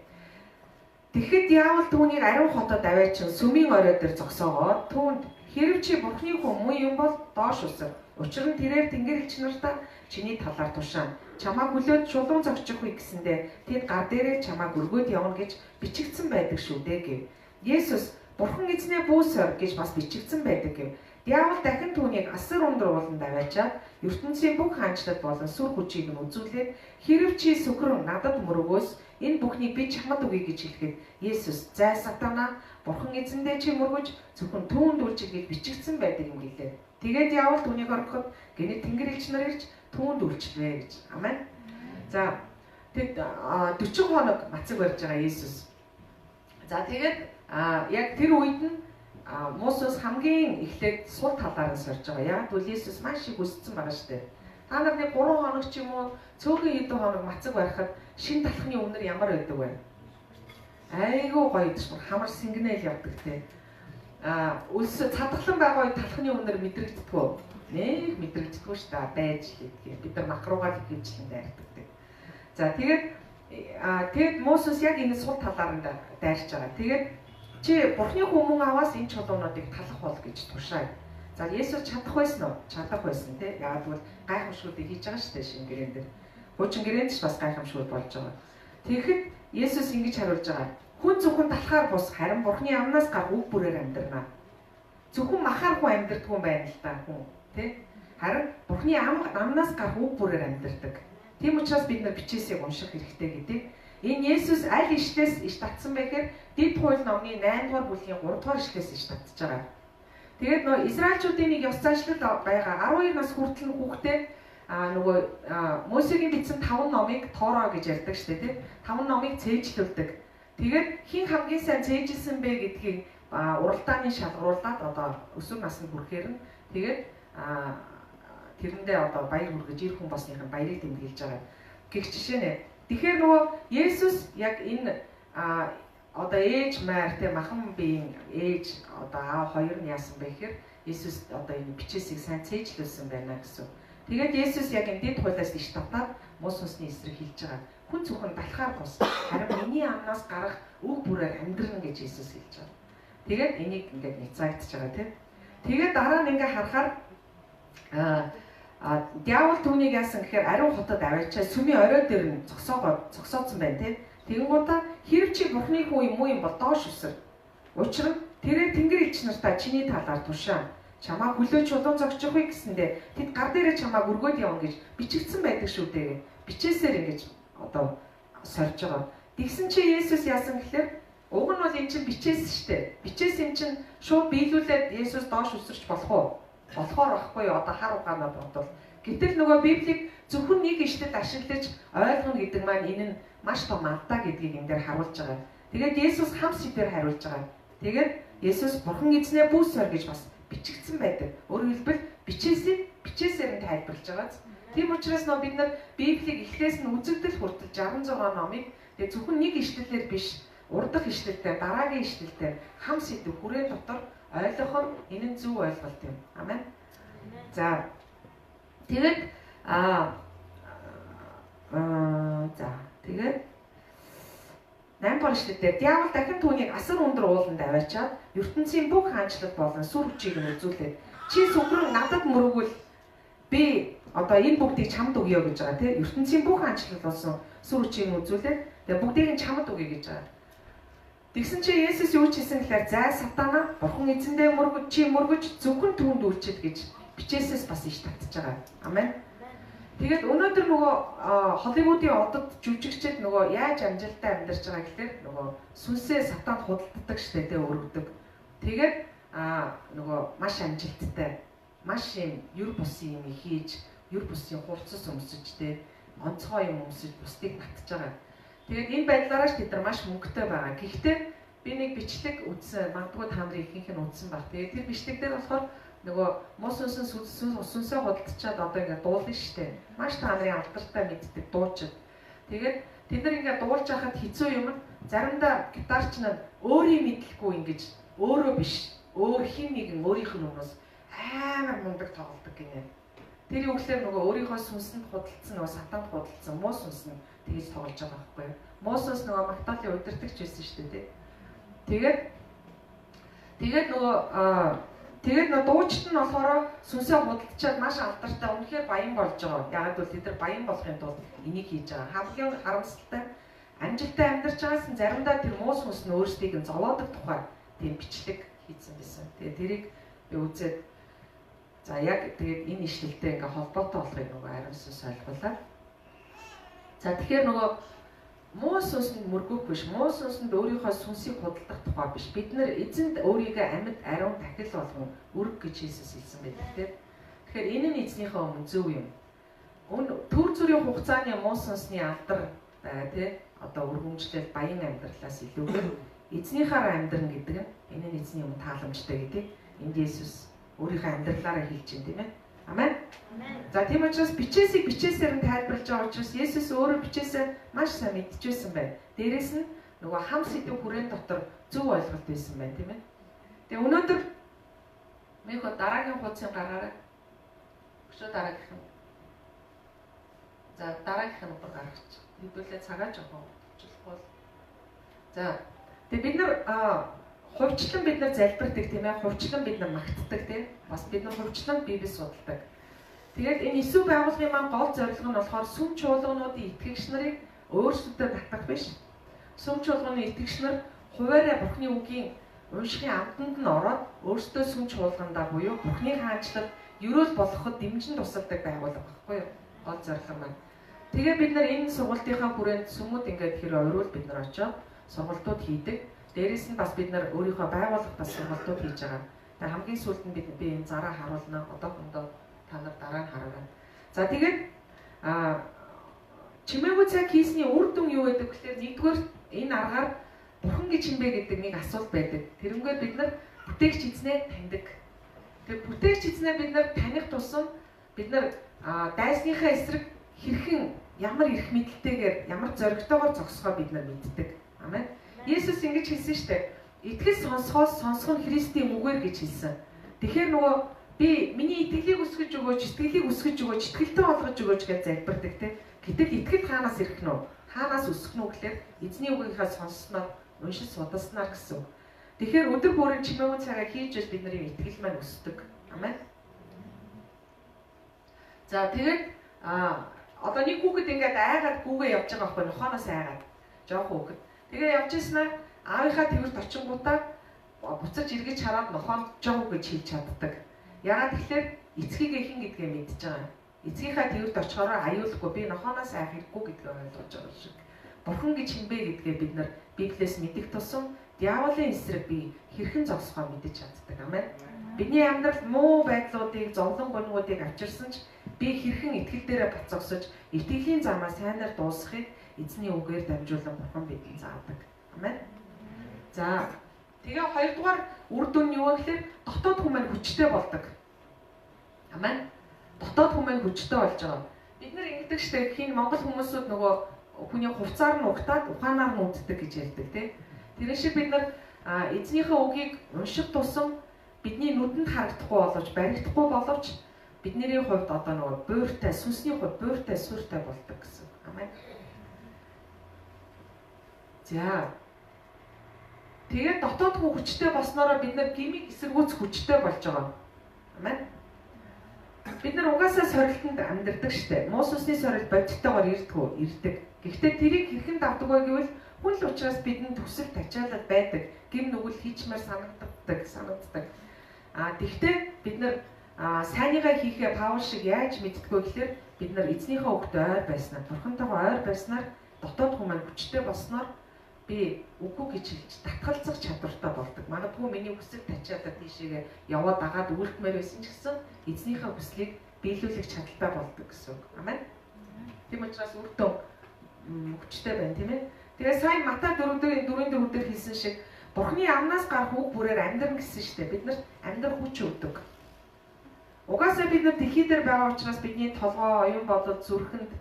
Тэгэхэд диавол түүнийг ариун хотод аваачин сүмийн орой дээр зогсоогоод түүнд хэрв чи Бурхны хүн мөн юм бол доош өсөр. Учир нь тэрээр тэнгэр элч нартаа чиний талаар тушаана. Чамааг хүлээд чулуун зогчих үе гэсэндээ тэд гар дээрээ чамааг өргөөд явна гэж бичигдсэн байдаг шүү дээ гэв. Есүс Бурхан эзнээ бүүсөр гэж бас бичигдсэн байдаг гэв. Диавол дахин түүнийг асар өндөр ууланд аваачаад ертөнцийн бүх хаанчлал болон сүр хүчийг нь үзүүлээд хэрв чи сүхрэн надад мөргөөс энэ бүхнийг би чамд өгье гэж хэлэхэд Есүс зай сатана Бурхан эзэндээ чи мөргөж зөвхөн түүнд үйлчил гэж бичигдсэн байдаг юм гэлээ. Тэгээд диавол түүнийг орхиход гэнэт тэнгэр элч нар ирж түүнд үйлчлвэ гэж. Амен. За тэд 40 хоног мацаг барьж байгаа Есүс. За тэгээд яг тэр үед нь муусус хамгийн эхлээд сул талаар нь сорж байгаа. Яг гэвэл Есүс маш их өссөн байгаа шүү дээ. Та нар нэг 3 хоног ч юм уу цөөхөн хэдэн хоног мацаг барихад шин талхны өмнөр ямар байдаг вэ? Айгүй гоё гэдэг чинь хамар сэнгэнэл явдаг те. Өлс цадгалан байгаа үед талхны өмнөр мэдрэгддэггүй. Нэг мэдрэгддэггүй шүү дээ. Байж л гэдгийг. Бид нар мах руугаа л хөвчлэн дайрдаг. За тэгээд тэгэд муусус яг энэ сул талаар нь дайрч байгаа. Тэгээд чи Бурхны хүмүүн аваас энэ чулуунуудыг талах бол гэж тушаа. За Есүс чадах байсан уу? Чадах байсан тий. Яг гэвэл гайхамшгуудыг хийж байгаа шүү дээ шинэ гэрээн дээр. Хуучин гэрээнд ч бас гайхамшгууд болж байгаа. Тэгэхэд Есүс ингэж хариулж байгаа. Хүн зөвхөн талхаар бус харин Бурхны амнаас гарах үг бүрээр амьдрна. Зөвхөн махаар хүн амьдрдаггүй юм байна л да хүн тий. Харин Бурхны амнаас гарах үг бүрээр амьдрдаг. Тийм учраас бид нар бичээсийг унших хэрэгтэй гэдэг. Энэ Есүс аль ишлээс иш татсан бэ гэхээр Дэд хууль номны 8 дугаар бүлгийн 3 дугаар ишлээс иш татж байгаа. Тэгээд нөө Израильчуудын нэг ёс заншлал байгаа 12 нас хүртэл нь хүүхдээ нөгөө Мосегийн бичсэн 5 номыг Тора гэж ярьдаг шүү дээ тий. 5 номыг цээжлүүлдэг. Тэгээд хэн хамгийн сайн цээжилсэн бэ гэдгийг уралдааны шалгаруулад одоо өсвөр наснд хүрэхээр нь тэгээд тэрэндээ одоо баяр хүргэж ир хүн болсных нь баярыг тэмдэглэж байгаа. Гэх жишээ нэ. Тэгэхээр нөгөө Есүс яг энэ одоо ээж маар те махан биеийн ээж одоо аав хоёр нь яасан бэ гэхээр Есүс одоо энэ бичээсийг сайн цээжлүүлсэн байна гэсэн. Тэгээд Есүс яг энэ дэд хуулиас иш татаад муу сүнсний эсрэг хэлж байгаа. Хүн зөвхөн далхаар бус харин миний амнаас гарах үг бүрээр амьдрна гэж Есүс хэлж байгаа. Тэгээд энийг ингээд няцаагдж байгаа тийм. Тэгээд дараа нь ингээд харахаар диавол түүнийг яасан гэхээр ариун хотод аваачаа сүмийн орой дээр нь зогсоодсон байна тийм. Тэгэнгүүтээ хэрв чи Бурхны хүн юм уу юм бол доош өсөр. Учир нь тэрээр тэнгэр элч нартаа чиний талаар тушаана. Чамаа хүлээж чулуун зогсчих вэ гэсэндээ тэд гар дээрээ чамааг өргөөд явна гэж бичигдсэн байдаг шүү дээ. Бичээсээр ингэж одоо сорж байгаа. Тэгсэн чи Есүс яасан гэхээр уг нь бол эн чинь бичээс шүү дээ. Бичээс эн чинь шууд биелүүлээд Есүс доош өсөрч болох уу? Болохоор байхгүй юу? Одоо хар угаанаа бодвол. Гэтэл нөгөө Библийг зөвхөн нэг ишлэл ашиглаж ойлгоно гэдэг маань энэ нь маш том алдаа гэдгийг энэ дээр харуулж байгаа. Тэгээд Есүс хамс сэдвээр хариулж байгаа. Тэгээд Есүс Бурхан эзнээ бүс сор гэж бас бичигдсэн байдаг. Өөрөөр хэлбэл бичээсийг бичээсээр нь тайлбарлаж байгааз. Тийм учраас нөө бид нар Библийг эхлээс нь үзэгдэл хүртэл 66 номыг тэгээ зөвхөн нэг ишлэлээр биш, урдах ишлэлтэй, дараагийн ишлэлтэй хам сэдв хүрээ дотор ойлгох нь энэ нь зөв ойлголт юм. Амен. За тэгээд за тэгээд 8 дугаар ишлэлээр диавол дахин түүнийг асар өндөр ууланд аваачаад ертөнцийн бүх хаанчлал болон сүр хүчийг нь үзүүлээд чи сүхрэн надад мөрөгвөл би одоо энэ бүгдийг чамд өгье гэж байгаа тийм ертөнцийн бүх хаанчлал болсон сүр хүчийг нь үзүүлээд тэгээ бүгдийг нь чамд өгье гэж байгаа. Тэгсэн чи Есүс юу ч хэлсэн гэхээр зай сатана Бурхан эзэндээ мөргөж чи мөргөж зөвхөн түүнд үйлчил гэж бичээсээс бас иш татж байгаа. Амен. Тэгээд өнөөдөр нөгөө Холливуудын одод жүжигчд нөгөө яаж амжилттай амьдарч байгаа гэхээр нөгөө сүнсээ сатанд худалддаг штэ тэ өргөдөг. Тэгээд нөгөө маш амжилттай, маш юм юр бусын юм хийж, юр бусын хурцас өмсөж тэ онцгой юм өмсөж бусдыг татж байгаа. Тэгээд энэ байдлаараа ч тэд нар маш мөнгөтэй байгаа. Гэхдээ би нэг бичлэг үзсэн, магадгүй та нарын ихэнх нь үзсэн баг. Тэгээд тэр бичлэг дээр болохоор нөгөө муу сүнсэн сүнсээ худалдчаад одоо ингээд дуулна штэ. Маш та нарын алдартай мэддэг дуучид. Тэгээд тэд нар ингээд дуулж байхад хэцүү юм нь заримдаа гитарч нь өөрийн мэдлэхгүй ингэж өөрөө биш, өөр хин нэгэн өөрийнх нь өмнөөс амар мундаг тоглодог гинэ. Тэр юу гэхээр нөгөө өөрийнхөө сүнсэнд худалдсан нөгөө сатанд худалдсан муу сүнс нь тэгж тоглож байгаа байхгүй юу? Муу сүнс нөгөө Магдалины удирдагч байсан шүү дээ. Тэгээд нөгөө тэгээд нөгөө дуучид нь болохоор сүнсээ худалдчаад маш алдартай үнэхээр баян болж байгаа. Яагаад гэвэл тэд нар баян болохын тулд энийг хийж байгаа. Хамгийн харамсалтай амжилттай амьдарч байгаас нь заримдаа тэр муу сүнс нь өөрсдийг нь зовоодог тухай тийм бичлэг хийсэн байсан. Тэгээд тэрийг би үзээд за яг тэгээд энэ ишлэлтэй ингээ холбоотой болохыг нөгөө ариун сүнс ойлгуулаа. За тэгэхээр нөгөө муу сүнсэнд мөргөх биш, муу сүнсэнд өөрийнхөө сүнсийг худалдах тухай биш. Бид нар эзэнд өөрийгөө амьд ариун дахил болгон өрг гэж Иесус хэлсэн байдаг тийм. Тэгэхээр энэ нь эзнийхээ өмнө зөв юм. Төр зүрийн хугацааны муу сүнсний алдар тий одоо өргөмжлөл баян амьдралаас илүүгээр эзнийхээ амьдран гэдэг нь энэ нь эзний өмнө тааламжтай гэдэг. Энд Иесус өөрийнхөө амьдралаараа хэлж байна тийм ээ. Амен. За тийм учраас бичээсийг бичээсээр нь тайлбарлаж байгаа учраас Есүс өөрөө бичээсээ маш сайн мэдчихсэн байна. Дээрээс нь нөгөө хам сэдв хүрээн дотор зөв ойлголт байсан байна тийм ээ. Тэгээ өнөөдөр мэх дараагийн хуудсын гаргаарай. Өшөө дараагийнх нь. За дараагийнх нь бүр гаргачих. Хэдүүлээ цагаа жоохон хөтлөх бол. За тэгээ бид нар хувьчлан бид нар залбирдаг тийм ээ, хувьчлан бид нар магтдаг тийм. Бас бид нар хувьчлан Библийг судалдаг. Тэгээд энэ Иесүү байгууллагын маань гол зорилго нь болохоор сүм чуулгануудын итгэгч нарыг өөрсөдөө татах биш. Сүм чуулганы итгэгч нар хуваараа Бурхны үгийн уншихын амтанд нь ороод өөрсдөө сүм чуулгандаа буюу Бурхны хаанчлал ерөөл болгоход дэмжин тусалдаг байгууллага байхгүй юу? Гол зорилго маань. Тэгээ бид нар энэ сургалтынхаа хүрээнд сүмүүд ингээд хэр ойруул бид нар очиод сургалтууд хийдэг. Дээрээс нь бас бид нар өөрийнхөө байгууллагт бас сургалтууд хийж байгаа. Тэгээ хамгийн сүүлд нь би энэ зараа харуулна. Одоохондоо та нар дараа нь хараарай. За тэгээд чимээгүй цаг хийсний үр дүн юу гэдэг гэхээр нэгдүгээр энэ аргаар Бурхан гэж юм бэ гэдэг нэг асуулт байдаг. Тэрнгээр бид нар бүтээгч эзнээ таньдаг. Тэгээд бүтээгч эзнээ бид нар таних тусам бид нар дайсныхаа эсрэг хэрхэн ямар эрх мэдэлтэйгээр ямар зоригтойгоор зогсохоо бид нар мэддэг. Амен. Есүс ингэж хэлсэн шүү дээ. Итгэл сонсохоос сонсох нь Христийн үгээр гэж хэлсэн. Тэгэхээр нөгөө би миний итгэлийг өсгөж өгөөч, итгэлийг өсгөж өгөөч, итгэлтэй болгож өгөөч гэж залбирдаг те. Гэтэл итгэл хаанаас ирэх нь вэ? Хаанаас өсөх нь вэ гэхээр эзний үгийнхаа сонссноор, уншиж судаснаар гэсэн үг. Тэгэхээр өдөр бүрийн чимээгүй цагаа хийж байж бидний итгэл маань өсдөг. Амен. За тэгээд одоо нэг хүүхэд ингээд айгаад гүүгээ явж байгаа байхгүй нохооноос айгаад. Жохон хүүхэд. Тэгээ явж ирсэн аа аавынхаа тэрвэрт очингуудаа буцаж эргэж хараад нохоонд жоо гэж хэлж чаддаг. Яагаад тэгэхээр эцгийгээ хэн гэдгээ мэдж байгаа. Эцгийнхаа тэрвэрт очихороо аюулгүй би нохооноос айх хэрэггүй гэдгээ ойлгож байгаа шиг. Бурхан гэж хин бэ гэдгээ бид нар Библиэс мэдэх тусам диаволын эсрэг би хэрхэн зогсохоо мэдэж чаддаг. Амен. Бидний амьдралд муу байдлуудыг, зовлон гонигуудыг авчирсан ч би хэрхэн итгэл дээрээ бат зогсож итгэлийн замаа сайнаар дуусгахыг эзний үгээр дамжуулан Бурхан бидэнд заадаг. Амен. За тэгээ хоёрдугаар Үр дүн нь юу вэ гэхээр дотоод хүн маань хүчтэй болдог. Амен. Дотоод хүн маань хүчтэй болж байгаа. Бид нар ингэдэг штэ хин Монгол хүмүүсүүд нөгөө хүний хувцаар нь угтаад ухаанаар нь үддэг гэж ярьдаг тий. Тэр шиг бид нар эзнийхээ үгийг унших тусам бидний нүдэнд харагдахгүй боловч баригдахгүй боловч бидний хувьд одоо нөгөө буйртай, сүнсний хувьд буйртай, сууртай болдог гэсэн. Амен. За. Тэгээд дотоод хүн хүчтэй болсноороо бид нар гмийг эсэргүүц хүчтэй болж байгаа. Амен. Бид нар угаасаа сорилтонд амьдардаг штэ. Муу сүнсний сорилт бодиттойгоор ирдгүү, ирдэг. Гэхдээ тэрийг хэрхэн давдаг вэ гэвэл хүн л учраас бидэнд төсөл тачаалал байдаг. Гим нүгэл хийчмээр санагддаг. Тэгвэл бид нар сайныгаа хийхээ Паул шиг яаж мэддэггүй гэхээр бид нар эзнийхээ үгт ойр байснаар, бурхантайгаа ойр байснаар дотоод хүн маань хүчтэй болсноор би үгүй гэж хэлж татгалзах чадвартай болдог. Магадгүй миний хүсэл тачаалал тийшээгээ яваад дагаад үлдмээр байсан ч гэсэн эзнийхээ хүслийг биелүүлэх чадaltaй болдог гэсэн үг. Амен. Тийм учраас үр дүн хүчтэй байна, тийм ээ. Тэгээ сайн Матай 4-4 дээр хэлсэн шиг Бурхны амнаас гарах үг бүрээр амьдрна гэсэн шүү дээ. Бид нарт амьдрах хүч өгдөг. Угаасаа бид нар дэлхий дээр байгаа учраас бидний толгой, оюун бодол, зүрхэнд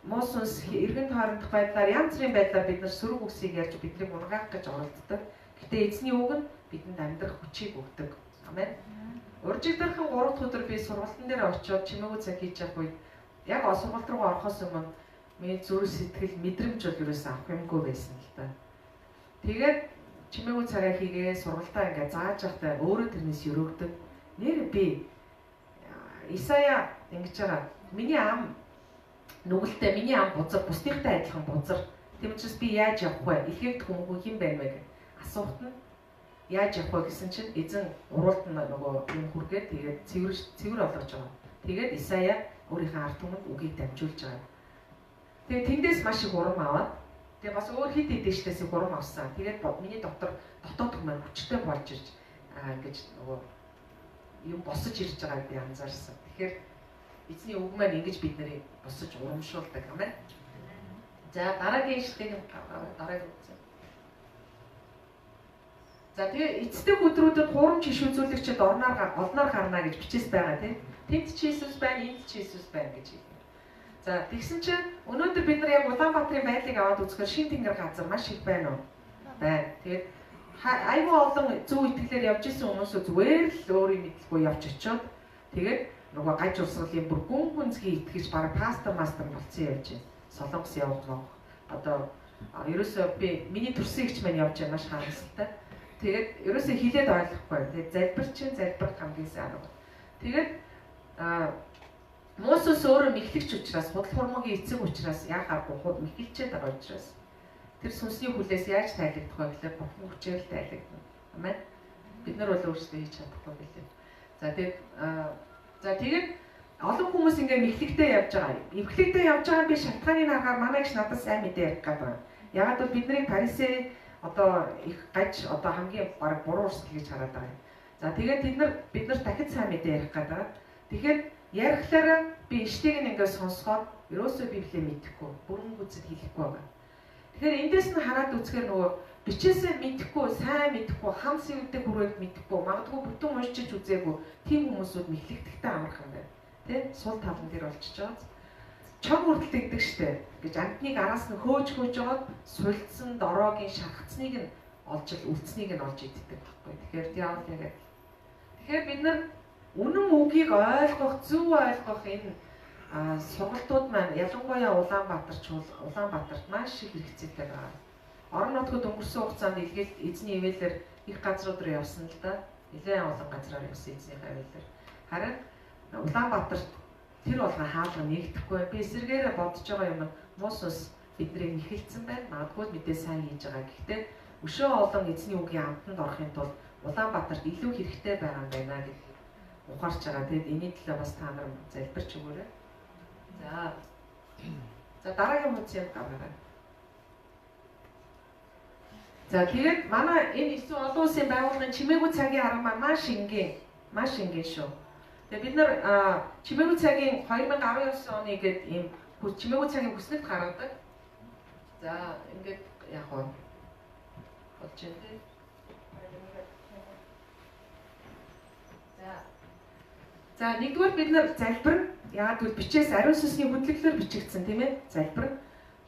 муу сүнс эргэн тойрондох байдлаар янз бүрийн байдлаар бид нар сөрөг үгсийг ярьж биднийг унгаах гэж оролддог. Гэтэ эзний үг нь бидэнд амьдрах хүчийг өгдөг. Амен. Уржигдархан 3 дахь өдөр би сургалтын дээр очиод чимээгүй цаг хийж явах үед яг сургалт руу орохоос өмнө миний зүрх сэтгэл мэдрэмж бол ерөөсөн авах юмгүй байсан л та. Тэгээд чимээгүй цагаа хийгээ сургалтаа ингээ зааж явахдаа өөрөө тэрнээс өрөөгдөг. Нэр би Исая ингэж байгаа. Миний ам нүгэлтэй, миний ам бузар, бусдынхтай адилхан бузар. Тийм учраас би яаж явах вэ? Илгээгдэх хүн хэн байна вэ гэх асуухт нь яаж явах вэ гэсэн чинь эзэн уруулд нь нөгөө юм хүргээд тэгээд цэвэр олгож байгаа. Тэгээд Исая өөрийнхөө ард түмэнд үгийг дамжуулж байгаа. Тэгээд тэндээс маш их урам аваад тэгээд бас өөр хит идэвчлээс их урам авсан. Тэгээд миний дотор дотоод хүн маань хүчтэй болж ирж ингэж нөгөө юм босож ирж байгааг би анзаарсан. Тэгэхээр эзний үг маань ингэж бид нарыг босож урамшуулдаг. Амен. За дараагийн ишлэгийг дараагийн үзье. За тэгээ эцдэг өдрүүдэд хуурамч иш үзүүлэгчид олноор гарна гэж бичээс байгаа тийм. Тэнд ч Иесус байна, энд ч Иесус байна гэж хэлнэ. За тэгсэн чинь өнөөдөр бид нар яг Улаанбаатарын байдлыг аваад үзэхээр шин тэнгэр газар маш их байна уу? Байна. Тэгээд айгүй олон зөв итгэлээр явж исэн хүмүүс зүгээр л өөрийн мэдлгүй явж очиод тэгээд нөгөө гаж урсгалын бүр гүн гүнзгий итгэж бараг пастор мастер болцсон явж байна. Солонгос явах мөн. Одоо ерөөсөө би миний төрсөн ихч маань явж байна маш харамсалтай. Тэгээд ерөөсөө хилээд ойлгохгүй. Тэгээд залбир чинь залбирх хамгийн сайн арга. Тэгээд Мосес өөрөө мэхлэгч учраас, худал хурмагийн эцэг учраас яахааргүй худ мэхэлчээд байгаа учраас тэр сүнсний хүлээс яаж тайлагдах вэ гэхээр бурхан хүчээр л тайлагдана. Амен. Бид нар бол өөрсдөө хийж чадахгүй билээ. За тэгээд за тэгээд олон хүмүүс ингээ мэхлэгтэй явж байгаа. Эвхлэгтэй явж байгаа нь би шалтгааныг харахаар манай их надад сайн мэдээ ярих гээд байгаа. Ягаад гэвэл бид нарыг парисей одоо их гаж одоо хамгийн баг буруу урсгал гэж хараад байгаа юм. За тэгээд бид нар дахид сайн мэдээ ярих гээд байгаа. Тэгэхээр ярихлаараа би ишлийг нь ингээд сонсгоод ерөөсөө Библийг мэдэхгүй, бүрэн гүйцэд хэлэхгүй байгаа. Тэгэхээр эндээс нь хараад үзэхээр нөгөө бичээсээ мэдэхгүй, сайн мэдэхгүй, хам сэвдэг хүрээд мэдэхгүй, магадгүй бүтэн уншиж үзээгүй тийм хүмүүсүүд мэхлэгдэхтэй амархан байна. Тэ? Сул тал нь тэр болчихж байгаа. Чон хүртэл тэгдэг штэ гэж амтныг араас нь хөөж жоод сулдсан дороогийн шархацныг нь олж л үлдснийг нь олж иддэг байхгүй. Тэгэхээр диавол яг. Тэгэхээр бид нар үнэн үгийг ойлгох, зөв ойлгох энэ сургалтууд маань ялангуяа Улаанбаатарт маш их хэрэгцээтэй байгаа. Орон нутгад өнгөрсөн хугацаанд илгээл эзний ивэлэр их газрууд руу явсан л да. Нэлээд олон газраар явсан эзнийхээ ивэлэр. Харин Улаанбаатарт тэр болгон хаалга нэгдэхгүй. Би эсэргээрээ бодож байгаа юм нь муу сүнс биднийг нэхэлцэн байна. Магадгүй мэдээ сайн хийж байгаа. Гэхдээ өшөө олон эзний үгийн амтанд орохын тулд Улаанбаатарт илүү хэрэгтэй байгаа юм байна гэдгийг ухаарч байгаа. Тэгэд энэний төлөө бас та нар залбирч өгөөрэй. За. За дараагийн хуудас юм гаргаарай. За тэгээд манай энэ эцүү олон улсын байгууллагын чимээгүй цагийн арга маань маш энгийн. Маш энгийн шүү. Тэгээд бид нар чимээгүй цагийн 2019 оны гээд ийм чимээгүй цагийн хүснэгт гаргадаг. За ингээд яг уу болж байна те. За нэгдүгээр бид нар залбирна. Яагаад гэвэл бичээс ариун сүнсний хөдлөлөөр бичигдсэн тийм ээ? Залбирна.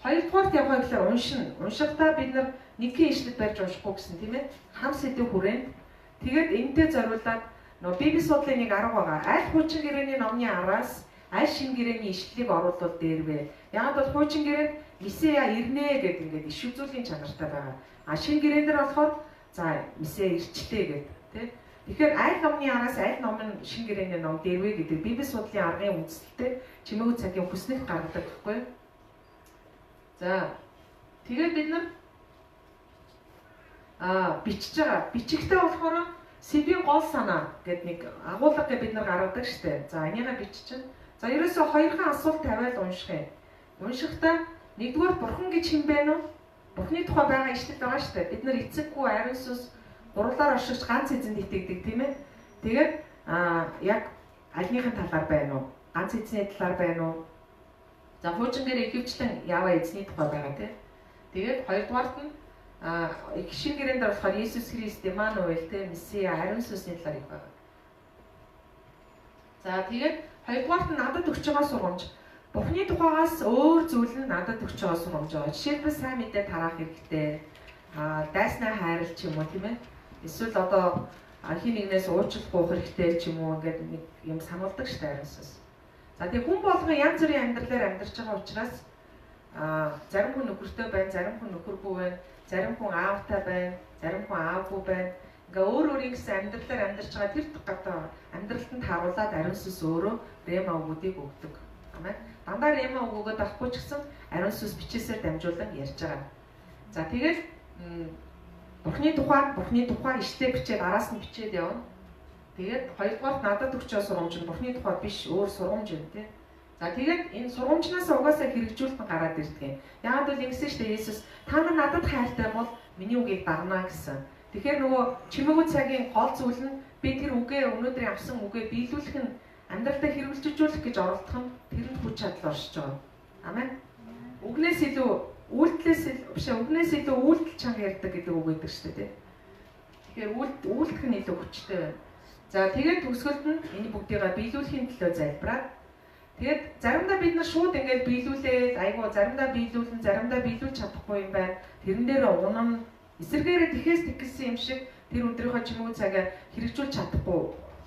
Хоёрдугаарт явах гэхээр уншина. Уншихдаа бид нар нэгэн ишлэл барьж уншихгүй гэсэн тийм ээ? Хам сэдв хүрээнд. Тэгээд энэтэй зориулаад нөгөө Библи судлалын нэг арга байгаа. Аль хуучин гэрээний номны араас аль шинэ гэрээний ишлэлийг оруулвал дээр вэ? Яагаад бол хуучин гэрээнд Месиа ирнэ гэдэг ингээд иш үзүүлийн чанартай байгаа. А шинэ гэрээн дээр болохоор за Месиа ирчлээ гэдэг тийм. Тэгэхээр аль номны араас аль ном нь шинэ гэрээний ном дээр вэ гэдэг Библи судлалын аргын үндсэлтэй чимээгүй цагийн хүснэгт гаргадаг байхгүй юу? За тэгээд бид нар бичиж байгаа. Бичигтээ болохоор сэдвийн гол санаа гэдэг нэг агуулга гэж бид нар гаргадаг штэ. За энийгээ биччихнэ. За ерөөсөө хоёрхан асуулт тавиал унших юм. Уншихдаа нэгдүгээр бурхан гэж хэн бэ нүү? Бурхны тухай байгаа ишлэл байгаа штэ. Бид нар эцэггүй ариун сүнс гурлаар оршигч ганц эзэнд итгэдэг тийм ээ. Тэгээд яг альныхын талаар байна уу? Ганц эзний талаар байна уу? За хуучин гэрээ ихэвчлэн Ява эзний тухай байгаа тийм. Тэгээд хоёрдугаарт нь шинэ гэрээнд болохоор Иесус Христ, Эммануэль тийм Месиа, ариун сүнсний талаар их байгаа. За тэгээд хоёрдугаарт нь надад өгч байгаа сургамж. Бурхны тухайгаас өөр зүйл нь надад өгч байгаа сургамж байгаа. Жишээлбэл сайн мэдээ тараах хэрэгтэй. Дайснаа хайрал ч юм уу тийм ээ. Эсвэл одоо хин нэгнээс уучлах гуйх хэрэгтэй ч юм уу ингээд нэг юм сануулдаг шүү дээ ариун сүнс. За тэгээ хүн болгон янз бүрийн амьдралаар амьдарч байгаа учраас зарим хүн нөхөртэй байна, зарим хүн нөхөргүй байна, зарим хүн аавтай байна, зарим хүн аавгүй байна. Ингээ өөр өөрийн гэсэн амьдралаар амьдарч байгаа тэр гадаа амьдралтанд харуулад ариун сүнс өөрөө рема үгүүдийг өгдөг. Амен. Дандаа рема үг өгөөд авахгүй ч гэсэн ариун сүнс бичээсээр дамжуулан ярьж байгаа. За тэгэл Бурхны тухай ишлээ бичээд араас нь бичээд явна. Тэгээд хоёрдугаарт надад өгч байгаа сургамж нь Бурхны тухай биш өөр сургамж юм тий. За тэгээд энэ сургамжнаас угаасаа хэрэгжүүлэлт нь гараад ирдэг юм. Яагаад гэвэл ингэсэн шүү дээ Есүс та нар надад хайртай бол миний үгийг дагнаа гэсэн. Тэгэхээр нөгөө чимээгүй цагийн гол зүйл нь би тэр үгээ өнөөдрийн авсан үгээ биелүүлэх нь амьдралдаа хэрэгжүүлэх гэж оролдох нь тэрэнд хүч чадал оршиж байгаа. Амен. Үгнээс илүү үйлдэлээс биш үгнээс илүү үйлдэл чанга ярьдаг гэдэг үг байдаг шүү дээ. Тэгэхээр үйлдэх нь илүү хүчтэй байна. За тэгээд төгсгөлд нь энэ бүгдийгээ биелүүлэхийн төлөө залбираад тэгээд заримдаа бид нар шууд ингээд биелүүлээд айгуу заримдаа биелүүлэн заримдаа биелүүлж чадахгүй юм байна. Тэрэн дээр унам эсэргээрээ тэхээс тэгсэн юм шиг тэр өдрийнхөө чимээгүй цагаа хэрэгжүүлж чадахгүй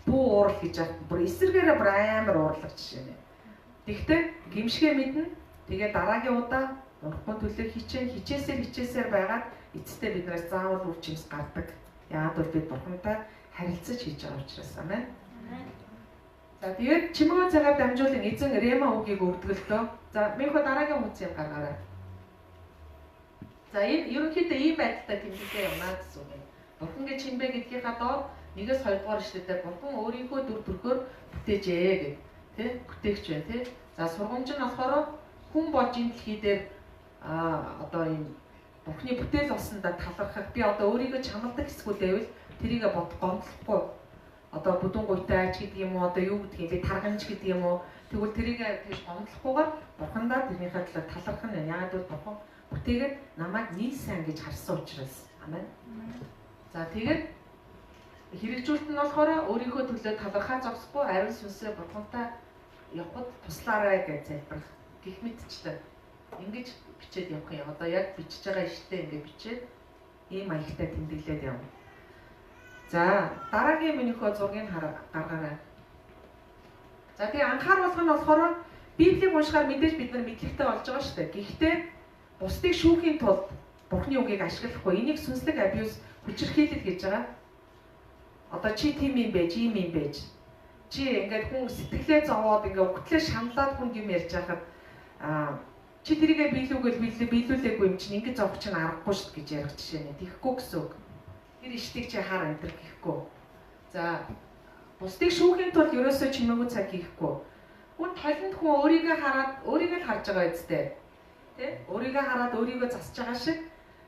бүү уурал гэж яах бүр эсэргээрээ бүр амар уурлах жишээ нэ. Тэгтээ гимшгэ мэднэ. Тэгээд дараагийн удаа унахгүй төлөө хичээсээр байгаад эцэстээ биднээс заавал үр жимс гардаг. Яагаад бол бид бурхантай харилцаж хийж байгаа учраас амен. За тэгээд чимээгүй цагаар дамжуулан эзэн рема үгийг өгдөг л дөө. За минийхөө дараагийн хуудас юм гаргаарай. За энэ ерөнхийдөө ийм байдалтай тэмдэглээ явна гэсэн үг. Бурхан гэж хин бэ гэдгийнхаа доор нэгээс хоёрдугаар ишлэлээр бурхан өөрийнхөө дүр төрхөөр бүтээжээ гэх тий бүтээгч байна тий. За сургамж нь болохоор хүн болж энэ дэлхий дээр одоо ийм бурхны бүтээл болсондоо талархах би одоо өөрийгөө чамладаг хэсгүүлээвэл тэрийг гомдлохгүй одоо бүдүүн гуйтай ч гэдэг юм уу одоо юу гэдгийг би тарганч гэдэг юм уу тэгвэл тэрийг тэгж гомдлохгүйгээр бурхандаа тэрнийхээ төлөө талархах нь байна. Яагаад гэвэл бурхан бүтээгээд намайг нийл сайн гэж харсан учраас. Амен. За тэгээд хэрэгжүүлэлт нь болохоор өөрийнхөө төлөө талархаа зогсохгүй ариун сүнсээ бурхантай явхад туслаарай гэж залбирах гэх мэтчлэн ингэж бичээд явах юм. Одоо яг бичиж байгаа ишлээ ингэ бичээд ийм маягтай тэмдэглээд явна. За дараагийн минийхөө зургийг гаргаарай. За тэгээ анхааруулга нь болохоор Библийг уншихаар мэдээж бид нар мэдлэгтэй болж байгаа шүү дээ. Гэхдээ бусдыг шүүхийн тулд Бурхны үгийг ашиглахгүй энийг сүнслэг абьюз хүчирхийлэл гэж байгаа. Одоо чи тийм юм байж, ийм юм байж. Чи ингээд хүн сэтгэлээ зовоод ингээд өгтлээ шаналаад хүн юм ярьж байхад чи тэрийгэ биелүүгээл биелүүлээгүй юм чинь ингэж зовх чинь аргагүй шүү гэж ярих жишээ нэ. Тэгэхгүй гэсэн үг. Тэр ишлийг чи хар энэ төр гэхгүй. За бусдыг шүүхийн тулд ерөөсөө чимээгүй цаг хийхгүй. Хүн толинд хүн өөрийгөө хараад өөрийгөө л харж байгаа үстэй. Тэ? Өөрийгөө хараад өөрийгөө засаж байгаа шиг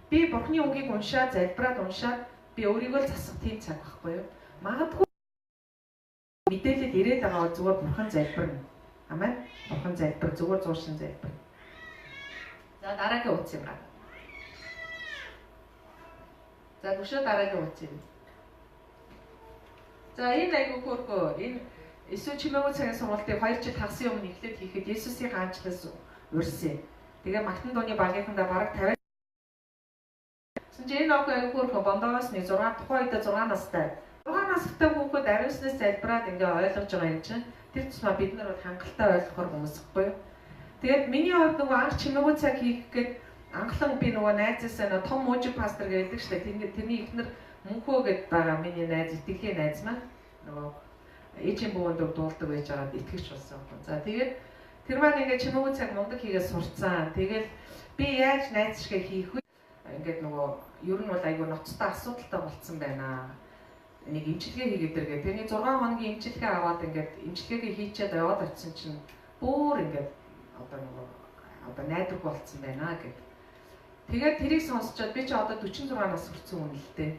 би Бурхны үгийг уншаад залбираад уншаад би өөрийгөө л засах тийм цаг байхгүй юу? Магадгүй мэдээлэл ирээд байгаа зүгээр Бурхан залбирна. Амен. Бурхан залбир зүгээр зууршин залбир. За дараагийн утас юм байна. За гүшөө дараагийн утас юм. За энэ айгүй хөөрхөө энэ Иесус чимээгүй цагийн сургалтыг 2 жил хагасын өмнө эхлээд хийхэд Есүсийн хаанчлаас урьсан. Тэгээ Магтан дууны багийнхандаа бараг 50. Тэгсэн чинь энэ охин айгүй хөөрхөө Бондоогоос нэг 6 тухайн үедээ 6 настай. 6 настай хүүхэд ариунснаас залбираад ингээ ойлгож байгаа юм чинь тэр тусмаа бид нар бол хангалттай ойлгохоор хүмүүс ихгүй юу. Тэгээд миний хувьд нөгөө анх чимээгүй цаг хийх гээд анхлан би нөгөө найзаасаа нөгөө том мужи пастор гэдэг шүү дээ. Тэрний эхнэр Мөнхөө гэд байгаа миний найз, итгэлийн найз маань нөгөө ээжийн бөвөнд дуулдаг байж байгаад итгэгч болсон юм. За тэгээд тэр маань ингээд чимээгүй цаг мундаг хийгээ сурцсан. Тэгэл би яаж найз шигээ хийх вэ? Ингээд нөгөө ер нь бол айгүй ноцтой асуудалтай болцсон байна. Нэг имчилгээ хийгээд дэргээ. Тэрний 6 хоногийн имчилгээ аваад ингээд имчилгээгээ хийчихэд яваад очисон чинь бүр ингээд одоо нөгөө одоо найдваргүй болцсон байна гэд. Тэгээд тэрийг сонсчоод би чи одоо 46 нас хүрсэн хүн л дээ.